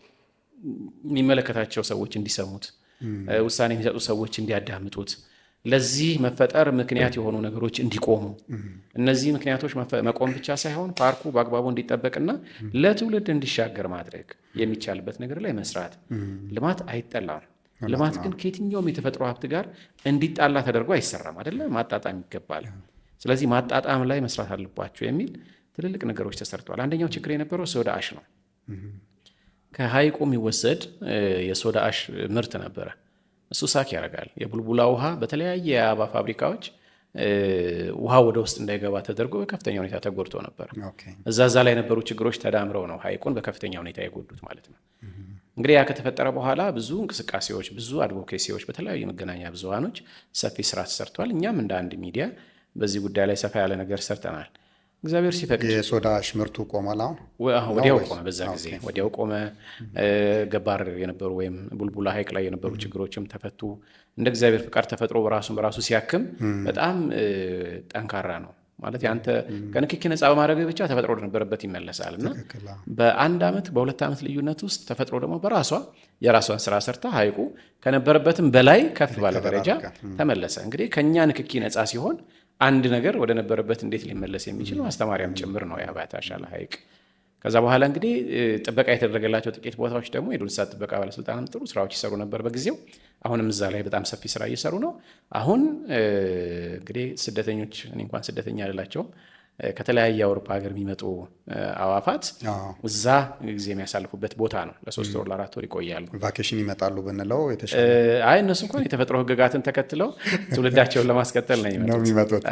[SPEAKER 1] የሚመለከታቸው ሰዎች እንዲሰሙት፣ ውሳኔ የሚሰጡ ሰዎች እንዲያዳምጡት፣ ለዚህ መፈጠር ምክንያት የሆኑ ነገሮች እንዲቆሙ፣ እነዚህ ምክንያቶች መቆም ብቻ ሳይሆን ፓርኩ በአግባቡ እንዲጠበቅና ለትውልድ እንዲሻገር ማድረግ የሚቻልበት ነገር ላይ መስራት። ልማት አይጠላም። ልማት ግን ከየትኛውም የተፈጥሮ ሀብት ጋር እንዲጣላ ተደርጎ አይሰራም፣ አይደለ? ማጣጣም ይገባል። ስለዚህ ማጣጣም ላይ መስራት አለባቸው የሚል ትልልቅ ነገሮች ተሰርተዋል። አንደኛው ችግር የነበረው soda ash ነው። ከሀይቁ የሚወሰድ የ soda ash ምርት ነበረ። እሱ suck ያደርጋል። የቡልቡላ ውሃ በተለያየ የአበባ ፋብሪካዎች ውሃ ወደ ውስጥ እንዳይገባ ተደርጎ በከፍተኛ ሁኔታ ተጎድቶ ነበር። እዛ ላይ የነበሩ ችግሮች ተዳምረው ነው ሀይቁን በከፍተኛ ሁኔታ የጎዱት ማለት ነው። እንግዲህ ያ ከተፈጠረ በኋላ ብዙ እንቅስቃሴዎች፣ ብዙ advocacy ዎች በተለያዩ የመገናኛ ብዙሃኖች ሰፊ ስራ ተሰርቷል። እኛም እንደ አንድ ሚዲያ በዚህ ጉዳይ ላይ ሰፋ ያለ ነገር ሰርተናል። እግዚአብሔር ሲፈቅድ
[SPEAKER 2] የ soda ash ምርቱ ቆሟል። አሁን
[SPEAKER 1] ወዲያው ቆመ። በዛ ጊዜ ወዲያው ቆመ። ገባር የነበሩ ወይም ቡልቡላ ሀይቅ ላይ የነበሩ ችግሮችም ተፈቱ። እንደ እግዚአብሔር ፍቃድ ተፈጥሮ በራሱን በራሱ ሲያክም በጣም ጠንካራ ነው። ማለት ያንተ ከንክኪ ነፃ በማድረግ ብቻ ተፈጥሮ ወደነበረበት ይመለሳል እና በአንድ ዓመት በ2 ዓመት ልዩነት ውስጥ ተፈጥሮ ደግሞ በራሷ የራሷን ስራ ሰርታ ሀይቁ ከነበረበትም በላይ ከፍ ባለ ደረጃ ተመለሰ። እንግዲህ ከኛ ንክኪ ነፃ ሲሆን አንድ ነገር ወደ ነበረበት እንዴት ሊመለስ የሚችል ማስተማሪያም ጭምር ነው የአብያታ ሻላ ሀይቅ። ከዛ በኋላ እንግዲህ ጥበቃ የተደረገላቸው ጥቂት ቦታዎች ደግሞ የዱር እንስሳት ጥበቃ ባለስልጣንም ጥሩ ስራዎች ይሰሩ ነበር በጊዜው። አሁንም እዛ ላይ በጣም ሰፊ ስራ እየሰሩ ነው። አሁን እንግዲህ ስደተኞች፣ እኔ እንኳን ስደተኛ አይደላቸውም፣ ከተለያየ የአውሮፓ ሀገር የሚመጡ አዋፋት እዛ ጊዜ የሚያሳልፉበት ቦታ ነው። ለ3 ወር ለ4 ወር ይቆያሉ።
[SPEAKER 2] Vacation ይመጣሉ ብንለው የተሻለ።
[SPEAKER 1] አይ እነሱ እንኳን የተፈጥሮ ሕግጋትን ተከትለው ትውልዳቸውን ለማስቀጠል ነው
[SPEAKER 2] የሚመጡት።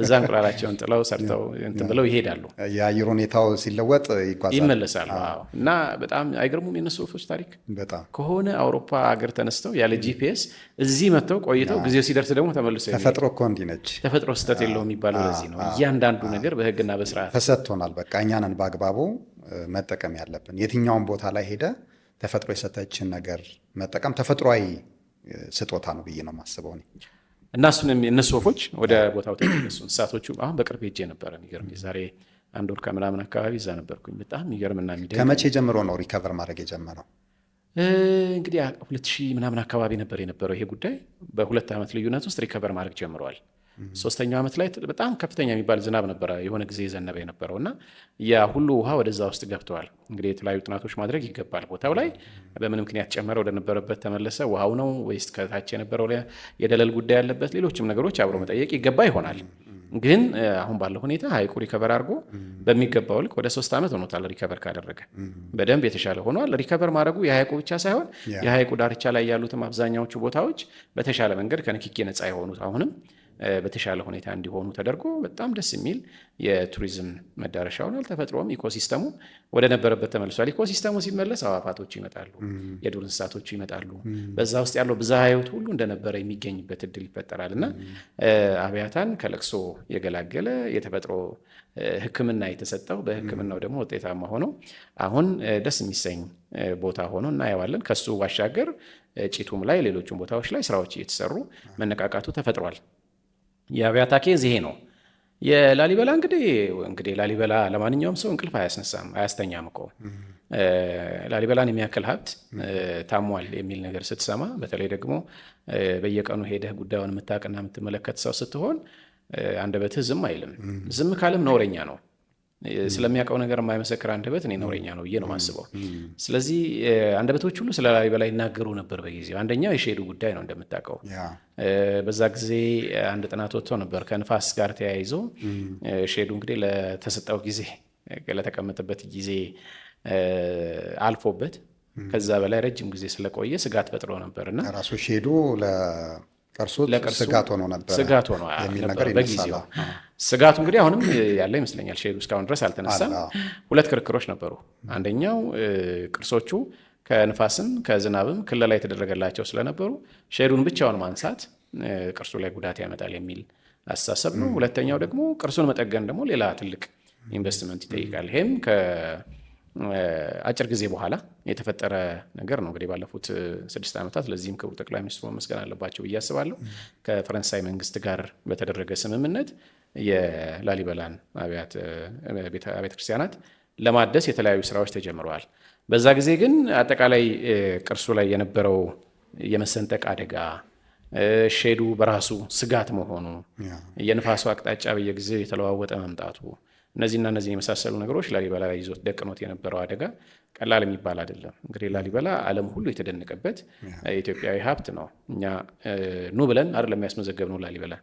[SPEAKER 1] እዛ እንቁላላቸውን ጥለው ሰርተው እንትን ብለው ይሄዳሉ።
[SPEAKER 2] የአየር ሁኔታው ሲለወጥ ይጓዛሉ፣
[SPEAKER 1] ይመለሳሉ። እና በጣም አይገርሙም የነሱ ወፎች ታሪክ?
[SPEAKER 2] በጣም።
[SPEAKER 1] ከሆነ አውሮፓ ሀገር ተነስተው ያለ GPS እዚህ መጥተው ቆይተው ጊዜው ሲደርስ ደግሞ ተመልሰው።
[SPEAKER 2] ተፈጥሮ እኮ እንዲህ ነች።
[SPEAKER 1] ተፈጥሮ ስህተት የለውም የሚባለው ለዚህ ነው። እያንዳንዱ ነገር በህግና በስርዓት
[SPEAKER 2] ተሰጥቶናል። በቃ እኛ ነን በአግባቡ መጠቀም ያለብን። የትኛውን ቦታ ላይ ሄደ ተፈጥሮ የሰጠችን ነገር መጠቀም ተፈጥሯዊ ስጦታ ነው ብዬ ነው የማስበው እኔ።
[SPEAKER 1] እና እሱን እነሱ ወፎች ወደ ቦታው ተመለሱ። እንስሳቶቹ አሁን በቅርብ ሄጄ ነበረ። የሚገርም የዛሬ አንድ ወር ከምናምን አካባቢ እዛ ነበርኩኝ። በጣም የሚገርምና የሚደንቅ።
[SPEAKER 2] ከመቼ ጀምሮ ነው recover ማድረግ የጀመረው?
[SPEAKER 1] እንግዲህ 2000 ምናምን አካባቢ ነበር የነበረው ይሄ ጉዳይ። በ2 ዓመት ልዩነት ውስጥ recover ማድረግ ጀምረዋል። ሶስተኛው ዓመት ላይ በጣም ከፍተኛ የሚባል ዝናብ ነበረ የሆነ ጊዜ የዘነበ የነበረው እና ያ ሁሉ ውሃ ወደዛ ውስጥ ገብተዋል። እንግዲህ የተለያዩ ጥናቶች ማድረግ ይገባል። ቦታው ላይ በምን ምክንያት ጨመረ፣ ወደነበረበት ተመለሰ፣ ውሃው ነው ወይስ ከታች የነበረው የደለል ጉዳይ ያለበት፣ ሌሎችም ነገሮች አብሮ መጠየቅ ይገባ ይሆናል። ግን አሁን ባለው ሁኔታ ሀይቁ recover አድርጎ በሚገባው ልክ ወደ 3 ዓመት ሆኖታል። Recover ካደረገ በደንብ የተሻለ ሆኗል። Recover ማድረጉ የሀይቁ ብቻ ሳይሆን የሀይቁ ዳርቻ ላይ ያሉትም አብዛኛዎቹ ቦታዎች በተሻለ መንገድ ከንክኪ ነፃ የሆኑት አሁንም በተሻለ ሁኔታ እንዲሆኑ ተደርጎ በጣም ደስ የሚል የቱሪዝም መዳረሻ ሆኗል። ተፈጥሮም ecosystem ኡ ወደ ነበረበት ተመልሷል። Ecosystem ኡ ሲመለስ አዋፋቶቹ ይመጣሉ፣ የዱር እንስሳቶቹ ይመጣሉ። በዛ ውስጥ ያለው ብዝሃ ሕይወት ሁሉ እንደነበረ የሚገኝበት እድል ይፈጠራል እና አብያታን ከለቅሶ የገላገለ የተፈጥሮ ሕክምና የተሰጠው በሕክምናው ደግሞ ውጤታማ ሆኖ አሁን ደስ የሚሰኝ ቦታ ሆኖ እናየዋለን። ከሱ ባሻገር ጭቱም ላይ ሌሎቹም ቦታዎች ላይ ስራዎች እየተሰሩ መነቃቃቱ ተፈጥሯል። የአብያታ case ይሄ ነው። የላሊበላ እንግዲህ ላሊበላ ለማንኛውም ሰው እንቅልፍ አያስነሳም፣ አያስተኛም እኮ። ላሊበላን የሚያክል ሀብት ታሟል የሚል ነገር ስትሰማ፣ በተለይ ደግሞ በየቀኑ ሄደህ ጉዳዩን የምታውቅና የምትመለከት ሰው ስትሆን አንደበትህ ዝም አይልም። ዝም ካለም ነውረኛ ነው። ስለሚያውቀው ነገር የማይመሰክር አንደበት እኔ ነውረኛ ነው ብዬ ነው የማስበው። ስለዚህ አንደበቶች ሁሉ ስለ ላሊበላ ይናገሩ ነበር በጊዜው። አንደኛው የ shed ኡ ጉዳይ ነው እንደምታውቀው። በዛ ጊዜ አንድ ጥናት ወጥቶ ነበር ከንፋስ ጋር ተያይዞ shed ኡ እንግዲህ ለተሰጠው ጊዜ ለተቀመጠበት ጊዜ አልፎበት ከዛ በላይ ረጅም ጊዜ ስለቆየ ስጋት ፈጥሮ ነበር እና
[SPEAKER 2] ራሱ shed ኡ ለቅርሱ ስጋት ሆኖ ነበር
[SPEAKER 1] ስጋት ሆኖ
[SPEAKER 2] የሚል ነገር
[SPEAKER 1] በጊዜው። ስጋቱ እንግዲህ አሁንም ያለ ይመስለኛል። Shed ኡ እስካሁን ድረስ አልተነሳም። ሁለት ክርክሮች ነበሩ። አንደኛው ቅርሶቹ ከንፋስም ከዝናብም ክለላ የተደረገላቸው ስለነበሩ shed ኡን ብቻውን ማንሳት ቅርሱ ላይ ጉዳት ያመጣል የሚል አስተሳሰብ ነው። ሁለተኛው ደግሞ ቅርሱን መጠገን ደግሞ ሌላ ትልቅ ኢንቨስትመንት ይጠይቃል። ይሄም ከአጭር ጊዜ በኋላ የተፈጠረ ነገር ነው። እንግዲህ ባለፉት 6 ዓመታት ለዚህም ክቡር ጠቅላይ ሚኒስትሩ መመስገን አለባቸው ብዬ አስባለሁ። ከፈረንሳይ መንግስት ጋር በተደረገ ስምምነት የላሊበላን አብያተ ክርስቲያናት ለማደስ የተለያዩ ስራዎች ተጀምረዋል። በዛ ጊዜ ግን አጠቃላይ ቅርሱ ላይ የነበረው የመሰንጠቅ አደጋ፣ Shed ኡ በራሱ ስጋት መሆኑ፣ የንፋሱ አቅጣጫ በየጊዜው የተለዋወጠ መምጣቱ፣ እነዚህና እነዚህን የመሳሰሉ ነገሮች ላሊበላ ላይ ይዞት ደቅኖት የነበረው አደጋ ቀላል የሚባል አይደለም። እንግዲህ ላሊበላ ዓለም ሁሉ የተደነቀበት የኢትዮጵያዊ ሀብት ነው። እኛ ኑ ብለን አይደለም ያስመዘገብነው ላሊበላን፣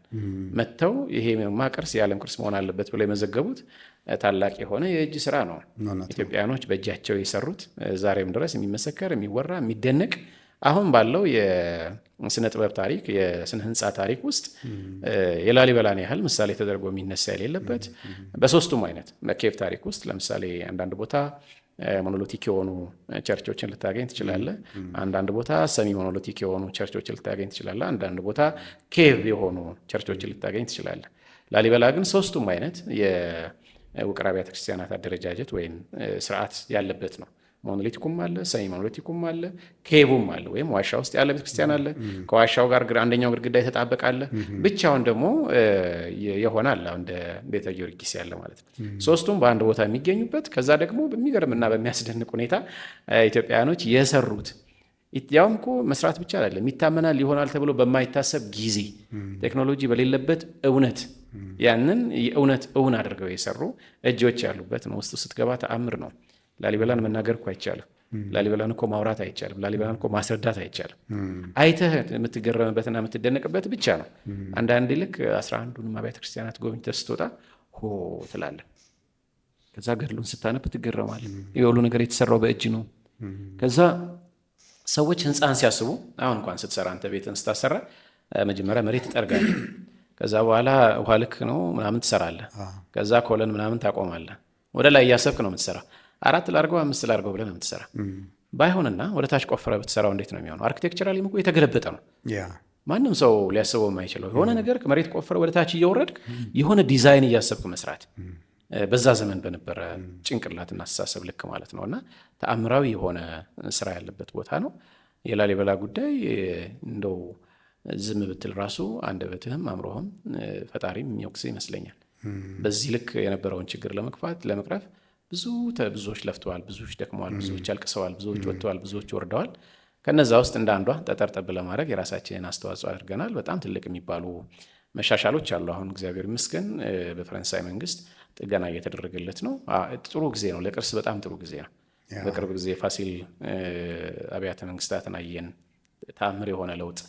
[SPEAKER 1] መጥተው ይሄማ ቅርስ የዓለም ቅርስ መሆን አለበት ብለው የመዘገቡት ታላቅ የሆነ የእጅ ስራ ነው። ኢትዮጵያውያኖች በእጃቸው የሰሩት፣ ዛሬም ድረስ የሚመሰከር፣ የሚወራ፣ የሚደነቅ፣ አሁን ባለው የስነ ጥበብ ታሪክ፣ የስነ ህንፃ ታሪክ ውስጥ የላሊበላን ያህል ምሳሌ ተደርጎ የሚነሳ የሌለበት። በሶስቱም አይነት በ cave ታሪክ ውስጥ ለምሳሌ አንዳንድ ቦታ monolithic የሆኑ church ኦችን ልታገኝ ትችላለህ። አንዳንድ ቦታ semi monolithic የሆኑ church ኦችን ልታገኝ ትችላለህ። አንዳንድ ቦታ cave የሆኑ church ኦችን ልታገኝ ትችላለህ። ላሊበላ ግን ሶስቱም አይነት የውቅር አብያተ ክርስቲያናት አደረጃጀት ወይም ስርዓት ያለበት ነው። Monolithic ኩም አለ፣ semi monolithic ኩም አለ፣ cave ም አለ፣ ወይም ዋሻ ውስጥ ያለ ቤተክርስቲያን አለ። ከዋሻው ጋር አንደኛው ግድግዳ የተጣበቀ አለ። ብቻውን ደግሞ የሆነ አለ፣ እንደ ቤተ ጊዮርጊስ ያለ ማለት ነው። ሶስቱም በአንድ ቦታ የሚገኙበት፣ ከዛ ደግሞ በሚገርምና በሚያስደንቅ ሁኔታ ኢትዮጵያውያኖች የሰሩት፣ ያውም እኮ መስራት ብቻ አይደለም፣ ይታመናል ይሆናል ተብሎ በማይታሰብ ጊዜ፣ ቴክኖሎጂ በሌለበት፣ እውነት ያንን የእውነት እውን አድርገው የሰሩ እጆች ያሉበት ነው። ውስጡ ስትገባ ተአምር ነው። ላሊበላን መናገር እኮ አይቻልም። ላሊበላን እኮ ማውራት አይቻልም። ላሊበላን እኮ ማስረዳት አይቻልም። አይተህ የምትገረምበትና የምትደነቅበት ብቻ ነው። አንዳንዴ ልክ 11ዱንም አብያተ ክርስቲያናት ጎብኝተህ ስትወጣ ሆ ትላለህ። ከዛ ገድሉን ስታነብ ትገረማለህ። የሁሉ ነገር የተሰራው በእጅ ነው። ከዛ ሰዎች ህንፃን ሲያስቡ፣ አሁን እንኳን ስትሰራ፣ አንተ ቤትን ስታሰራ መጀመሪያ መሬት ትጠርጋለህ። ከዛ በኋላ ውሃ ልክ ነው ምናምን ትሰራለህ። ከዛ column ምናምን ታቆማለህ። ወደ ላይ እያሰብክ ነው የምትሰራ። አራት ላርገው፣ አምስት ላርገው ብለህ ነው የምትሰራ። ባይሆንና ወደ ታች ቆፍረህ ብትሰራው እንዴት ነው የሚሆነው? Architecturally እኮ የተገለበጠ ነው። ማንም ሰው ሊያስበው የማይችለው የሆነ ነገር መሬት ቆፍረህ ወደ ታች እየወረድክ የሆነ ዲዛይን እያሰብክ መስራት፣ በዛ ዘመን በነበረ ጭንቅላትና አስተሳሰብ ልክ ማለት ነው። እና ተአምራዊ የሆነ ስራ ያለበት ቦታ ነው። የላሊበላ ጉዳይ እንደው ዝም ብትል ራሱ አንደበትህም አእምሮህም ፈጣሪም የሚወቅስ ይመስለኛል። በዚህ ልክ የነበረውን ችግር ለመግፋት ለመቅረፍ ብዙ ብዙዎች ለፍተዋል፣ ብዙዎች ደክመዋል፣ ብዙዎች አልቅሰዋል፣ ብዙዎች ወጥተዋል፣ ብዙዎች ወርደዋል። ከነዛ ውስጥ እንደ አንዷ ጠጠር ጠብ ለማድረግ የራሳችንን አስተዋጽኦ አድርገናል። በጣም ትልቅ የሚባሉ መሻሻሎች አሉ። አሁን እግዚአብሔር ይመስገን በፈረንሳይ መንግስት ጥገና እየተደረገለት ነው። ጥሩ ጊዜ ነው፣ ለቅርስ በጣም ጥሩ ጊዜ ነው። በቅርብ ጊዜ ፋሲል አብያተ መንግስታትን አየን። ተአምር የሆነ ለውጥ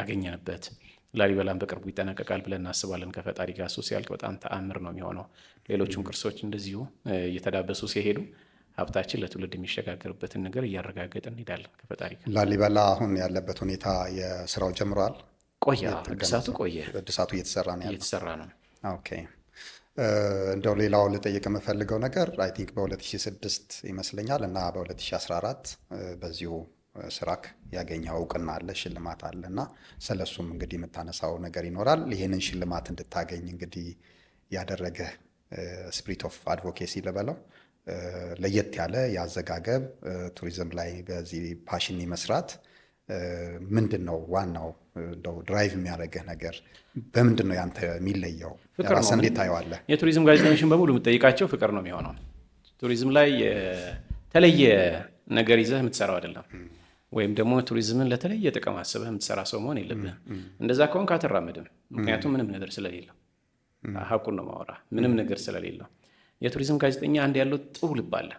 [SPEAKER 1] አገኘንበት። ላሊበላን በቅርቡ ይጠናቀቃል ብለን እናስባለን ከፈጣሪ ጋር። እሱ ሲያልቅ በጣም ተአምር ነው የሚሆነው። ሌሎቹም ቅርሶች እንደዚሁ እየተዳበሱ ሲሄዱ ሀብታችን ለትውልድ የሚሸጋገርበትን ነገር እያረጋገጥን እንሄዳለን ከፈጣሪ ጋር።
[SPEAKER 2] ላሊበላ አሁን ያለበት ሁኔታ የስራው ጀምሯል?
[SPEAKER 1] ቆየ፣ እድሳቱ ቆየ።
[SPEAKER 2] እድሳቱ እየተሰራ ነው ያለው።
[SPEAKER 1] እየተሰራ ነው።
[SPEAKER 2] Okay። እንደው ሌላው ልጠይቅ የምፈልገው ነገር I think በ2006 ይመስለኛል እና በ2014 በዚሁ ስራክ ያገኘው እውቅና አለ፣ ሽልማት አለ እና ስለሱም እንግዲህ የምታነሳው ነገር ይኖራል። ይህንን ሽልማት እንድታገኝ እንግዲህ ያደረገህ spirit of advocacy ልበለው፣ ለየት ያለ የአዘጋገብ፣ ቱሪዝም ላይ በዚህ passion መስራት ምንድን ነው ዋናው እንደው drive የሚያደርግህ ነገር በምንድን ነው ያንተ የሚለየው?
[SPEAKER 1] ፍቅር ነው።
[SPEAKER 2] ራስህ እንዴት ታየዋለህ?
[SPEAKER 1] የቱሪዝም ጋዜጠኞችን በሙሉ የምጠይቃቸው ፍቅር ነው የሚሆነው። ቱሪዝም ላይ የተለየ ነገር ይዘህ የምትሰራው አይደለም። ወይም ደግሞ ቱሪዝምን ለተለየ ጥቅም አስበህ የምትሰራ ሰው መሆን የለብህም። እንደዛ ከሆንክ አትራመድም። ምክንያቱም ምንም ነገር ስለሌለው፣ ሀቁን ነው ማወራ፣ ምንም ነገር ስለሌለው። የቱሪዝም ጋዜጠኛ አንድ ያለው ጥሩ ልብ አለ።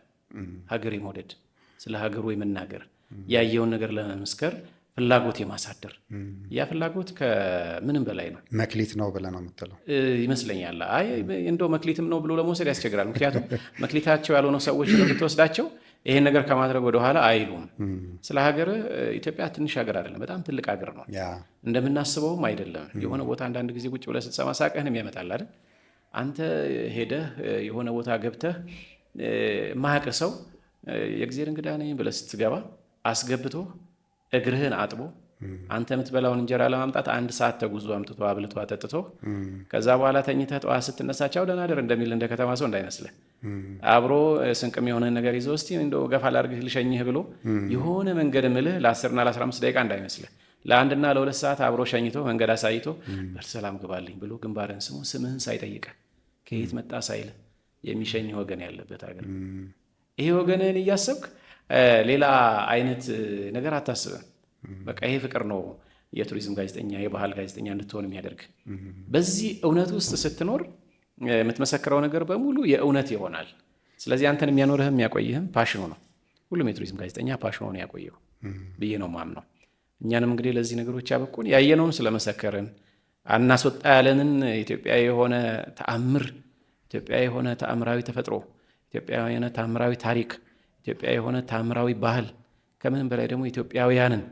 [SPEAKER 1] ሀገር የመውደድ፣ ስለ ሀገሩ የመናገር፣ ያየውን ነገር ለመመስከር ፍላጎት የማሳደር፣ ያ ፍላጎት ከምንም በላይ ነው።
[SPEAKER 2] መክሊት ነው ብለህ ነው የምትለው?
[SPEAKER 1] ይመስለኛል። አይ እንደው መክሊትም ነው ብሎ ለመውሰድ ያስቸግራል። ምክንያቱም መክሊታቸው ያልሆነ ሰዎች ብትወስዳቸው ይሄን ነገር ከማድረግ ወደኋላ አይሉም። ስለ ሀገር፣ ኢትዮጵያ ትንሽ ሀገር አይደለም፣ በጣም ትልቅ ሀገር ነው። እንደምናስበውም አይደለም። የሆነ ቦታ አንዳንድ ጊዜ ቁጭ ብለህ ስትሰማ ሳቅህን ያመጣል አይደል? አንተ ሄደህ የሆነ ቦታ ገብተህ የማያውቅህ ሰው የእግዜር እንግዳ ነኝ ብለህ ስትገባ አስገብቶ እግርህን አጥቦ፣ አንተ የምትበላውን እንጀራ ለማምጣት አንድ ሰዓት ተጉዞ አምጥቶ አብልቶ አጠጥቶ፣ ከዛ በኋላ ተኝተህ ጠዋት ስትነሳ ቻው ደህና እደር እንደሚል እንደ ከተማ ሰው እንዳይመስልህ፣ አብሮ ስንቅም የሆነ ነገር ይዞ እስቲ እንደው ገፋ ላድርግህ ልሸኝህ ብሎ የሆነ መንገድ ምልህ ለ10ና ለ15 ደቂቃ እንዳይመስልህ፣ ለ1ና ለ2 ሰዓት አብሮ ሸኝቶ፣ መንገድ አሳይቶ፣ በሰላም ግባልኝ ብሎ ግንባርህን ስሞ፣ ስምህን ሳይጠይቅህ፣ ከየት መጣ ሳይልህ የሚሸኝ ወገን ያለበት ሀገር። ይሄ ወገንህን እያሰብክ ሌላ አይነት ነገር አታስብም። በቃ ይሄ ፍቅር ነው። የቱሪዝም ጋዜጠኛ፣ የባህል ጋዜጠኛ እንድትሆን የሚያደርግ። በዚህ እውነት ውስጥ ስትኖር የምትመሰክረው ነገር በሙሉ የእውነት ይሆናል። ስለዚህ አንተን የሚያኖርህም የሚያቆይህም passion ኑ ነው። ሁሉም የቱሪዝም ጋዜጠኛ passion ኑ ነው ያቆየው ብዬ ነው ማምነው። እኛንም እንግዲህ ለዚህ ነገሮች ያበቁን ያየነውን ስለመሰከርን፣ አናስወጣ ያለንን ኢትዮጵያ የሆነ ተአምር፣ ኢትዮጵያ የሆነ ተአምራዊ ተፈጥሮ፣ ኢትዮጵያ የሆነ ተአምራዊ ታሪክ፣ ኢትዮጵያ የሆነ ተአምራዊ ባህል፣ ከምንም በላይ ደግሞ ኢትዮጵያውያንን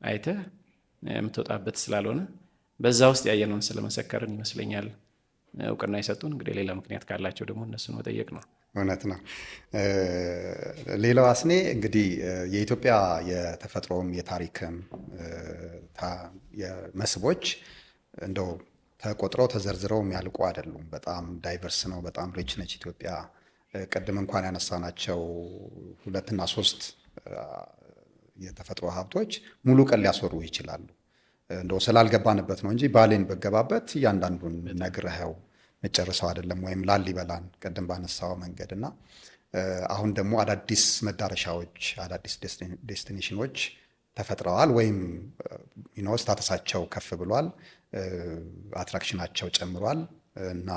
[SPEAKER 1] አይተህ የምትወጣበት ስላልሆነ በዛ ውስጥ ያየነውን ስለመሰከርን ይመስለኛል እውቅና የሰጡን። እንግዲህ ሌላ ምክንያት ካላቸው ደግሞ እነሱን መጠየቅ ነው።
[SPEAKER 2] እውነት ነው። ሌላው አስኔ፣ እንግዲህ የኢትዮጵያ የተፈጥሮም የታሪክም መስህቦች እንደው ተቆጥረው ተዘርዝረው የሚያልቁ አይደሉም። በጣም diverse ነው። በጣም rich ነች ኢትዮጵያ። ቅድም እንኳን ያነሳናቸው ሁለትና ሶስት የተፈጥሮ ሀብቶች ሙሉ ቀን ሊያስወሩ ይችላሉ። እንደው ስላልገባንበት ነው እንጂ ባሌን በገባበት እያንዳንዱን ነግረኸው መጨረሰው አይደለም፣ ወይም ላሊበላን ቅድም ባነሳው መንገድ። እና አሁን ደግሞ አዳዲስ መዳረሻዎች፣ አዳዲስ destination ኖች ተፈጥረዋል ወይም status ኣቸው ከፍ ብሏል፣ attraction ኣቸው ጨምሯል እና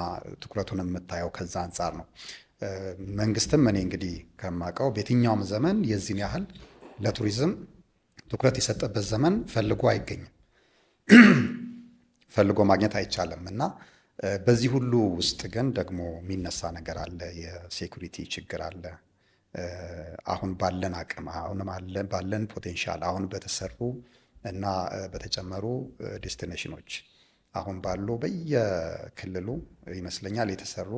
[SPEAKER 2] ትኩረቱን የምታየው ከዛ አንጻር ነው። መንግስትም እኔ እንግዲህ ከማውቀው በየትኛውም ዘመን የዚህን ያህል ለቱሪዝም ትኩረት የሰጠበት ዘመን ፈልጎ አይገኝም፣ ፈልጎ ማግኘት አይቻልም። እና በዚህ ሁሉ ውስጥ ግን ደግሞ የሚነሳ ነገር አለ። የ security ችግር አለ። አሁን ባለን አቅም፣ አሁን ባለን potential፣ አሁን በተሰሩ እና በተጨመሩ destination ኖች፣ አሁን ባሉ በየክልሉ ይመስለኛል የተሰሩ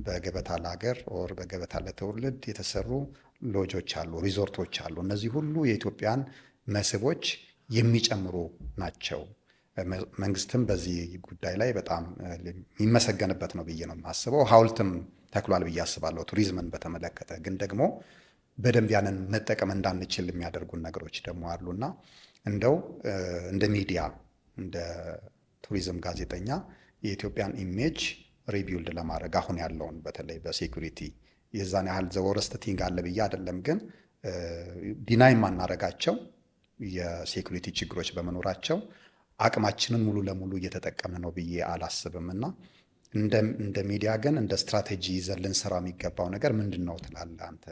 [SPEAKER 2] በገበታ ለሀገር or በገበታ ለትውልድ የተሰሩ ሎጆች አሉ፣ ሪዞርቶች አሉ። እነዚህ ሁሉ የኢትዮጵያን መስህቦች የሚጨምሩ ናቸው። መንግስትም በዚህ ጉዳይ ላይ በጣም የሚመሰገንበት ነው ብዬ ነው የማስበው። ሐውልትም ተክሏል ብዬ አስባለሁ። ቱሪዝምን በተመለከተ ግን ደግሞ በደንብ ያንን መጠቀም እንዳንችል የሚያደርጉን ነገሮች ደግሞ አሉና እንደው እንደ ሚዲያ፣ እንደ ቱሪዝም ጋዜጠኛ የኢትዮጵያን image rebuild ለማድረግ አሁን ያለውን በተለይ በ security የዛን ያህል the worst thing አለ ብዬ አይደለም፣ ግን deny የማናረጋቸው የ security ችግሮች በመኖራቸው አቅማችንን ሙሉ ለሙሉ እየተጠቀምን ነው ብዬ አላስብም። እና እንደ ሚዲያ ግን እንደ ስትራቴጂ ይዘን ልንሰራ የሚገባው ነገር ምንድን ነው ትላለህ አንተ?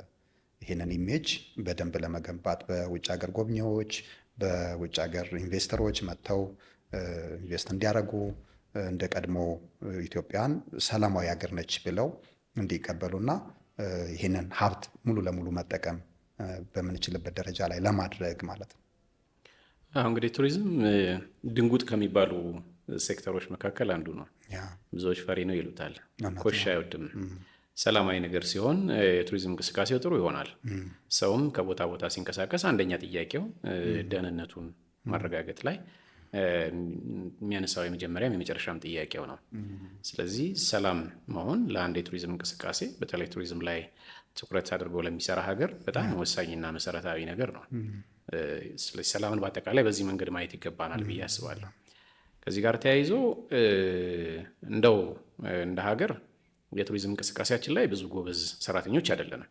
[SPEAKER 2] ይህንን image በደንብ ለመገንባት በውጭ ሀገር ጎብኚዎች፣ በውጭ ሀገር investor ኦች መጥተው invest እንዲያደርጉ፣ እንደ ቀድሞ ኢትዮጵያን ሰላማዊ ሀገር ነች ብለው እንዲቀበሉና ይህንን ሀብት ሙሉ ለሙሉ መጠቀም በምንችልበት ደረጃ ላይ ለማድረግ ማለት ነው።
[SPEAKER 1] እንግዲህ ቱሪዝም ድንጉጥ ከሚባሉ ሴክተሮች መካከል አንዱ ነው። ብዙዎች ፈሪ ነው ይሉታል። ኮሽ አይወድም። ሰላማዊ ነገር ሲሆን የቱሪዝም እንቅስቃሴው ጥሩ ይሆናል። ሰውም ከቦታ ቦታ ሲንቀሳቀስ አንደኛ ጥያቄው ደህንነቱን ማረጋገጥ ላይ የሚያነሳው የመጀመሪያም የመጨረሻም ጥያቄው ነው። ስለዚህ ሰላም መሆን ለአንድ የቱሪዝም እንቅስቃሴ፣ በተለይ ቱሪዝም ላይ ትኩረት አድርጎ ለሚሰራ ሀገር በጣም ወሳኝና መሰረታዊ ነገር ነው። ስለዚህ ሰላምን በአጠቃላይ በዚህ መንገድ ማየት ይገባናል ብዬ አስባለሁ። ከዚህ ጋር ተያይዞ እንደው እንደ ሀገር የቱሪዝም እንቅስቃሴያችን ላይ ብዙ ጎበዝ ሰራተኞች አይደለንም።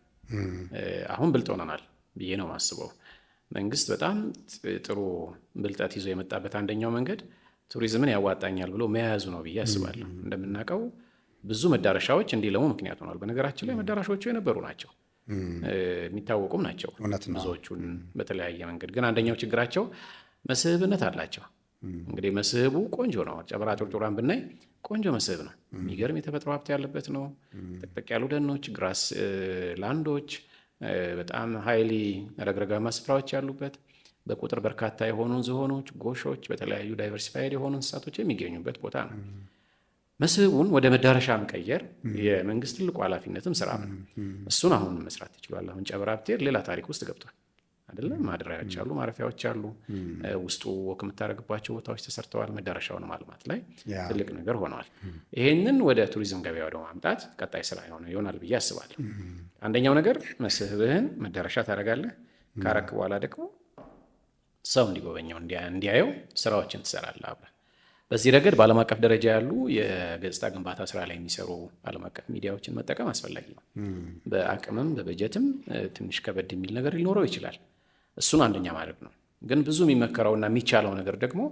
[SPEAKER 1] አሁን ብልጥ ሆነናል ብዬ ነው የማስበው። መንግስት በጣም ጥሩ ብልጠት ይዞ የመጣበት አንደኛው መንገድ ቱሪዝምን ያዋጣኛል ብሎ መያዙ ነው ብዬ አስባለሁ። እንደምናውቀው ብዙ መዳረሻዎች እንዲለሙ ምክንያት ሆኗል። በነገራችን ላይ መዳረሻዎቹ የነበሩ ናቸው፣ የሚታወቁም ናቸው ብዙዎቹን በተለያየ መንገድ። ግን አንደኛው ችግራቸው መስህብነት አላቸው። እንግዲህ መስህቡ ቆንጆ ነው። ጨበራ ጮርጮራን ብናይ ቆንጆ መስህብ ነው። የሚገርም የተፈጥሮ ሀብት ያለበት ነው። ጥቅጥቅ ያሉ ደኖች፣ grassland ኦች፣ በጣም highly ረግረጋማ ስፍራዎች ያሉበት፣ በቁጥር በርካታ የሆኑ ዝሆኖች፣ ጎሾች፣ በተለያዩ diversified የሆኑ እንስሳቶች የሚገኙበት ቦታ ነው። መስህቡን ወደ መዳረሻ መቀየር የመንግስት ትልቁ ኃላፊነትም ስራ ነው። እሱን አሁን መስራት ተችሏል። አሁን ጨበራ ብትሄድ ሌላ ታሪክ ውስጥ ገብቷል አይደለም። ማደሪያዎች አሉ፣ ማረፊያዎች አሉ። ውስጡ walk የምታደርግባቸው ቦታዎች ተሰርተዋል። መዳረሻውን ማልማት ላይ ትልቅ ነገር ሆነዋል። ይሄንን ወደ ቱሪዝም ገበያ ወደ ማምጣት ቀጣይ ስራ ይሆናል ብዬ አስባለሁ። አንደኛው ነገር መስህብህን መዳረሻ ታደርጋለህ። ካረክ በኋላ ደግሞ ሰው እንዲጎበኘው፣ እንዲያየው ስራዎችን ትሰራለህ አብረህ። በዚህ ረገድ በዓለም አቀፍ ደረጃ ያሉ የገጽታ ግንባታ ስራ ላይ የሚሰሩ ዓለም አቀፍ ሚዲያዎችን መጠቀም አስፈላጊ ነው። በአቅምም በበጀትም ትንሽ ከበድ የሚል ነገር ሊኖረው ይችላል። እሱን አንደኛ ማድረግ ነው። ግን ብዙ የሚመከረውና የሚቻለው ነገር ደግሞ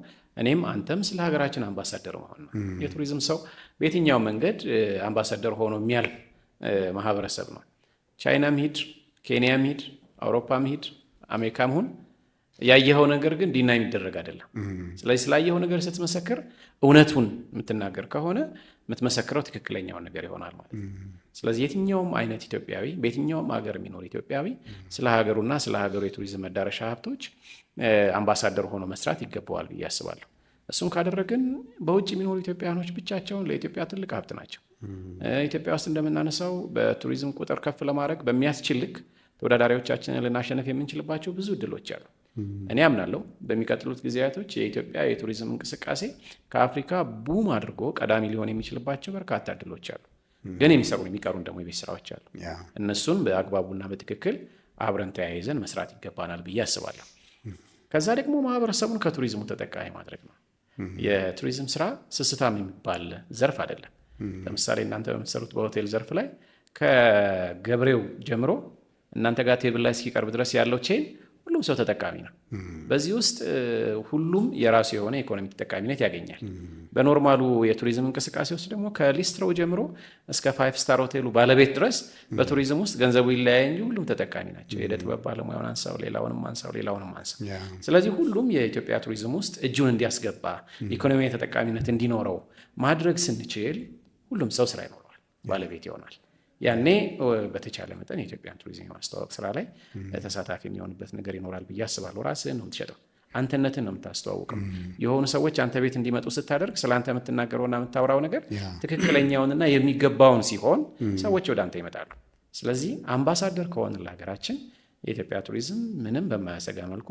[SPEAKER 1] እኔም አንተም ስለ ሀገራችን አምባሳደር መሆን ነው። የቱሪዝም ሰው በየትኛው መንገድ አምባሳደር ሆኖ የሚያልፍ ማህበረሰብ ነው። ቻይናም ሂድ፣ ኬንያም ሂድ፣ አውሮፓም ሂድ፣ አሜሪካም ሁን ያየኸው ነገር ግን deny የሚደረግ አይደለም። ስለዚህ ስላየኸው ነገር ስትመሰክር እውነቱን የምትናገር ከሆነ የምትመሰክረው ትክክለኛውን ነገር ይሆናል ማለት ነው። ስለዚህ የትኛውም አይነት ኢትዮጵያዊ፣ በየትኛውም ሀገር የሚኖር ኢትዮጵያዊ ስለ ሀገሩና ስለ ሀገሩ የቱሪዝም መዳረሻ ሀብቶች አምባሳደር ሆኖ መስራት ይገባዋል ብዬ አስባለሁ። እሱን ካደረግን በውጭ የሚኖሩ ኢትዮጵያውያኖች ብቻቸውን ለኢትዮጵያ ትልቅ ሀብት ናቸው። ኢትዮጵያ ውስጥ እንደምናነሳው በቱሪዝም ቁጥር ከፍ ለማድረግ በሚያስችል ልክ ተወዳዳሪዎቻችንን ልናሸንፍ የምንችልባቸው ብዙ እድሎች አሉ። እኔ አምናለሁ በሚቀጥሉት ጊዜያቶች የኢትዮጵያ የቱሪዝም እንቅስቃሴ ከአፍሪካ boom አድርጎ ቀዳሚ ሊሆን የሚችልባቸው በርካታ እድሎች አሉ። ግን የሚሰሩ የሚቀሩን ደግሞ የቤት ስራዎች አሉ። እነሱን በአግባቡና በትክክል አብረን ተያይዘን መስራት ይገባናል ብዬ አስባለሁ። ከዛ ደግሞ ማህበረሰቡን ከቱሪዝሙ ተጠቃሚ ማድረግ ነው። የቱሪዝም ስራ ስስታም የሚባል ዘርፍ አይደለም። ለምሳሌ እናንተ በምትሰሩት በሆቴል ዘርፍ ላይ ከገበሬው ጀምሮ እናንተ ጋር table ላይ እስኪቀርብ ድረስ ያለው chain ሁሉም ሰው ተጠቃሚ ነው። በዚህ ውስጥ ሁሉም የራሱ የሆነ ኢኮኖሚ ተጠቃሚነት ያገኛል። በ normal ኡ የቱሪዝም እንቅስቃሴ ውስጥ ደግሞ ከሊስትሮው ጀምሮ እስከ five star ሆቴሉ ባለቤት ድረስ በቱሪዝም ውስጥ ገንዘቡ ይለያይ እንጂ ሁሉም ተጠቃሚ ናቸው። የዕደ ጥበብ ባለሙያውን አንሳው፣ ሌላውንም አንሳው፣ ሌላውንም አንሳው። ስለዚህ ሁሉም የኢትዮጵያ ቱሪዝም ውስጥ እጁን እንዲያስገባ፣ ኢኮኖሚያዊ ተጠቃሚነት እንዲኖረው ማድረግ ስንችል ሁሉም ሰው ስራ ይኖረዋል፣ ባለቤት ይሆናል። ያኔ በተቻለ መጠን የኢትዮጵያን ቱሪዝም የማስተዋወቅ ስራ ላይ ተሳታፊ የሚሆንበት ነገር ይኖራል ብዬ አስባለሁ። ራስህን ነው የምትሸጠው፣ አንተነትን ነው የምታስተዋውቀው። የሆኑ ሰዎች አንተ ቤት እንዲመጡ ስታደርግ ስለ አንተ የምትናገረውና የምታወራው ነገር ትክክለኛውንና የሚገባውን ሲሆን ሰዎች ወደ አንተ ይመጣሉ። ስለዚህ አምባሳደር ከሆንን ለሀገራችን የኢትዮጵያ ቱሪዝም ምንም በማያሰጋ መልኩ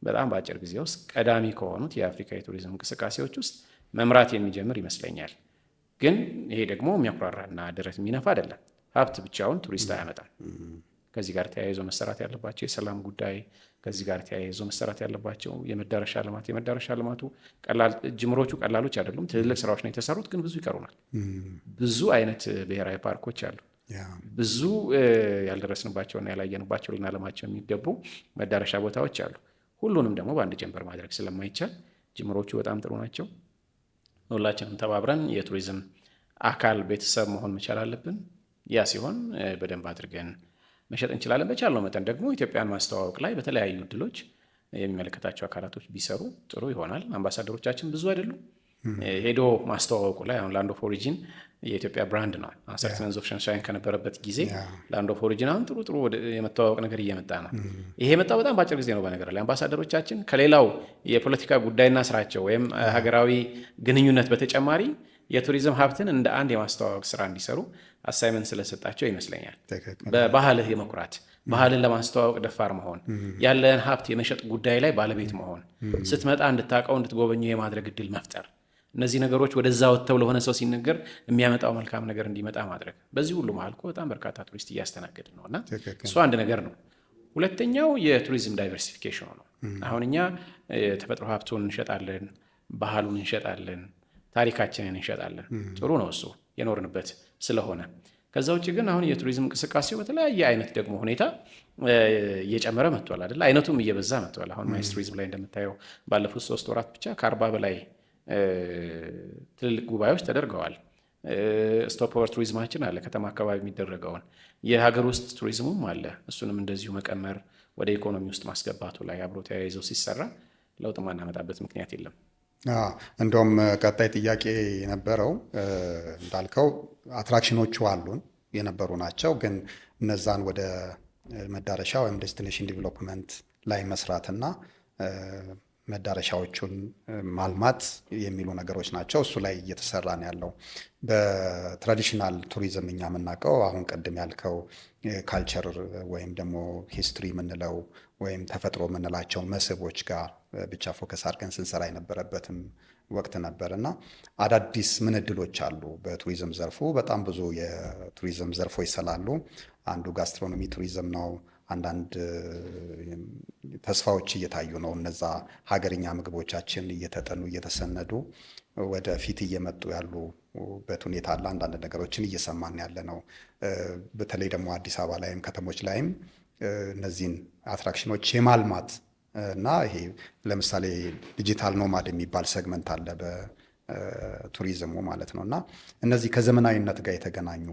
[SPEAKER 1] በጣም በአጭር ጊዜ ውስጥ ቀዳሚ ከሆኑት የአፍሪካ የቱሪዝም እንቅስቃሴዎች ውስጥ መምራት የሚጀምር ይመስለኛል። ግን ይሄ ደግሞ የሚያኩራራና ደረት የሚነፋ አይደለም። ሀብት ብቻውን ቱሪስት አያመጣም። ከዚህ ጋር ተያይዞ መሰራት ያለባቸው የሰላም ጉዳይ፣ ከዚህ ጋር ተያይዞ መሰራት ያለባቸው የመዳረሻ ልማት፣ የመዳረሻ ልማቱ ጅምሮቹ ቀላሎች አይደሉም። ትልልቅ ስራዎች ነው የተሰሩት፣ ግን ብዙ ይቀሩናል። ብዙ አይነት ብሔራዊ ፓርኮች አሉ። ብዙ ያልደረስንባቸውና ያላየንባቸው ልናለማቸው የሚገቡ መዳረሻ ቦታዎች አሉ። ሁሉንም ደግሞ በአንድ ጀንበር ማድረግ ስለማይቻል ጅምሮቹ በጣም ጥሩ ናቸው። ሁላችንም ተባብረን የቱሪዝም አካል ቤተሰብ መሆን መቻል አለብን። ያ ሲሆን በደንብ አድርገን መሸጥ እንችላለን። በቻልነው መጠን ደግሞ ኢትዮጵያን ማስተዋወቅ ላይ በተለያዩ እድሎች የሚመለከታቸው አካላቶች ቢሰሩ ጥሩ ይሆናል። አምባሳደሮቻችን ብዙ አይደሉም። ሄዶ ማስተዋወቁ ላይ አሁን Land of Origin የኢትዮጵያ brand ነው። 13 Months of Sunshine ከነበረበት ጊዜ Land of Origin አሁን ጥሩ ጥሩ የመተዋወቅ ነገር እየመጣ ነው። ይሄ የመጣው በጣም በአጭር ጊዜ ነው። በነገር ላይ አምባሳደሮቻችን ከሌላው የፖለቲካ ጉዳይና ስራቸው ወይም ሀገራዊ ግንኙነት በተጨማሪ የቱሪዝም ሀብትን እንደ አንድ የማስተዋወቅ ስራ እንዲሰሩ assignment ስለሰጣቸው ይመስለኛል። በባህልህ የመኩራት፣ ባህልን ለማስተዋወቅ ደፋር መሆን፣ ያለን ሀብት የመሸጥ ጉዳይ ላይ ባለቤት መሆን፣ ስትመጣ እንድታውቀው እንድትጎበኘው የማድረግ እድል መፍጠር፣ እነዚህ ነገሮች ወደዛ ወጥተው ለሆነ ሰው ሲነገር የሚያመጣው መልካም ነገር እንዲመጣ ማድረግ። በዚህ ሁሉ መሀል እኮ በጣም በርካታ ቱሪስት እያስተናገድን ነው እና እሱ አንድ ነገር ነው። ሁለተኛው የቱሪዝም diversification ኑ ነው። አሁን እኛ የተፈጥሮ ሀብቱን እንሸጣለን፣ ባህሉን እንሸጣለን፣ ታሪካችንን እንሸጣለን። ጥሩ ነው እሱ የኖርንበት ስለሆነ። ከዛ ውጭ ግን አሁን የቱሪዝም እንቅስቃሴው በተለያየ አይነት ደግሞ ሁኔታ እየጨመረ መጥቷል አይደል? አይነቱም እየበዛ መጥቷል። አሁን MICE tourism ላይ እንደምታየው ባለፉት 3 ወራት ብቻ ከ40 በላይ ትልልቅ ጉባኤዎች ተደርገዋል። Stopover ቱሪዝማችን አለ፣ ከተማ አካባቢ የሚደረገውን የሀገር ውስጥ ቱሪዝሙም አለ። እሱንም እንደዚሁ መቀመር ወደ ኢኮኖሚ ውስጥ ማስገባቱ ላይ አብሮ ተያይዘው ሲሰራ ለውጥ ማናመጣበት ምክንያት የለም።
[SPEAKER 2] እንደውም ቀጣይ ጥያቄ የነበረው እንዳልከው attraction ኖቹ አሉን የነበሩ ናቸው፣ ግን እነዛን ወደ መዳረሻ ወይም destination development ላይ መስራትና መዳረሻዎቹን ማልማት የሚሉ ነገሮች ናቸው። እሱ ላይ እየተሰራ ነው ያለው። በ traditional ቱሪዝም እኛ የምናውቀው አሁን ቅድም ያልከው culture ወይም ደግሞ history የምንለው ወይም ተፈጥሮ የምንላቸው መስህቦች ጋር ብቻ focus አድርገን ስንሰራ የነበረበትም ወቅት ነበር እና አዳዲስ ምን እድሎች አሉ በቱሪዝም ዘርፉ? በጣም ብዙ የቱሪዝም ዘርፎች ስላሉ አንዱ gastronomy ቱሪዝም ነው። አንዳንድ ተስፋዎች እየታዩ ነው። እነዛ ሀገርኛ ምግቦቻችን እየተጠኑ እየተሰነዱ ወደፊት እየመጡ ያሉበት ሁኔታ አለ። አንዳንድ ነገሮችን እየሰማን ያለ ነው። በተለይ ደግሞ አዲስ አበባ ላይም ከተሞች ላይም እነዚህን attraction ኖች የማልማት እና ይሄ ለምሳሌ digital nomad የሚባል segment አለ በቱሪዝሙ ማለት ነው። እና እነዚህ ከዘመናዊነት ጋር የተገናኙ፣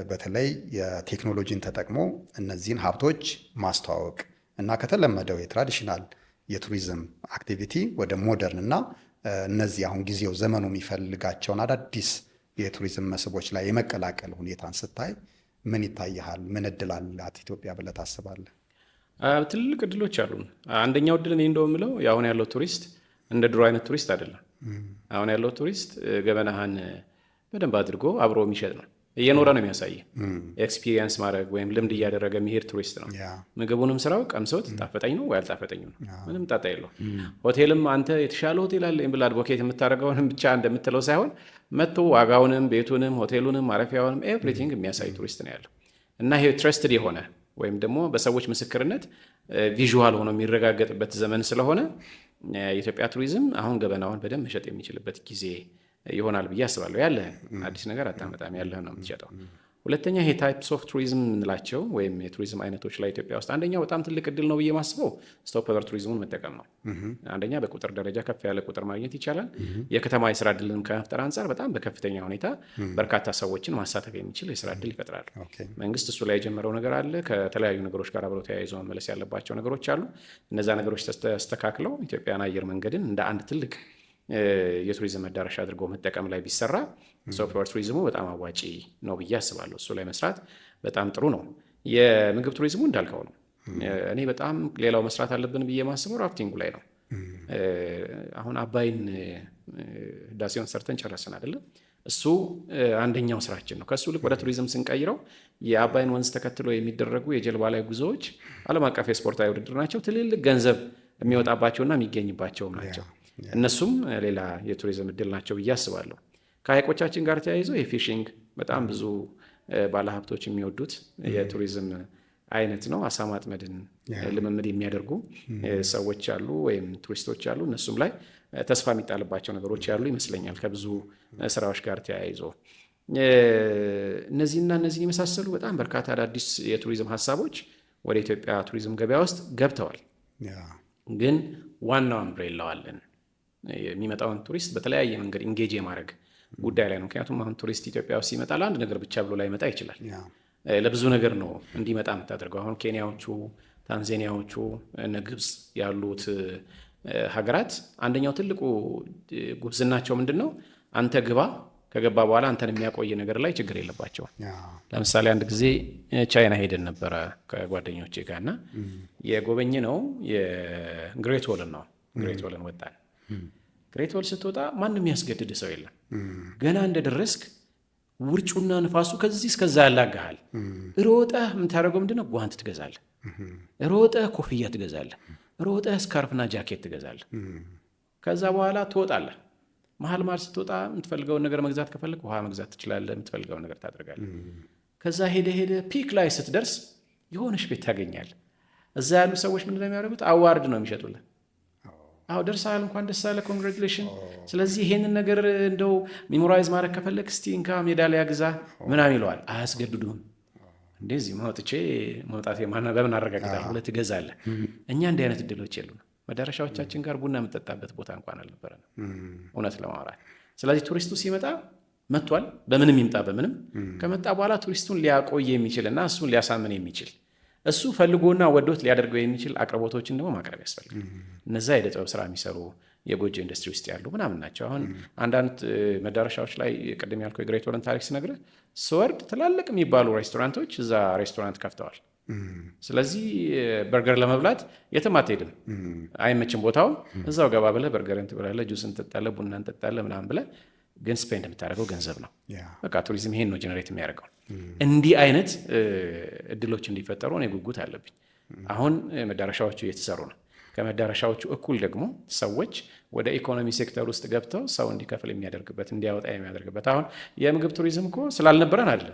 [SPEAKER 2] በተለይ የቴክኖሎጂን ተጠቅሞ እነዚህን ሀብቶች ማስተዋወቅ እና ከተለመደው የ traditional የቱሪዝም activity ወደ modern እና እነዚህ አሁን ጊዜው ዘመኑ የሚፈልጋቸውን አዳዲስ የቱሪዝም መስህቦች ላይ የመቀላቀል ሁኔታን ስታይ ምን ይታይሃል? ምን እድል አላት ኢትዮጵያ ብለህ ታስባለህ?
[SPEAKER 1] ትልልቅ እድሎች አሉ። አንደኛው እድል እኔ እንደው የምለው አሁን ያለው ቱሪስት እንደ ድሮ አይነት ቱሪስት አይደለም። አሁን ያለው ቱሪስት ገበናህን በደንብ አድርጎ አብሮ የሚሸጥ ነው። እየኖረ ነው የሚያሳይ፣ experience ማድረግ ወይም ልምድ እያደረገ የሚሄድ ቱሪስት ነው። ምግቡንም ስራው ቀምሶት ጣፈጠኝ ነው ወይ አልጣፈጠኝም ነው። ምንም ጣጣ የለው። ሆቴልም አንተ የተሻለ ሆቴል አለ ብለህ advocate የምታደርገውንም ብቻ እንደምትለው ሳይሆን መጥቶ ዋጋውንም፣ ቤቱንም፣ ሆቴሉንም፣ ማረፊያውንም everything የሚያሳይ ቱሪስት ነው ያለው። እና ይሄ trusted የሆነ ወይም ደግሞ በሰዎች ምስክርነት visual ሆኖ የሚረጋገጥበት ዘመን ስለሆነ የኢትዮጵያ ቱሪዝም አሁን ገበናውን በደንብ መሸጥ የሚችልበት ጊዜ ይሆናል ብዬ አስባለሁ። ያለህን፣ አዲስ ነገር አታመጣም፣ ያለህን ነው የምትሸጠው። ሁለተኛ ይሄ types of tourism የምንላቸው ወይም የቱሪዝም አይነቶች ላይ ኢትዮጵያ ውስጥ አንደኛው በጣም ትልቅ እድል ነው ብዬ ማስበው stopover ቱሪዝሙን መጠቀም ነው። አንደኛ በቁጥር ደረጃ ከፍ ያለ ቁጥር ማግኘት ይቻላል። የከተማ የስራ እድልን ከመፍጠር አንጻር በጣም በከፍተኛ ሁኔታ በርካታ ሰዎችን ማሳተፍ የሚችል የስራ እድል ይፈጥራል። መንግስት እሱ ላይ የጀመረው ነገር አለ። ከተለያዩ ነገሮች ጋር አብረው ተያይዞ መመለስ ያለባቸው ነገሮች አሉ። እነዛ ነገሮች ተስተካክለው ኢትዮጵያን አየር መንገድን እንደ አንድ ትልቅ የቱሪዝም መዳረሻ አድርጎ መጠቀም ላይ ቢሰራ stopover ቱሪዝሙ በጣም አዋጪ ነው ብዬ አስባለሁ። እሱ ላይ መስራት በጣም ጥሩ ነው። የምግብ ቱሪዝሙ እንዳልከው ነው። እኔ በጣም ሌላው መስራት አለብን ብዬ ማስበው rafting ኡ ላይ ነው። አሁን አባይን ህዳሴውን ሰርተን ጨረስን አይደለም? እሱ አንደኛው ስራችን ነው። ከእሱ ልክ ወደ ቱሪዝም ስንቀይረው የአባይን ወንዝ ተከትሎ የሚደረጉ የጀልባ ላይ ጉዞዎች ዓለም አቀፍ የስፖርታዊ ውድድር ናቸው። ትልልቅ ገንዘብ የሚወጣባቸውና የሚገኝባቸውም ናቸው። እነሱም ሌላ የቱሪዝም እድል ናቸው ብዬ አስባለሁ። ከሀይቆቻችን ጋር ተያይዞ የ fishing በጣም ብዙ ባለሀብቶች የሚወዱት የቱሪዝም አይነት ነው። አሳ ማጥመድን ልምምድ የሚያደርጉ ሰዎች አሉ ወይም ቱሪስቶች አሉ። እነሱም ላይ ተስፋ የሚጣልባቸው ነገሮች ያሉ ይመስለኛል ከብዙ ስራዎች ጋር ተያይዞ። እነዚህና እነዚህን የመሳሰሉ በጣም በርካታ አዳዲስ የቱሪዝም ሀሳቦች ወደ ኢትዮጵያ ቱሪዝም ገበያ ውስጥ ገብተዋል። ግን ዋናው umbrella ው አለን፣ የሚመጣውን ቱሪስት በተለያየ መንገድ engage የማድረግ ጉዳይ ላይ ነው። ምክንያቱም አሁን ቱሪስት ኢትዮጵያ ውስጥ ሲመጣ ለአንድ ነገር ብቻ ብሎ ላይመጣ ይችላል። ለብዙ ነገር ነው እንዲመጣ የምታደርገው። አሁን ኬንያዎቹ፣ ታንዛኒያዎቹ፣ እነ ግብፅ ያሉት ሀገራት አንደኛው ትልቁ ጉብዝናቸው ምንድን ነው? አንተ ግባ፣ ከገባ በኋላ አንተን የሚያቆይ ነገር ላይ ችግር የለባቸውም። ለምሳሌ አንድ ጊዜ ቻይና ሄደን ነበረ ከጓደኞቼ ጋር እና የጎበኘነው የ Great Wall ን ነው። Great Wall ን ወጣን። Great Wall ስትወጣ ማንም የሚያስገድድ ሰው የለም። ገና እንደደረስክ ውርጩና ንፋሱ ከዚህ እስከዛ ያላጋሃል። ሮጠህ የምታደርገው ምንድነው? ጓንት ትገዛለህ። ሮጠህ ኮፍያ ትገዛለህ። ሮጠህ scarf ና ጃኬት ትገዛለህ። ከዛ በኋላ ትወጣለህ። መሀል መሀል ስትወጣ የምትፈልገውን ነገር መግዛት ከፈለግ ውሃ መግዛት ትችላለህ። የምትፈልገውን ነገር ታደርጋለህ። ከዛ ሄደ ሄደ peak ላይ ስትደርስ የሆነች ቤት ታገኛለህ። እዛ ያሉ ሰዎች ምንድን ነው የሚያደርጉት? Award ነው የሚሸጡልህ። አዎ ደርሰሃል፣ እንኳን ደስ አለህ፣ congratulation። ስለዚህ ይሄንን ነገር እንደው memorize ማድረግ ከፈለግ እስቲ እንካ ሜዳሊያ ግዛ ምናምን ይለዋል። አያስገድዱህም። እንደዚህ መውጥቼ መውጣት በምን አረጋግጣለሁ ብለህ ትገዛለህ። እኛ እንዲህ አይነት እድሎች የሉንም። መዳረሻዎቻችን ጋር ቡና የምጠጣበት ቦታ እንኳን አልነበረንም እውነት ለማውራት። ስለዚህ ቱሪስቱ ሲመጣ መጥቷል፣ በምንም ይምጣ በምንም፣ ከመጣ በኋላ ቱሪስቱን ሊያቆይ የሚችል እና እሱን ሊያሳምን የሚችል፣ እሱ ፈልጎና ወዶት ሊያደርገው የሚችል አቅርቦቶችን ደግሞ ማቅረብ ያስፈልጋል። እነዛ የዕደ ጥበብ ስራ የሚሰሩ፣ የጎጆ ኢንዱስትሪ ውስጥ ያሉ ምናምን ናቸው። አሁን አንዳንድ መዳረሻዎች ላይ ቅድም ያልከው የ Great Wall ን ታሪክ ስነግርህ ስወርድ ትላልቅ የሚባሉ ሬስቶራንቶች እዛ ሬስቶራንት ከፍተዋል። ስለዚህ በርገር ለመብላት የትም አትሄድም፣ አይመችም ቦታው። እዛው ገባ ብለህ በርገርን ትበላለህ፣ ጁስን ትጠጣለህ፣ ቡናን ትጠጣለህ ምናምን ብለህ ግን spend የምታደርገው ገንዘብ ነው። በቃ ቱሪዝም ይሄን ነው generate የሚያደርገው። እንዲህ አይነት እድሎች እንዲፈጠሩ እኔ ጉጉት አለብኝ። አሁን መዳረሻዎቹ እየተሰሩ ነው። ከመዳረሻዎቹ እኩል ደግሞ ሰዎች ወደ ኢኮኖሚ ሴክተር ውስጥ ገብተው ሰው እንዲከፍል የሚያደርግበት፣ እንዲያወጣ የሚያደርግበት። አሁን የምግብ ቱሪዝም እኮ ስላልነበረን አለ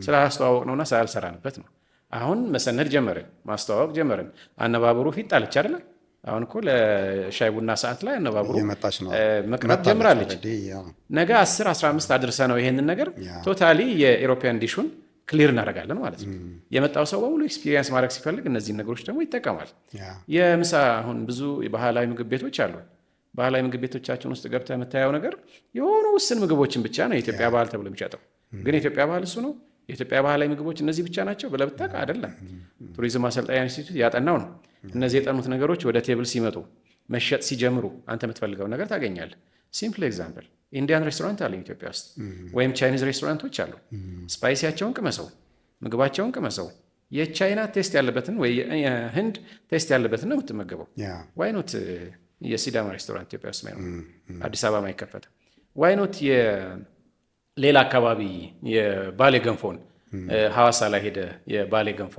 [SPEAKER 1] ስላላስተዋወቅ ነውና ስላልሰራንበት ነው። አሁን መሰነድ ጀመርን፣ ማስተዋወቅ ጀመርን። አነባበሩ ፊት ጣለች አይደለ? አሁን እኮ ለሻይ ቡና ሰዓት ላይ አነባበሩ መቅረብ ጀምራለች። ነገ 10 15 አድርሰ ነው ይሄንን ነገር totally የ European dish ኡን Clear እናደርጋለን ማለት ነው። የመጣው ሰው በሙሉ experience ማድረግ ሲፈልግ እነዚህን ነገሮች ደግሞ ይጠቀማል። የምሳ አሁን ብዙ ባህላዊ ምግብ ቤቶች አሉ። ባህላዊ ምግብ ቤቶቻችን ውስጥ ገብተህ የምታየው ነገር የሆኑ ውስን ምግቦችን ብቻ ነው የኢትዮጵያ ባህል ተብሎ የሚሸጠው። ግን የኢትዮጵያ ባህል እሱ ነው። የኢትዮጵያ ባህላዊ ምግቦች እነዚህ ብቻ ናቸው ብለህ ብታውቅ አይደለም። ቱሪዝም ማሰልጠኛ ኢንስቲትዩት ያጠናው ነው። እነዚህ የጠኑት ነገሮች ወደ table ሲመጡ፣ መሸጥ ሲጀምሩ አንተ የምትፈልገው ነገር ታገኛለህ። Simple example፣ Indian restaurant አለ ኢትዮጵያ ውስጥ ወይም Chinese restaurant ኦች አሉ። Spicy ያቸውን ቅመሰው፣ ምግባቸውን ቅመሰው። የቻይና taste ያለበትን ወይ የህንድ taste ያለበትን ነው የምትመገበው። Why not የሲዳማ ሬስቶራንት ኢትዮጵያ ውስጥ ማይኖር፣ አዲስ አበባ ማይከፈት? Why not የሌላ አካባቢ የባሌ ገንፎን ሐዋሳ ላይ ሄደ የባሌ ገንፎ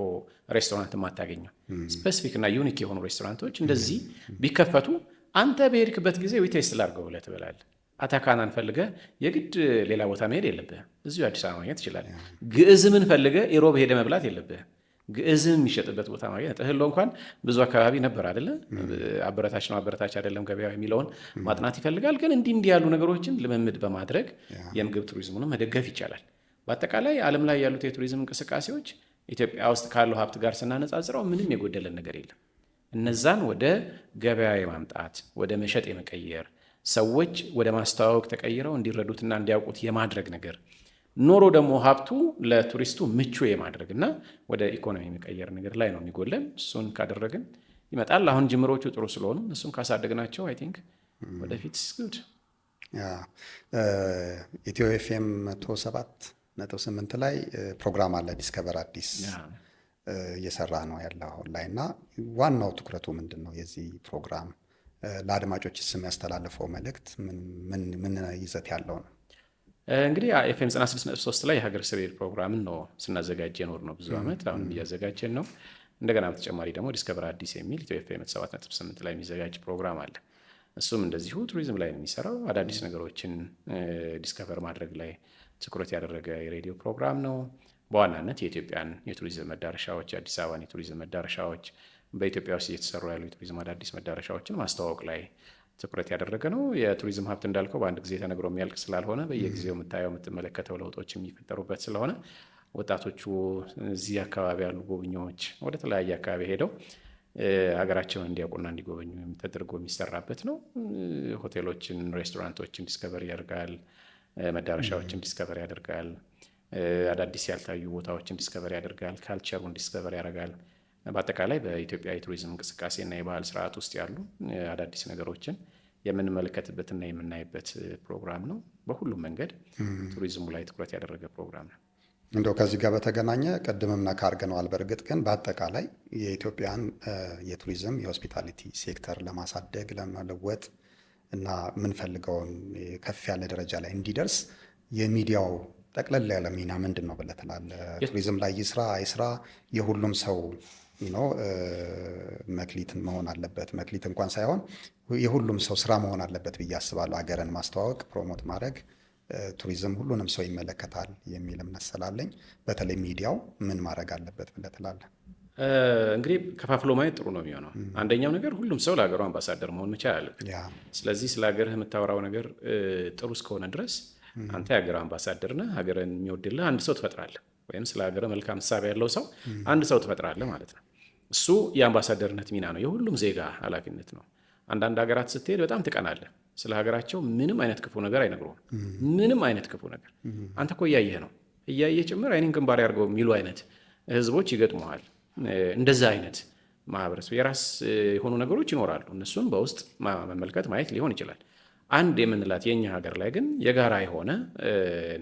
[SPEAKER 1] ሬስቶራንት የማታገኘው? Specific እና unique የሆኑ ሬስቶራንቶች እንደዚህ ቢከፈቱ አንተ በሄድክበት ጊዜ ወይ taste ላድርገው ብለህ ትበላለህ። አታካናን ፈልገህ የግድ ሌላ ቦታ መሄድ የለብህም። እዚሁ አዲስ አበባ ማግኘት ትችላለህ። ግዕዝምን ፈልገህ ኢሮብ ሄደህ መብላት የለብህም። ግዕዝም የሚሸጥበት ቦታ ማግኘት፣ ጥህሎ እንኳን ብዙ አካባቢ ነበር አይደለ? አበረታች ነው አበረታች አይደለም ገበያው የሚለውን ማጥናት ይፈልጋል። ግን እንዲህ እንዲህ ያሉ ነገሮችን ልምምድ በማድረግ የምግብ ቱሪዝሙንም መደገፍ ይቻላል። በአጠቃላይ ዓለም ላይ ያሉት የቱሪዝም እንቅስቃሴዎች ኢትዮጵያ ውስጥ ካለው ሀብት ጋር ስናነጻጽረው ምንም የጎደለን ነገር የለም። እነዛን ወደ ገበያ የማምጣት፣ ወደ መሸጥ የመቀየር፣ ሰዎች ወደ ማስተዋወቅ ተቀይረው እንዲረዱትና እንዲያውቁት የማድረግ ነገር ኖሮ ደግሞ ሀብቱ ለቱሪስቱ ምቹ የማድረግ እና ወደ ኢኮኖሚ የመቀየር ነገር ላይ ነው የሚጎለን። እሱን ካደረግን ይመጣል። አሁን ጅምሮቹ ጥሩ ስለሆኑ እሱን ካሳደግናቸው I think ወደፊት good።
[SPEAKER 2] ኢትዮ ኤፍኤም 107.8 ላይ ፕሮግራም አለ፣ Discover Addis እየሰራ ነው ያለው አሁን ላይ። እና ዋናው ትኩረቱ ምንድን ነው የዚህ ፕሮግራም? ለአድማጮች የሚያስተላልፈው መልእክት ምን ይዘት ያለው ነው?
[SPEAKER 1] እንግዲህ ኤፍኤም 96.3 ላይ የሀገር ስዕል ፕሮግራምን ነው ስናዘጋጅ የኖር ነው ብዙ ዓመት፣ አሁንም እያዘጋጀን ነው። እንደገና በተጨማሪ ደግሞ Discover Addis የሚል ኢትዮ ኤፍኤም 7.8 ላይ የሚዘጋጅ ፕሮግራም አለ። እሱም እንደዚሁ ቱሪዝም ላይ ነው የሚሰራው። አዳዲስ ነገሮችን discover ማድረግ ላይ ትኩረት ያደረገ የሬዲዮ ፕሮግራም ነው። በዋናነት የኢትዮጵያን የቱሪዝም መዳረሻዎች፣ የአዲስ አበባን የቱሪዝም መዳረሻዎች፣ በኢትዮጵያ ውስጥ እየተሰሩ ያሉ የቱሪዝም አዳዲስ መዳረሻዎችን ማስተዋወቅ ላይ ትኩረት ያደረገ ነው። የቱሪዝም ሀብት እንዳልከው በአንድ ጊዜ ተነግሮ የሚያልቅ ስላልሆነ፣ በየጊዜው የምታየው የምትመለከተው ለውጦች የሚፈጠሩበት ስለሆነ፣ ወጣቶቹ፣ እዚህ አካባቢ ያሉ ጎብኚዎች ወደ ተለያየ አካባቢ ሄደው ሀገራቸውን እንዲያውቁና እንዲጎበኙ ተደርጎ የሚሰራበት ነው። ሆቴሎችን፣ ሬስቶራንቶችን discover ያደርጋል። መዳረሻዎችን discover ያደርጋል። አዳዲስ ያልታዩ ቦታዎችን discover ያደርጋል። Culture ኡን discover ያደርጋል። በአጠቃላይ በኢትዮጵያ የቱሪዝም እንቅስቃሴና የባህል ስርዓት ውስጥ ያሉ አዳዲስ ነገሮችን የምንመለከትበትና የምናይበት ፕሮግራም ነው። በሁሉም መንገድ ቱሪዝሙ ላይ ትኩረት ያደረገ ፕሮግራም ነው።
[SPEAKER 2] እንደው ከዚህ ጋር በተገናኘ ቅድምም ነካ አድርገነዋል። በእርግጥ ግን በአጠቃላይ የኢትዮጵያን የቱሪዝም የ hospitality sector ለማሳደግ፣ ለመለወጥ እና የምንፈልገውን ከፍ ያለ ደረጃ ላይ እንዲደርስ የሚዲያው ጠቅለል ያለ ሚና ምንድን ነው ብለህ ትላለህ? ቱሪዝም ላይ ይስራ አይስራ የሁሉም ሰው መክሊት መሆን አለበት። መክሊት እንኳን ሳይሆን የሁሉም ሰው ስራ መሆን አለበት ብዬ አስባለሁ። ሀገርን ማስተዋወቅ፣ promote ማድረግ፣ ቱሪዝም ሁሉንም ሰው ይመለከታል የሚል እምነት ስላለኝ በተለይ ሚዲያው ምን ማድረግ አለበት ብለህ ትላለህ?
[SPEAKER 1] እንግዲህ ከፋፍሎ ማየት ጥሩ ነው የሚሆነው። አንደኛው ነገር ሁሉም ሰው ለሀገሩ አምባሳደር መሆን መቻል አለበት። ስለዚህ ስለ ሀገርህ የምታወራው ነገር ጥሩ እስከሆነ ድረስ አንተ የሀገር አምባሳደር ነህ። ሀገርን የሚወድልህ አንድ ሰው ትፈጥራለህ፣ ወይም ስለ ሀገር መልካም እሳቤ ያለው ሰው አንድ ሰው ትፈጥራለህ ማለት ነው። እሱ የአምባሳደርነት ሚና ነው፣ የሁሉም ዜጋ ኃላፊነት ነው። አንዳንድ ሀገራት ስትሄድ በጣም ትቀናለህ። ስለ ሀገራቸው ምንም አይነት ክፉ ነገር አይነግሩህም። ምንም አይነት ክፉ ነገር፣ አንተ እኮ እያየህ ነው፣ እያየህ ጭምር አይኔን ግንባር ያድርገው የሚሉ አይነት ህዝቦች ይገጥመዋል። እንደዛ አይነት ማህበረሰብ የራስ የሆኑ ነገሮች ይኖራሉ። እነሱን በውስጥ መመልከት ማየት ሊሆን ይችላል። አንድ የምንላት የእኛ ሀገር ላይ ግን የጋራ የሆነ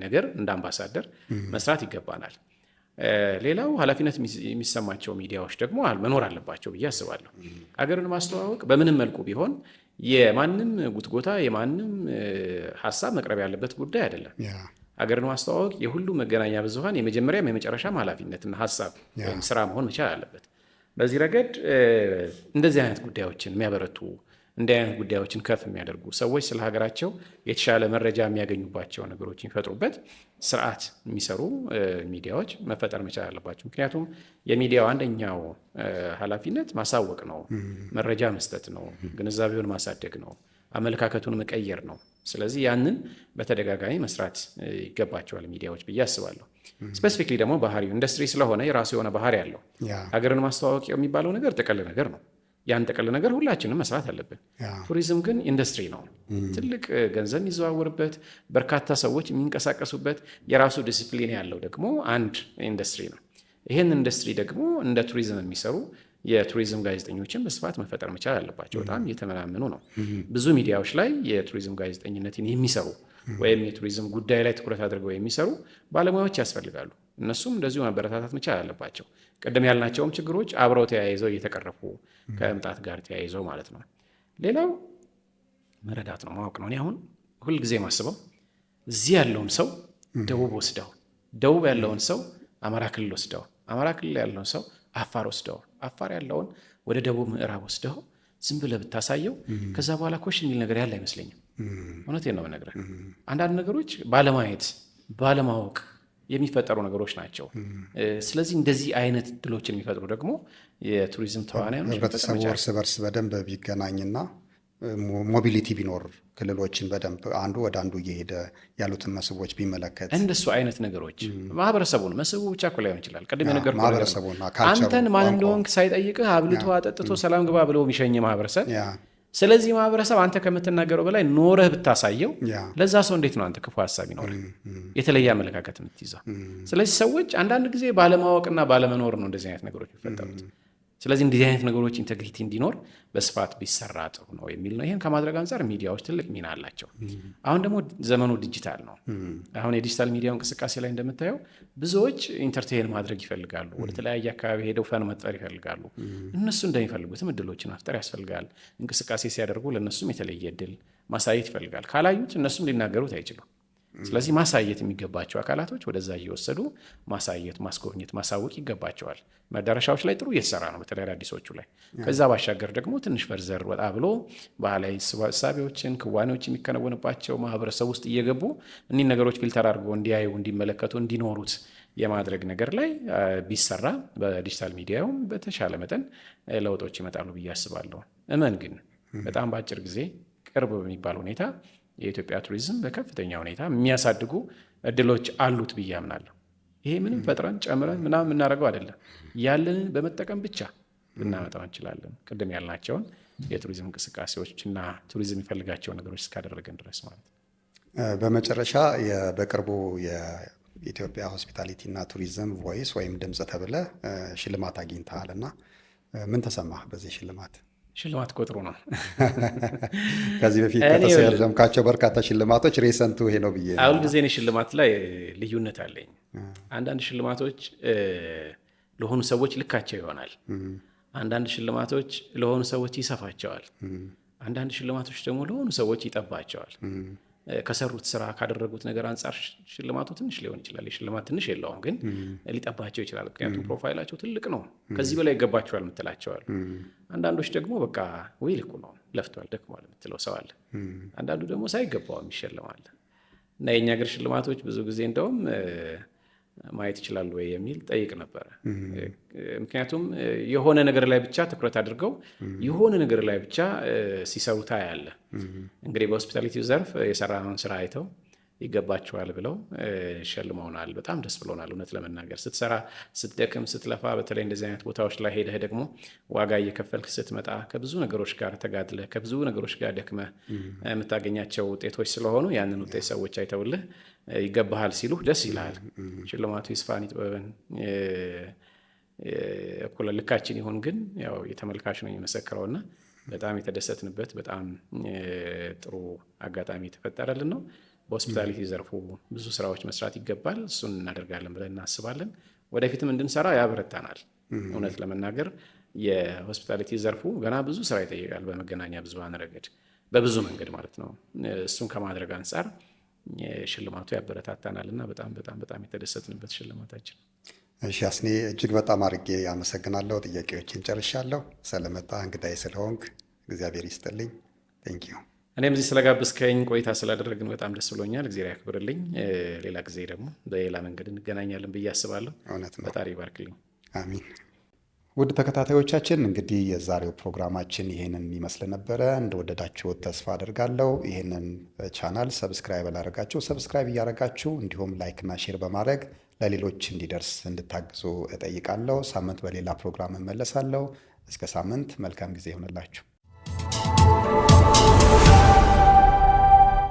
[SPEAKER 1] ነገር እንደ አምባሳደር መስራት ይገባናል። ሌላው ኃላፊነት የሚሰማቸው ሚዲያዎች ደግሞ መኖር አለባቸው ብዬ አስባለሁ። ሀገርን ማስተዋወቅ በምንም መልኩ ቢሆን የማንም ጉትጎታ የማንም ሀሳብ መቅረብ ያለበት ጉዳይ አይደለም። ሀገርን ማስተዋወቅ የሁሉም መገናኛ ብዙኃን የመጀመሪያም የመጨረሻም ኃላፊነትና ሀሳብ ወይም ስራ መሆን መቻል አለበት። በዚህ ረገድ እንደዚህ አይነት ጉዳዮችን የሚያበረቱ፣ እንዲህ አይነት ጉዳዮችን ከፍ የሚያደርጉ፣ ሰዎች ስለ ሀገራቸው የተሻለ መረጃ የሚያገኙባቸው ነገሮች የሚፈጥሩበት ስርዓት የሚሰሩ ሚዲያዎች መፈጠር መቻል አለባቸው። ምክንያቱም የሚዲያው አንደኛው ኃላፊነት ማሳወቅ ነው፣ መረጃ መስጠት ነው፣ ግንዛቤውን ማሳደግ ነው፣ አመለካከቱን መቀየር ነው። ስለዚህ ያንን በተደጋጋሚ መስራት ይገባቸዋል ሚዲያዎች ብዬ አስባለሁ። Specifically ደግሞ ባህሪው ኢንዱስትሪ ስለሆነ የራሱ የሆነ ባህሪ አለው። ሀገርን ማስተዋወቅ የሚባለው ነገር ጥቅል ነገር ነው። ያን ጥቅል ነገር ሁላችንም መስራት አለብን። ቱሪዝም ግን ኢንዱስትሪ ነው። ትልቅ ገንዘብ የሚዘዋወርበት፣ በርካታ ሰዎች የሚንቀሳቀሱበት፣ የራሱ ዲሲፕሊን ያለው ደግሞ አንድ ኢንዱስትሪ ነው። ይህን ኢንዱስትሪ ደግሞ እንደ ቱሪዝም የሚሰሩ የቱሪዝም ጋዜጠኞችን በስፋት መፈጠር መቻል አለባቸው። በጣም እየተመናመኑ ነው። ብዙ ሚዲያዎች ላይ የቱሪዝም ጋዜጠኝነትን የሚሰሩ ወይም የቱሪዝም ጉዳይ ላይ ትኩረት አድርገው የሚሰሩ ባለሙያዎች ያስፈልጋሉ። እነሱም እንደዚሁ መበረታታት መቻል አለባቸው። ቅድም ያልናቸውም ችግሮች አብረው ተያይዘው እየተቀረፉ ከመምጣት ጋር ተያይዘው ማለት ነው። ሌላው መረዳት ነው፣ ማወቅ ነው። እኔ አሁን ሁልጊዜ ማስበው እዚህ ያለውን ሰው ደቡብ ወስደው፣ ደቡብ ያለውን ሰው አማራ ክልል ወስደው፣ አማራ ክልል ያለውን ሰው አፋር ወስደው፣ አፋር ያለውን ወደ ደቡብ ምዕራብ ወስደው ዝም ብለህ ብታሳየው ከዛ በኋላ ኮሽ የሚል ነገር ያለ አይመስለኝም። እውነቴን ነው የምነግርህ። አንዳንድ ነገሮች ባለማየት ባለማወቅ የሚፈጠሩ ነገሮች ናቸው። ስለዚህ እንደዚህ አይነት እድሎችን የሚፈጥሩ ደግሞ የቱሪዝም ተዋናዮች
[SPEAKER 2] ህብረተሰቡ እርስ በርስ በደንብ ቢገናኝና mobility ቢኖር፣ ክልሎችን በደንብ አንዱ ወደ አንዱ እየሄደ ያሉትን መስህቦች ቢመለከት።
[SPEAKER 1] እንደሱ አይነት ነገሮች ማህበረሰቡን፣ መስህቡ ብቻ እኮ ላይሆን ይችላል። ቅድም የነገርኩህ አንተን ማን እንደሆንክ ሳይጠይቅህ አብልቶ አጠጥቶ ሰላም ግባ ብሎ የሚሸኝ ማህበረሰብ። ስለዚህ ማህበረሰብ አንተ ከምትናገረው በላይ ኖረህ ብታሳየው ለዛ ሰው እንዴት ነው አንተ ክፉ ሀሳብ ይኖርህ የተለየ አመለካከት የምትይዘው? ስለዚህ ሰዎች አንዳንድ ጊዜ ባለማወቅና ባለመኖር ነው እንደዚህ አይነት ነገሮች የሚፈጠሩት። ስለዚህ እንደዚህ አይነት ነገሮች integrity እንዲኖር በስፋት ቢሰራ ጥሩ ነው የሚል ነው። ይህን ከማድረግ አንጻር ሚዲያዎች ትልቅ ሚና አላቸው። አሁን ደግሞ ዘመኑ ዲጂታል ነው። አሁን የዲጂታል ሚዲያው እንቅስቃሴ ላይ እንደምታየው ብዙዎች entertain ማድረግ ይፈልጋሉ። ወደ ተለያየ አካባቢ ሄደው fun መፍጠር ይፈልጋሉ። እነሱ እንደሚፈልጉትም እድሎችን መፍጠር ያስፈልጋል። እንቅስቃሴ ሲያደርጉ ለእነሱም የተለየ እድል ማሳየት ይፈልጋል። ካላዩት እነሱም ሊናገሩት አይችሉም። ስለዚህ ማሳየት የሚገባቸው አካላቶች ወደዛ እየወሰዱ ማሳየት፣ ማስጎብኘት፣ ማሳወቅ ይገባቸዋል። መዳረሻዎች ላይ ጥሩ እየተሰራ ነው፣ በተለይ አዳዲሶቹ ላይ። ከዛ ባሻገር ደግሞ ትንሽ further ወጣ ብሎ ባህላዊ እሳቤዎችን፣ ክዋኔዎች የሚከናወንባቸው ማህበረሰብ ውስጥ እየገቡ እኒህ ነገሮች filter አድርገው እንዲያዩ፣ እንዲመለከቱ፣ እንዲኖሩት የማድረግ ነገር ላይ ቢሰራ በዲጂታል ሚዲያውም በተሻለ መጠን ለውጦች ይመጣሉ ብዬ አስባለሁ። እመን ግን በጣም በአጭር ጊዜ ቅርብ በሚባል ሁኔታ የኢትዮጵያ ቱሪዝም በከፍተኛ ሁኔታ የሚያሳድጉ እድሎች አሉት ብዬ አምናለሁ። ይሄ ምንም ፈጥረን ጨምረን ምናምን የምናደርገው አይደለም። ያለንን በመጠቀም ብቻ ልናመጣው እንችላለን። ቅድም ያልናቸውን የቱሪዝም እንቅስቃሴዎች እና ቱሪዝም የሚፈልጋቸው ነገሮች እስካደረገን ድረስ ማለት ነው።
[SPEAKER 2] በመጨረሻ በቅርቡ የኢትዮጵያ hospitality እና ቱሪዝም voice ወይም ድምፅ ተብለህ ሽልማት አግኝተሃል እና ምን ተሰማህ በዚህ ሽልማት?
[SPEAKER 1] ሽልማት ቆጥሩ ነው።
[SPEAKER 2] ከዚህ በፊት ከተሸለምካቸው በርካታ ሽልማቶች recent ኡ ይሄ ነው ብዬ።
[SPEAKER 1] አሁን ጊዜ እኔ ሽልማት ላይ ልዩነት አለኝ። አንዳንድ ሽልማቶች ለሆኑ ሰዎች ልካቸው ይሆናል። አንዳንድ ሽልማቶች ለሆኑ ሰዎች ይሰፋቸዋል። አንዳንድ ሽልማቶች ደግሞ ለሆኑ ሰዎች ይጠባቸዋል። ከሰሩት ስራ፣ ካደረጉት ነገር አንጻር ሽልማቱ ትንሽ ሊሆን ይችላል። የሽልማት ትንሽ የለውም፣ ግን ሊጠባቸው ይችላል። ምክንያቱም profile ኣቸው ትልቅ ነው፣ ከዚህ በላይ ይገባቸዋል የምትላቸዋል። አንዳንዶች ደግሞ በቃ ወይ ልኩ ነው፣ ለፍቷል፣ ደክሟል የምትለው ሰው አለ። አንዳንዱ ደግሞ ሳይገባውም ይሸልማል። እና የእኛ ሀገር ሽልማቶች ብዙ ጊዜ እንደውም ማየት ይችላሉ ወይ የሚል ጠይቅ ነበረ። ምክንያቱም የሆነ ነገር ላይ ብቻ ትኩረት አድርገው የሆነ ነገር ላይ ብቻ ሲሰሩ ታያለህ። እንግዲህ በ hospitality ዘርፍ የሰራነውን ስራ አይተው ይገባቸዋል ብለው ሸልመውናል። በጣም ደስ ብሎናል። እውነት ለመናገር ስትሰራ፣ ስትደክም፣ ስትለፋ፣ በተለይ እንደዚህ አይነት ቦታዎች ላይ ሄደህ ደግሞ ዋጋ እየከፈልክ ስትመጣ፣ ከብዙ ነገሮች ጋር ተጋድለህ፣ ከብዙ ነገሮች ጋር ደክመህ የምታገኛቸው ውጤቶች ስለሆኑ ያንን ውጤት ሰዎች አይተውልህ ይገባሃል ሲሉህ ደስ ይልሃል። ሽልማቱ ይስፋን ይጥበበን እኩለ ልካችን ይሁን፣ ግን ያው የተመልካች ነው የሚመሰክረውና በጣም የተደሰትንበት በጣም ጥሩ አጋጣሚ የተፈጠረልን ነው። በ hospitality ዘርፉ ብዙ ስራዎች መስራት ይገባል። እሱን እናደርጋለን ብለን እናስባለን። ወደፊትም እንድንሰራ ያበረታናል። እውነት ለመናገር የ hospitality ዘርፉ ገና ብዙ ስራ ይጠይቃል፣ በመገናኛ ብዙሃን ረገድ በብዙ መንገድ ማለት ነው። እሱን ከማድረግ አንጻር ሽልማቱ ያበረታታናል እና በጣም በጣም በጣም የተደሰትንበት ሽልማታችን።
[SPEAKER 2] እሺ አስኔ፣ እጅግ በጣም አድርጌ አመሰግናለሁ። ጥያቄዎችን ጨርሻለሁ። ስለመጣህ፣ እንግዳዬ ስለሆንክ እግዚአብሔር ይስጥልኝ። Thank you።
[SPEAKER 1] እኔም እዚህ ስለጋበዝከኝ፣ ቆይታ ስላደረግን በጣም ደስ ብሎኛል። እግዚአብሔር ያክብርልኝ። ሌላ ጊዜ ደግሞ በሌላ መንገድ እንገናኛለን ብዬ አስባለሁ።
[SPEAKER 2] እውነት ነው።
[SPEAKER 1] ፈጣሪ ይባርክልኝ።
[SPEAKER 2] አሚን። ውድ ተከታታዮቻችን፣ እንግዲህ የዛሬው ፕሮግራማችን ይህንን ይመስል ነበረ። እንደወደዳችሁት ተስፋ አደርጋለሁ። ይህንን channel subscribe ያላደረጋችሁ subscribe እያደረጋችሁ እንዲሁም like ና share በማድረግ ለሌሎች እንዲደርስ እንድታግዙ እጠይቃለሁ። ሳምንት በሌላ ፕሮግራም እመለሳለሁ። እስከ ሳምንት መልካም ጊዜ ይሆንላችሁ።